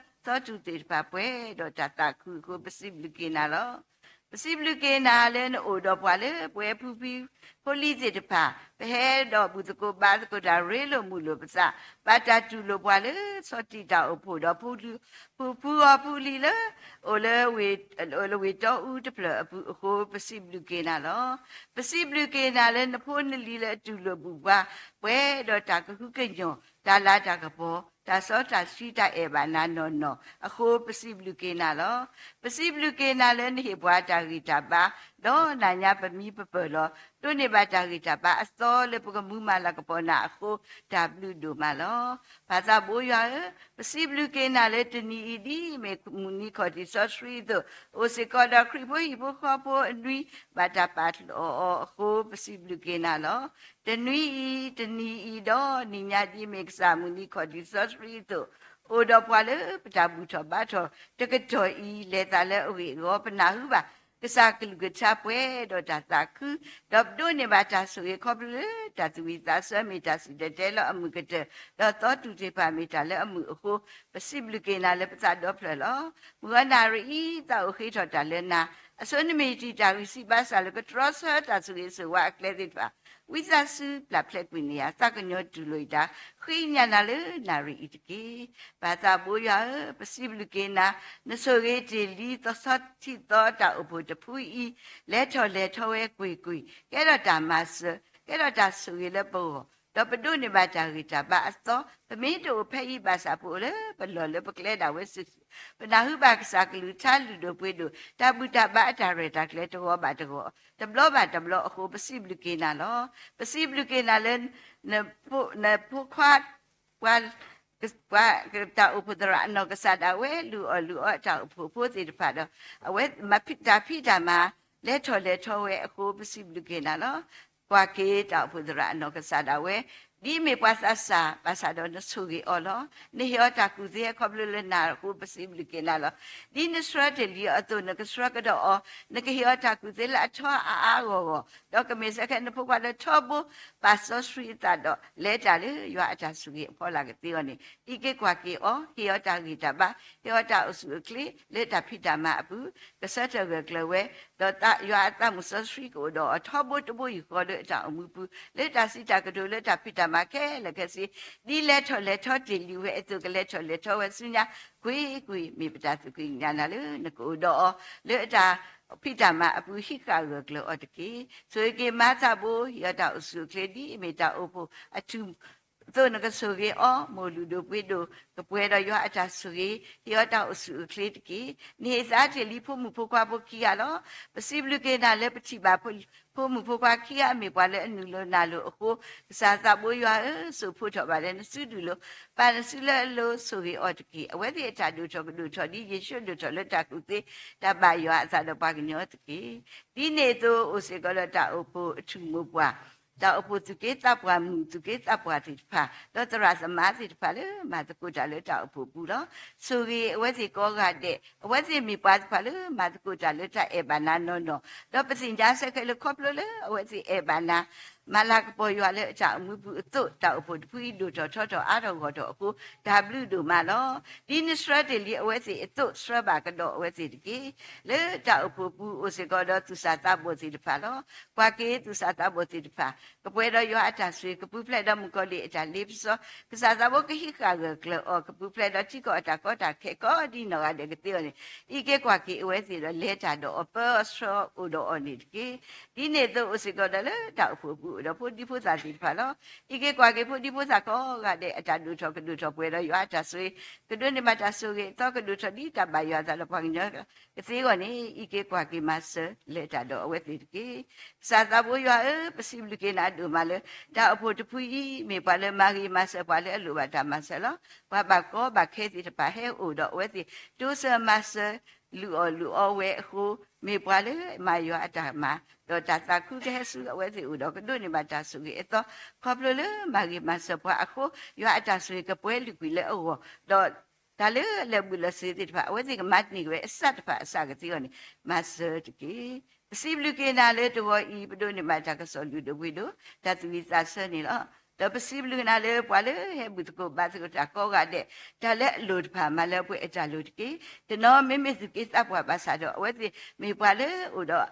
ၢသီတူၢ်သ့ၣ်တဖၣ်ပှဲၤဒီးတၢ်သးခုအဃိ ပစံးဘျုးက့ၤနၤလီၤ. ပစံးဘျုးက့ၤနၤလၢနအိၣ်ဒီးပှၤလၢပဝဲဖုဖံဖိလံၤသ့ၣ်တဖၣ်, ပဟဲဒီးဘူၣ်သကိးဘါသကိးတၢ် ရ့လိာ်မုာ်လိာ်ပသး, ဘၣ်တၢ်တူၢ်လိာ်ပှၤလၢဆီၣ်တံၢ်တၢ်အိၣ်ဖှိၣ်ဒီး ဖုဖုအီၤဖုလံၤလၢ အိၣ်လၢဝ့ၢ်တီအူတဖျၢၣ်အပူၤအဃိ ပစံးဘျုးက့ၤနၤလီၤ. ပစံးဘျုးက့ၤနၤလၢနဖိနလံၤလၢအတူၢ်လိာ်ဘူၣ်ပှၤ ပှဲၤဒီးတၢ်ကဟုကညီၢ်, တၢ်လၤတၢ်ကပီၤ, တၢ်စီတၢ်ဆှံတၢ်အဲၣ်ဘၣ်နၤနီၢ်နီၢ်အဃိ ပစံးဘျုးက့ၤနၤလီၤ. ပစံးဘျုးက့ၤနၤလၢနဟ့ၣ်ပှၤတၢ်ဂံၢ်တၢ်ဘါ, ဒီးနၤညါပမံပပၢၢ်လီၤ. ဒိးန့ၢ်ဘၣ်တၢ်ဂံၢ်တၢ်ဘါအသီလၢပကမူမၤလၤကပီၤနၤအဃိ တၢ်ဘျုးဒိၣ်မးလီၤ. ပၢ်သးဘိယွၤဧၢ, ပစံးဘျုးက့ၤနၤလၢတနံၤအံၤ ဒ်မ့ၢ်မုၢ်နံၤခီၣ်ထံးစီဆှံအသိး, အိၣ်စ့ၢ်ကီးဒီးခရံာ်ဖိဟံၣ်ဖိဃီဖိအနွံ ဘၣ်တၢ်ပာ်လီၤအီၤအဃိ ပစံးဘျုးက့ၤနၤလီၤ. တနွံအံၤ, တနံၤအံၤဒီးနံၤညါ ဒ်မ့ၢ်ကစၢ်မုၢ်နံၤခီၣ်ထံးစီဆှံအသိး, အိၣ်ဒီးပှၤလၢပတၢ်ဘူၣ်ထီၣ်ဘါထီၣ်တကတီၢ်အံၤ လဲၤသးလၢအဂ့ၢ်အဂီၢ် ပနၢ်ဟူဘၣ် ကစၢ်ကလုၢ်ကထါပှဲၤဒီးတၢ်သးခု, ဒီးပဒိးန့ၢ်ဘၣ်တၢ်ဆိၣ်ဂ့ၤခီဖျိလၢတၢ်သူၣ်ဝံၣ်သးဆၢမ့ၢ်တၢ်စံၣ်တဲၤတဲလီၤအမုၢ်ကတၢၢ်, ဒီးသီတူၢ်သ့ၣ်တဖၣ်မ့ၢ်တၢ်လၢအမုာ်အဃိ, ပစံးဘျုးက့ၤနၤလၢပသးဒီဖျၢၣ်လီၤ. မုၢ်ဂီၤနၣ်ရံၣ်အံၤ သးအိၣ်ဃ့ထီၣ်တၢ်လၢနၤ, အဆိနမ့ၢ်တံာ်တာ်ဂံၢ်စၢ်ဘါစၢ်လၢကတြီဆၢတၢ်ဆိၣ်ဂ့ၤဆိၣ်ဝါအကျဲသ့ၣ်တဖၣ်, ဝံသးစူၤပျၢ်ဖျဲးကွံာ်န့ၢ်ယၤ, သးကညီၤတူၢ်လိာ်ယတၢ်ဃ့ကညးနၤလၢနၣ်ရံၣ်အံၤတက့ၢ်. ပၢ်သးဘိယွၤဧၢ, ပစံးဘျုးက့ၤနၤ, နဆိၣ်ဂ့ၤတ့ၢ်လံသီထီၣ်ထံသီတၢ်အိၣ်ဖှိၣ်တဖုအံၤ, လဲၤထီၣ်လဲၤထီဝဲကွ့ၢ်ကွ့ၢ်, ကဲထီၣ်တၢ်မၤစၢၤ, ကဲထီၣ်တၢ်ဆိၣ်ဂ့ၤလၢပဂီၢ်, ဒီးပဒိးန့ၢ်ဘၣ်တၢ်ဂံၢ်တၢ်ဘါအသီ, ပမ့ၢ်တအိၣ်ဖဲအံၤဘၣ်ဆၣ် ပအိၣ်လၢပလီၢ်လၢပကျဲဒၣ်ဝဲစုာ်စုာ်, ပနၢ်ဟူဘၣ်ကစၢ်ကလုၢ်ကထါလုၢ်ဒိၣ်ပှ့ၤဒိၣ်, တၢ်ဘူၣ်တၢ်ဘါအတၢ်ရဲၣ်တၢ်ကျဲၤတဂီၤဘၣ်တဂီၤ, တဘျီဘၣ်တဘျီအဃိ ပစံးဘျုးက့ၤနၤလီၤ. ပစံးဘျုးက့ၤနၤလၢ နဖိခွါ ပှၤ ပှၤတၢ်အိၣ်ဖှိၣ်သရၣ်အနီၢ်ကစၢ်ဒၣ်ဝဲ လုၢ်အီၣ်လုၢ်အီတၢ်အိၣ်ဖှိၣ်ဖိသ့ၣ်တဖၣ်ဒီး အဝဲတၢ်ဖံးတၢ်မၤ လဲၤထီၣ်လဲၤထီဝဲအဃိ ပစံးဘျုးက့ၤနၤလီၤ. ကွၢ်က့ၤတၢ်အိၣ်ဖှိၣ်သရၣ်အနီၢ်ကစၢ်ဒၣ်ဝဲ ဒ်အမ့ၢ်ပှၤသးစၢ်ဘၣ်ဆၣ်ဒီးနဆိၣ်ဂ့ၤအီၤလီၤ. နဟ့ၣ်အီၤတၢ်ကူၣ်သ့အခီဖျိလၢနၤအဃိ ပစံးဘျုးက့ၤနၤလီၤ. ဒ်နဆှၢတ့ၢ်လံအီၤအသိး နကဆှၢကဒီးအီၤ, နကဟ့ၣ်အီၤတၢ်ကူၣ်သ့လၢအထီအါအါဂီၢ်ဂီၢ်, ဒီးကမ့ၢ်စ့ၢ်ကီးနဖိခွါလၢထီဘိ ပာ်စီဆှံအသးဒီး လဲၤတၢ်လၢယွၤအတၢ်ဆိၣ်ဂ့ၤအဖီလာ်ကသ့အီၤန့ၣ် အံးက့ၤကွၢ်က့ၤအီၤ, ဟ့ၣ်အီၤတၢ်ဂံၢ်တၢ်ဘါ, ဟ့ၣ်အီၤတၢ်အိၣ်ဆူၣ်အိၣ်ချ့ လၢတၢ်ဖံးတၢ်မၤအပူၤ, ကဆၢထၢၣ်ဂၢၢ်ကျၢၤဝဲ, ဒီးယွၤအသးမုၢ်စီဆှံကအိၣ်ဒီးအီၤထီဘိတဘိယူၢ်ဃီလၢအတၢ်အိၣ်မူပူၤ, လၢတၢ်စံးတၢ်ကတိၤလၢတၢ်ဖံးတၢ်မၤခဲလၢာ်ခဲဆ့, ဒ်လဲၤထီၣ်လဲၤထီတ့ၢ်လံဝဲအသိး ကလဲၤထီၣ်လဲၤထီဝဲဆူညါ ကွ့ၢ်ကွ့ၢ် မ့ၢ်ပတၢ်သူၣ်ဖှံသးညီနၤလၢနကအိၣ်ဒီးအီၤ လၢအတၢ်ဖံးတၢ်မၤအပူၤ ဟံးဃာ်ဂၢၢ်ကျၢၤအီၤတက့ၢ်. ဆိၣ်ဂ့ၤက့ၤမၤသးဘိ ဟ့ၣ်အီၤတၢ်အိၣ်ဆူၣ်အိၣ်ချ့ ဒ်အမ့ၢ်တၢ်အိၣ်ဖှိၣ်အထူၣ် အသိးနကဆိၣ်ဂ့ၤအီၤ မိၢ်လုၢ်ဒိၣ်ပှ့ၤဒိၣ် ကပှဲၤဒီးယွၤအတၢ်ဆိၣ်ဂ့ၤ, ဟ့ၣ်အီၤတၢ်အိၣ်ဆူၣ်အိၣ်ချ့တက့ၢ်. နဟ့ၣ်သါတ့ၢ်လံဖိမုၣ်ဖိခွါဖိခံဂၤလီၤ. ပစံးဘျုးက့ၤနၤလၢပထံၣ်ဘၣ်ဖိမုၣ်ဖိခွါခံဂၤ မ့ၢ်ပှၤလၢအနုာ်လီၤနၢ်လီၤအဃိ, ကစၢ်သးဘိယွၤဧၢ, စိာ်ဖှိၣ်ထီၣ်ဘၣ်လၢနစုဒုၣ်လီၤ. ပာ်နစုလၢအလိၤ ဆိၣ်ဂ့ၤအီၤတက့ၢ်. အဝဲသ့ၣ်အတၢ်ဒိၣ်ထီၣ်ကဒိၣ်ထီၣ်ဒ်ယ့ၣ်ၡူးဒိၣ်ထီၣ်လၢတၢ်ကူၣ်သ့ တၢ်ဘၣ်ယွၤအသးဒီးပှၤကညီတက့ၢ်. ဒ်န့ၣ်အသိး အိၣ်စ့ၢ်ကီးဒီးတၢ်အိၣ်ဖှိၣ်အထူၣ်မိၢ်ပှၢ်, တၢ်အိၣ်ဖှိၣ်သူၣ်က့သးပှၢ်မုၣ်သူၣ်က့သးပှၢ်သ့ၣ်တဖၣ်, ဒီးသရၣ်သမါသ့ၣ်တဖၣ်လၢမၤသကိးတၢ်လၢတၢ်အိၣ်ဖှိၣ်အပူၤလီၤ. ဆိၣ်ဂ့ၤအဝဲသ့ၣ်ကိးဂၤဒဲး, အဝဲသ့ၣ်မ့ၢ်ပှၤတဖၣ်လၢမၤသကိးတၢ်လၢတၢ်အဲၣ်ဘၣ်နၤနီၢ်နီၢ်, ဒီးပသ့ၣ်ညါစ့ၢ်ကီးလၢခီဖျိလၢအဝဲသ့ၣ်အဲၣ်ဘၣ်နၤ မၤလၤကပီၤယွၤလၢအတၢ်အိၣ်မူပူၤအသိး တၢ်အိၣ်ဖှိၣ်တဖုအံၤဒိၣ်ထီၣ်ထီထီၣ်အါထီၣ်ဂီၢ်ထီၣ်အဃိ တၢ်ဘျုးဒိၣ်မးလီၤ. ဒ်နဆှၢတ့ၢ်လံအဝဲသ့ၣ်အသိး ဆှၢဘၣ်ကဒီးအဝဲသ့ၣ်တက့ၢ်. လၢတၢ်အိၣ်ဖှိၣ်ပူၤအိၣ်စ့ၢ်ကီးဒီးသူၣ်စၢ်သးဘီၣ်သ့ၣ်တဖၣ်လီၤ. ကွၢ်က့ၤသူၣ်စၢ်သးဘီၣ်သ့ၣ်တဖၣ် ကပှဲၤဒီးယွၤအတၢ်ဆိၣ်ဂ့ၤ ကပူၤဖျဲးဒီးမုၣ်ကီၤလံၢ်အတၢ်လ့ပစီ, ကစၢ်သးဘိကဟံးဃာ်ဂၢၢ်ကျၢၤအီၤ ကပူၤဖျဲးဒီးထံကီၢ်အတၢ်ကီတၢ်ခဲကိးဒ်နီၢ်ဂၤဒဲးကသ့အီၤန့ၣ် အံးက့ၤကွၢ်က့ၤအဝဲသ့ၣ်ဒီးလဲၤတၢ်ဒီးအီၤ ပၢအီၤဆှၢအီၤအိၣ်ဒီးအီၤန့ၣ်တက့ၢ်. ဒ်န့ၣ်အသိးအိၣ်စ့ၢ်ကီးဒီးလၢတၢ်အိၣ်ဖှိၣ်အပူၤ ဒီးဖိဒံဖိသၣ်သ့ၣ်တဖၣ်လီၤ. အံးက့ၤကွၢ်က့ၤဖိဒံဖိသၣ်ကိးဂၤဒဲး အတၢ်ဒိၣ်ထီၣ်ကဒိၣ်ထီၣ်ပှဲၤဒီးယွၤအတၢ်ဆိၣ်ဂ့ၤ, ကဒိးန့ၢ်ဘၣ်တၢ်ဆိၣ်ဂ့ၤအသီ ကဒိၣ်ထီၣ်ဒ်တၢ်ဘၣ်ယွၤအသးဒီးပှၤကညီကသ့အဂီၢ်န့ၣ် အံးက့ၤကွၢ်က့ၤမၤစၢၤလဲၤတၢ်ဒီးအဝဲသ့ၣ်တက့ၢ်. ကစၢ်သးဘိယွၤဧၢ, ပစံးဘျုးက့ၤနၤဒိၣ်မးလၢ တၢ်အိၣ်ဖှိၣ်တဖုအံၤ မ့ၢ်ပှၤလၢမၤဂ့ၤမၤစၢၤပှၤလၢအလိၣ်ဘၣ်တၢ်မၤစၢၤလီၤ. ပှၤဘၣ်ကီဘၣ်ခဲသ့ၣ်တဖၣ်ဟဲအိၣ်ဒီးအဝဲသ့ၣ် တိစၢၤမၤစၢၤ လုၢ်အီၣ်လုၢ်အီဝဲအဃိ, မ့ၢ်ပှၤလၢမၤယွၤအတၢ်မၤ, ဒီးတၢ်သးခုကဟဲဆူအဝဲသ့ၣ်အိၣ်ဒီးကဒိးန့ၢ်ဘၣ်တၢ်ဆိၣ်ဂ့ၤအသီ, ခီဖျိလၢမၤဂ့ၤမၤစၢၤပှၤအဃိ, ယွၤအတၢ်ဆိၣ်ဂ့ၤကပှဲၤလုာ်ကွံာ်လၢအဂီၢ်, ဒီးတၢ်လၢအလဲၤဘူးလီၤစ့ၤသ့ၣ်တဖၣ် အဝဲသ့ၣ်ကမၤန့ၢ်က့ၤဝဲအစၢ်တဖၣ်အစၢ်ကသ့အဂီၢ်န့ၣ် မၤစၢၤတက့ၢ်. ပစံးဘျုးက့ၤနၤလၢတဂီၤအံၤ ပဒိးန့ၢ်ဘၣ်တၢ်ကစီၣ်လုၢ်ဒိၣ်ပှ့ၤဒိၣ် တၢ်သူၣ်ဝံၣ်သးဆၢန့ၣ်လီၤ. ဒီးပစံးဘျုးက့ၤနၤလၢပှၤလၢဟဲဘူးသကိးဘါသကိးတၢ်ကိးဂၤဒဲး တၢ်လၢအလိၣ်တဖၣ်မၤလၢပှဲၤအတၢ်လိၣ်တက့ၢ်. တနီၤမ့မ့ၢ်သူၣ်က့သးပှၢ်ဘၣ်ဆၣ်ဒီး အဝဲသ့ၣ်မ့ၢ်ပှၤလၢအိၣ်ဒီး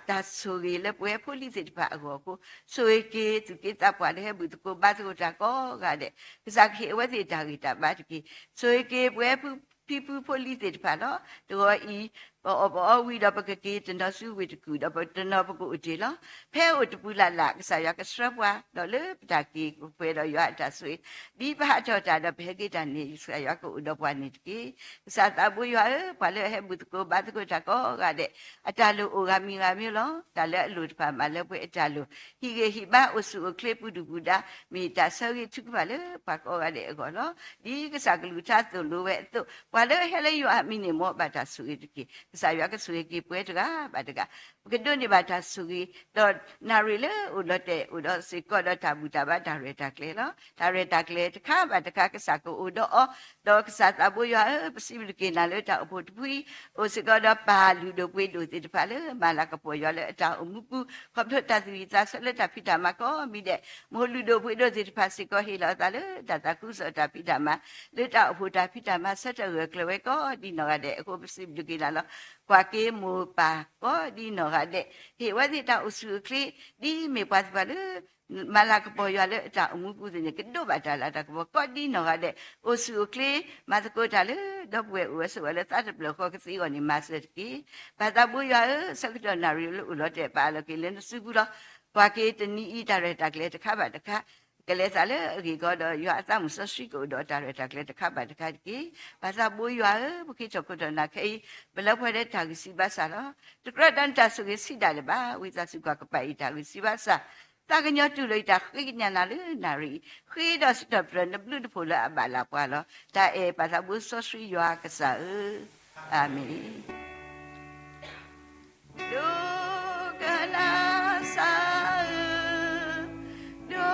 တၢ်ဆိၣ်ဂ့ၤလၢပှဲၤဖိလံၤသ့ၣ်တဖၣ်အဂီၢ်အဃိ, ဆိၣ်ဂ့ၤက့ၤသူၣ်က့သးပှၢ်လၢဟဲဘူးသကိးဘါသကိးတၢ်ကိးဂၤဒဲး, ကစၢ်ကဟ့ၣ်အဝဲသ့ၣ်တၢ်ဂံၢ်တၢ်ဘါတက့ၢ်. ဆိၣ်ဂ့ၤက့ၤပှၤဖံဖုဖိလံၤသ့ၣ်တဖၣ်လီၤ. တဂီၤအံၤ ပအီၣ်ပအီဝံၤဒီး ပကက့ၤတနီၤဆူဝ့ၢ်တကူၣ်ဒီး ပတနီၤပကအိၣ်တ့ၢ်လီၤ. ဖဲအိၣ်တပူၤလၢ်လၢ် ကစၢ်ယွၤကဆှၢပှၤ ဒီးလၢပတၢ်က့ၤပှဲၤဒီးယွၤအတၢ်ဆိၣ်ဂ့ၤ, ဒ်ပဟးထီၣ်တၢ်ဒီးပဟဲက့ၤတၢ်န့ၣ် ကစၢ်ယွၤကအိၣ်ဒီးပှၤန့ၣ်တက့ၢ်. ကစၢ်သးဘိယွၤဧၢ, ပှၤလၢအဟဲဘူးသကိးဘါသကိးတၢ်ကိးဂၤဒဲး အတၢ်လိၣ်အိၣ်ဂၤမံၤဂၤမံၤလီၤ. တၢ်လၢအလိၣ်တဖၣ်မၤလၢပှဲၤအတၢ်လိၣ်, ဟံၣ်ဂ့ၤဟံၣ်ဘါအိၣ်ဆူၣ်အိၣ်ချ့ပူၤဒုၣ်ပူၤဒါ မ့ၢ်တၢ်ဆၢဂ့ၤထုကဖၣ်လၢပှၤကိးဂၤဒဲးအဂီၢ်လီၤ. ဒ်ကစၢ်ကလုၢ်ကထါသိၣ်လိဝဲအသိး, ပှၤလၢအဟဲလၢယွၤအမံၤန့ၣ် မ်ဘၣ်တၢ်ဆိၣ်ဂ့ၤတက့ၢ်. ကစၢ်ယွၤကဆိၣ်ဂ့ၤက့ၤပှၤတဂၤဘၣ်တဂၤ, ပကဒိးန့ၢ်ဘၣ်တၢ်ဆိၣ်ဂ့ၤ, ဒီးနၣ်ရံၣ်လၢအိၣ်လီၤတဲာ်အိၣ်ဒီးစ့ၢ်ကီးဒီးတၢ်ဘူၣ်တၢ်ဘါတၢ်ရဲၣ်တၢ်ကျဲၤလီၤ. တၢ်ရဲၣ်တၢ်ကျဲၤတခါဘၣ်တခါ ကစၢ်ကအိၣ်ဒီးအီၤ, ဒီးကစၢ်သးဘိယွၤဧၢ, ပစံးဘျုးက့ၤနၤလၢတၢ်အိၣ်ဖှိၣ်တဖုအံၤ အိၣ်စ့ၢ်ကီးဒီးပၢ်လုၢ်ဒိၣ်ပှ့ၤဒိၣ်သ့ၣ်တဖၣ်လၢ မၤလၤကပီၤယွၤလၢအတၢ်အိၣ်မူပူၤ, ခီဖျိတၢ်သူၣ်ဝံၣ်သးဆၢလၢတၢ်ဖံးတၢ်မၤကိးမံၤဒဲး, မိၢ်လုၢ်ဒိၣ်ပှ့ၤဒိၣ်သ့ၣ်တဖၣ်စ့ၢ်ကီးဟ့ၣ်လီၤအသးလၢတၢ်သးခုကစီၣ်တၢ်ဖံးတၢ်မၤ, လၢတၢ်အိၣ်ဖှိၣ်တၢ်ဖံးတၢ်မၤဆၢထၢၣ်ဂၢၢ်ကျၢၤဝဲကိးဒ်နီၢ်ဂၤဒဲးအဃိ ပစံးဘျုးက့ၤနၤလီၤ. ကွၢ်က့ၤမိၢ်ပၢ်ကိးဒ်နီၢ်ဂၤဒဲး, ဟ့ၣ်ဝဲသ့ၣ်တၢ်အိၣ်ဆူၣ်အိၣ်ချ့, ဒ်မ့ၢ်ပှၤသ့ၣ်တဖၣ်လၢ မၤလၤကပီၤယွၤလၢအတၢ်အိၣ်မူပူၤသ့ၣ်န့ၣ် ကဒိးဘၣ်တၢ်လၤတၢ်ကပီၤကိးဒ်နီၢ်ဂၤဒဲး, အိၣ်ဆူၣ်အိၣ်ချ့, မၤသကိးတၢ်လၢ ဒီပုၢ်ဝဲၢ်အိၣ်ဝဲဆိးဝဲလၢသးတဖျၢၣ်ဃီကသ့အဂီၢ်န့ၣ် မၤစၢၤတက့ၢ်. ပၢ်သးဘိယွၤဧၢ, ဆၢကတီၢ်နၣ်ရံၣ်လၢအိၣ်လီၤတဲာ် ပာ်အလီၤက့ၤလၢနစုပူၤလီၤ. ကွၢ်က့ၤတနံၤအံၤ တၢ်ရဲၣ်တၢ်ကျဲၤတခါဘၣ်တခါ ကလဲၤသးလၢအဂ့ၢ်ကီဒီး ယွၤအသးမုၢ်စီဆှံကအိၣ်ဒီးတၢ်ရဲၣ်တၢ်ကျဲၤတခါဘၣ်တခါတက့ၢ်. ပၢ်သးဘိယွၤဧၢ, ပဃ့ထီၣ်ခိၣ်ထီၣ်နၤခဲအံၤ ပလၢပှဲၤဒီးတၢ်ဂံၢ်စၢ်ဘါစၢ်လီၤ. တကြၢးဒီးနတၢ်ဆိၣ်ဂ့ၤဆံးဒၣ်လဲာ်ဘၣ်. ဝံသးစူၤကွၢ်ကပၤအံၤတၢ်ဂံၢ်စၢ်ဘါစၢ်, သးကညီၤတူၢ်လိာ်အံၤတၢ်ဃ့ကညးနၤလၢနၣ်ရံၣ်အံၤ, ဃ့ဒီးစံးထီၣ်ပတြၢၤနဘျုးနဖှိၣ်လၢအဘၣ်လၢပှၤလီၤ. တၢ်အဲၣ်ပၢ်သးဘိစီဆှံယွၤကစၢ်ဧၢ, အၤမ့ၣ်. ဒိကနၣ်စၢ်ဧၢ, ဒိ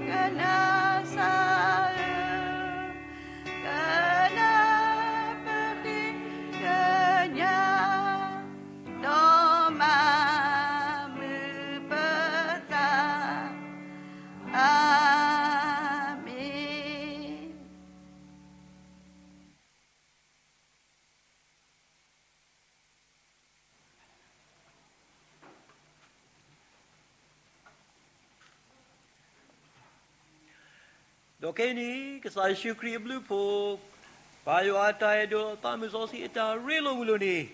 ကနၣ်စၢ်ဧၢ, ကနၣ်ပဃ့ကညး, ဒီးမၤမုာ်ပသး, အၤမ့ၣ်. ဒီးခဲအံၤန့ၣ် ကစၢ်ယ့ၣ်ၡူးခရံာ်အဘျုးအဖှိၣ်, ပၢ်ယွၤအတၢ်အဲၣ်ဒိး, သးမုၢ်စီဆှံအတၢ်ရ့လိာ်မုာ်လိာ်န့ၣ်,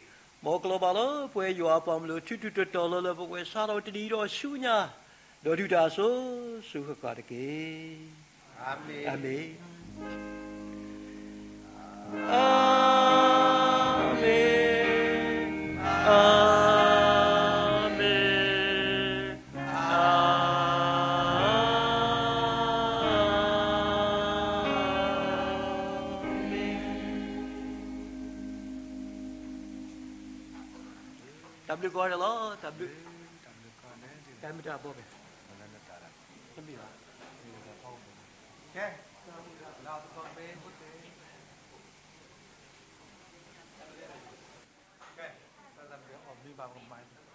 မ်ကလီၤဘၣ်လၢပဝဲယွၤအပှၤကလုာ် ထူးထူးတီၤတီၤလၢလၢပှဲၤပှဲၤ စးထီၣ်တနံၤအံၤဒီးဆူညါ, ဒီးဒုၣ်ဒါအစိၤစိၤဃၣ်ဃၣ်တက့ၢ်. အၤမ့ၣ်. အၤမ့ၣ်, အၤမ့ၣ်, အၤမ့ၣ်. တၢ်ဘျုးကိးဂၤဒဲးလီၤ, တၢ်ဘျုး, တၢ်မ့ၢ်တၢ်ဘီဘဲ, တမ့ၢ်ဘၣ်, ကဲ, ကဲ, တၢ်ဘျုးအီၣ်မ့ၢ်ဘၣ်ပကမၤ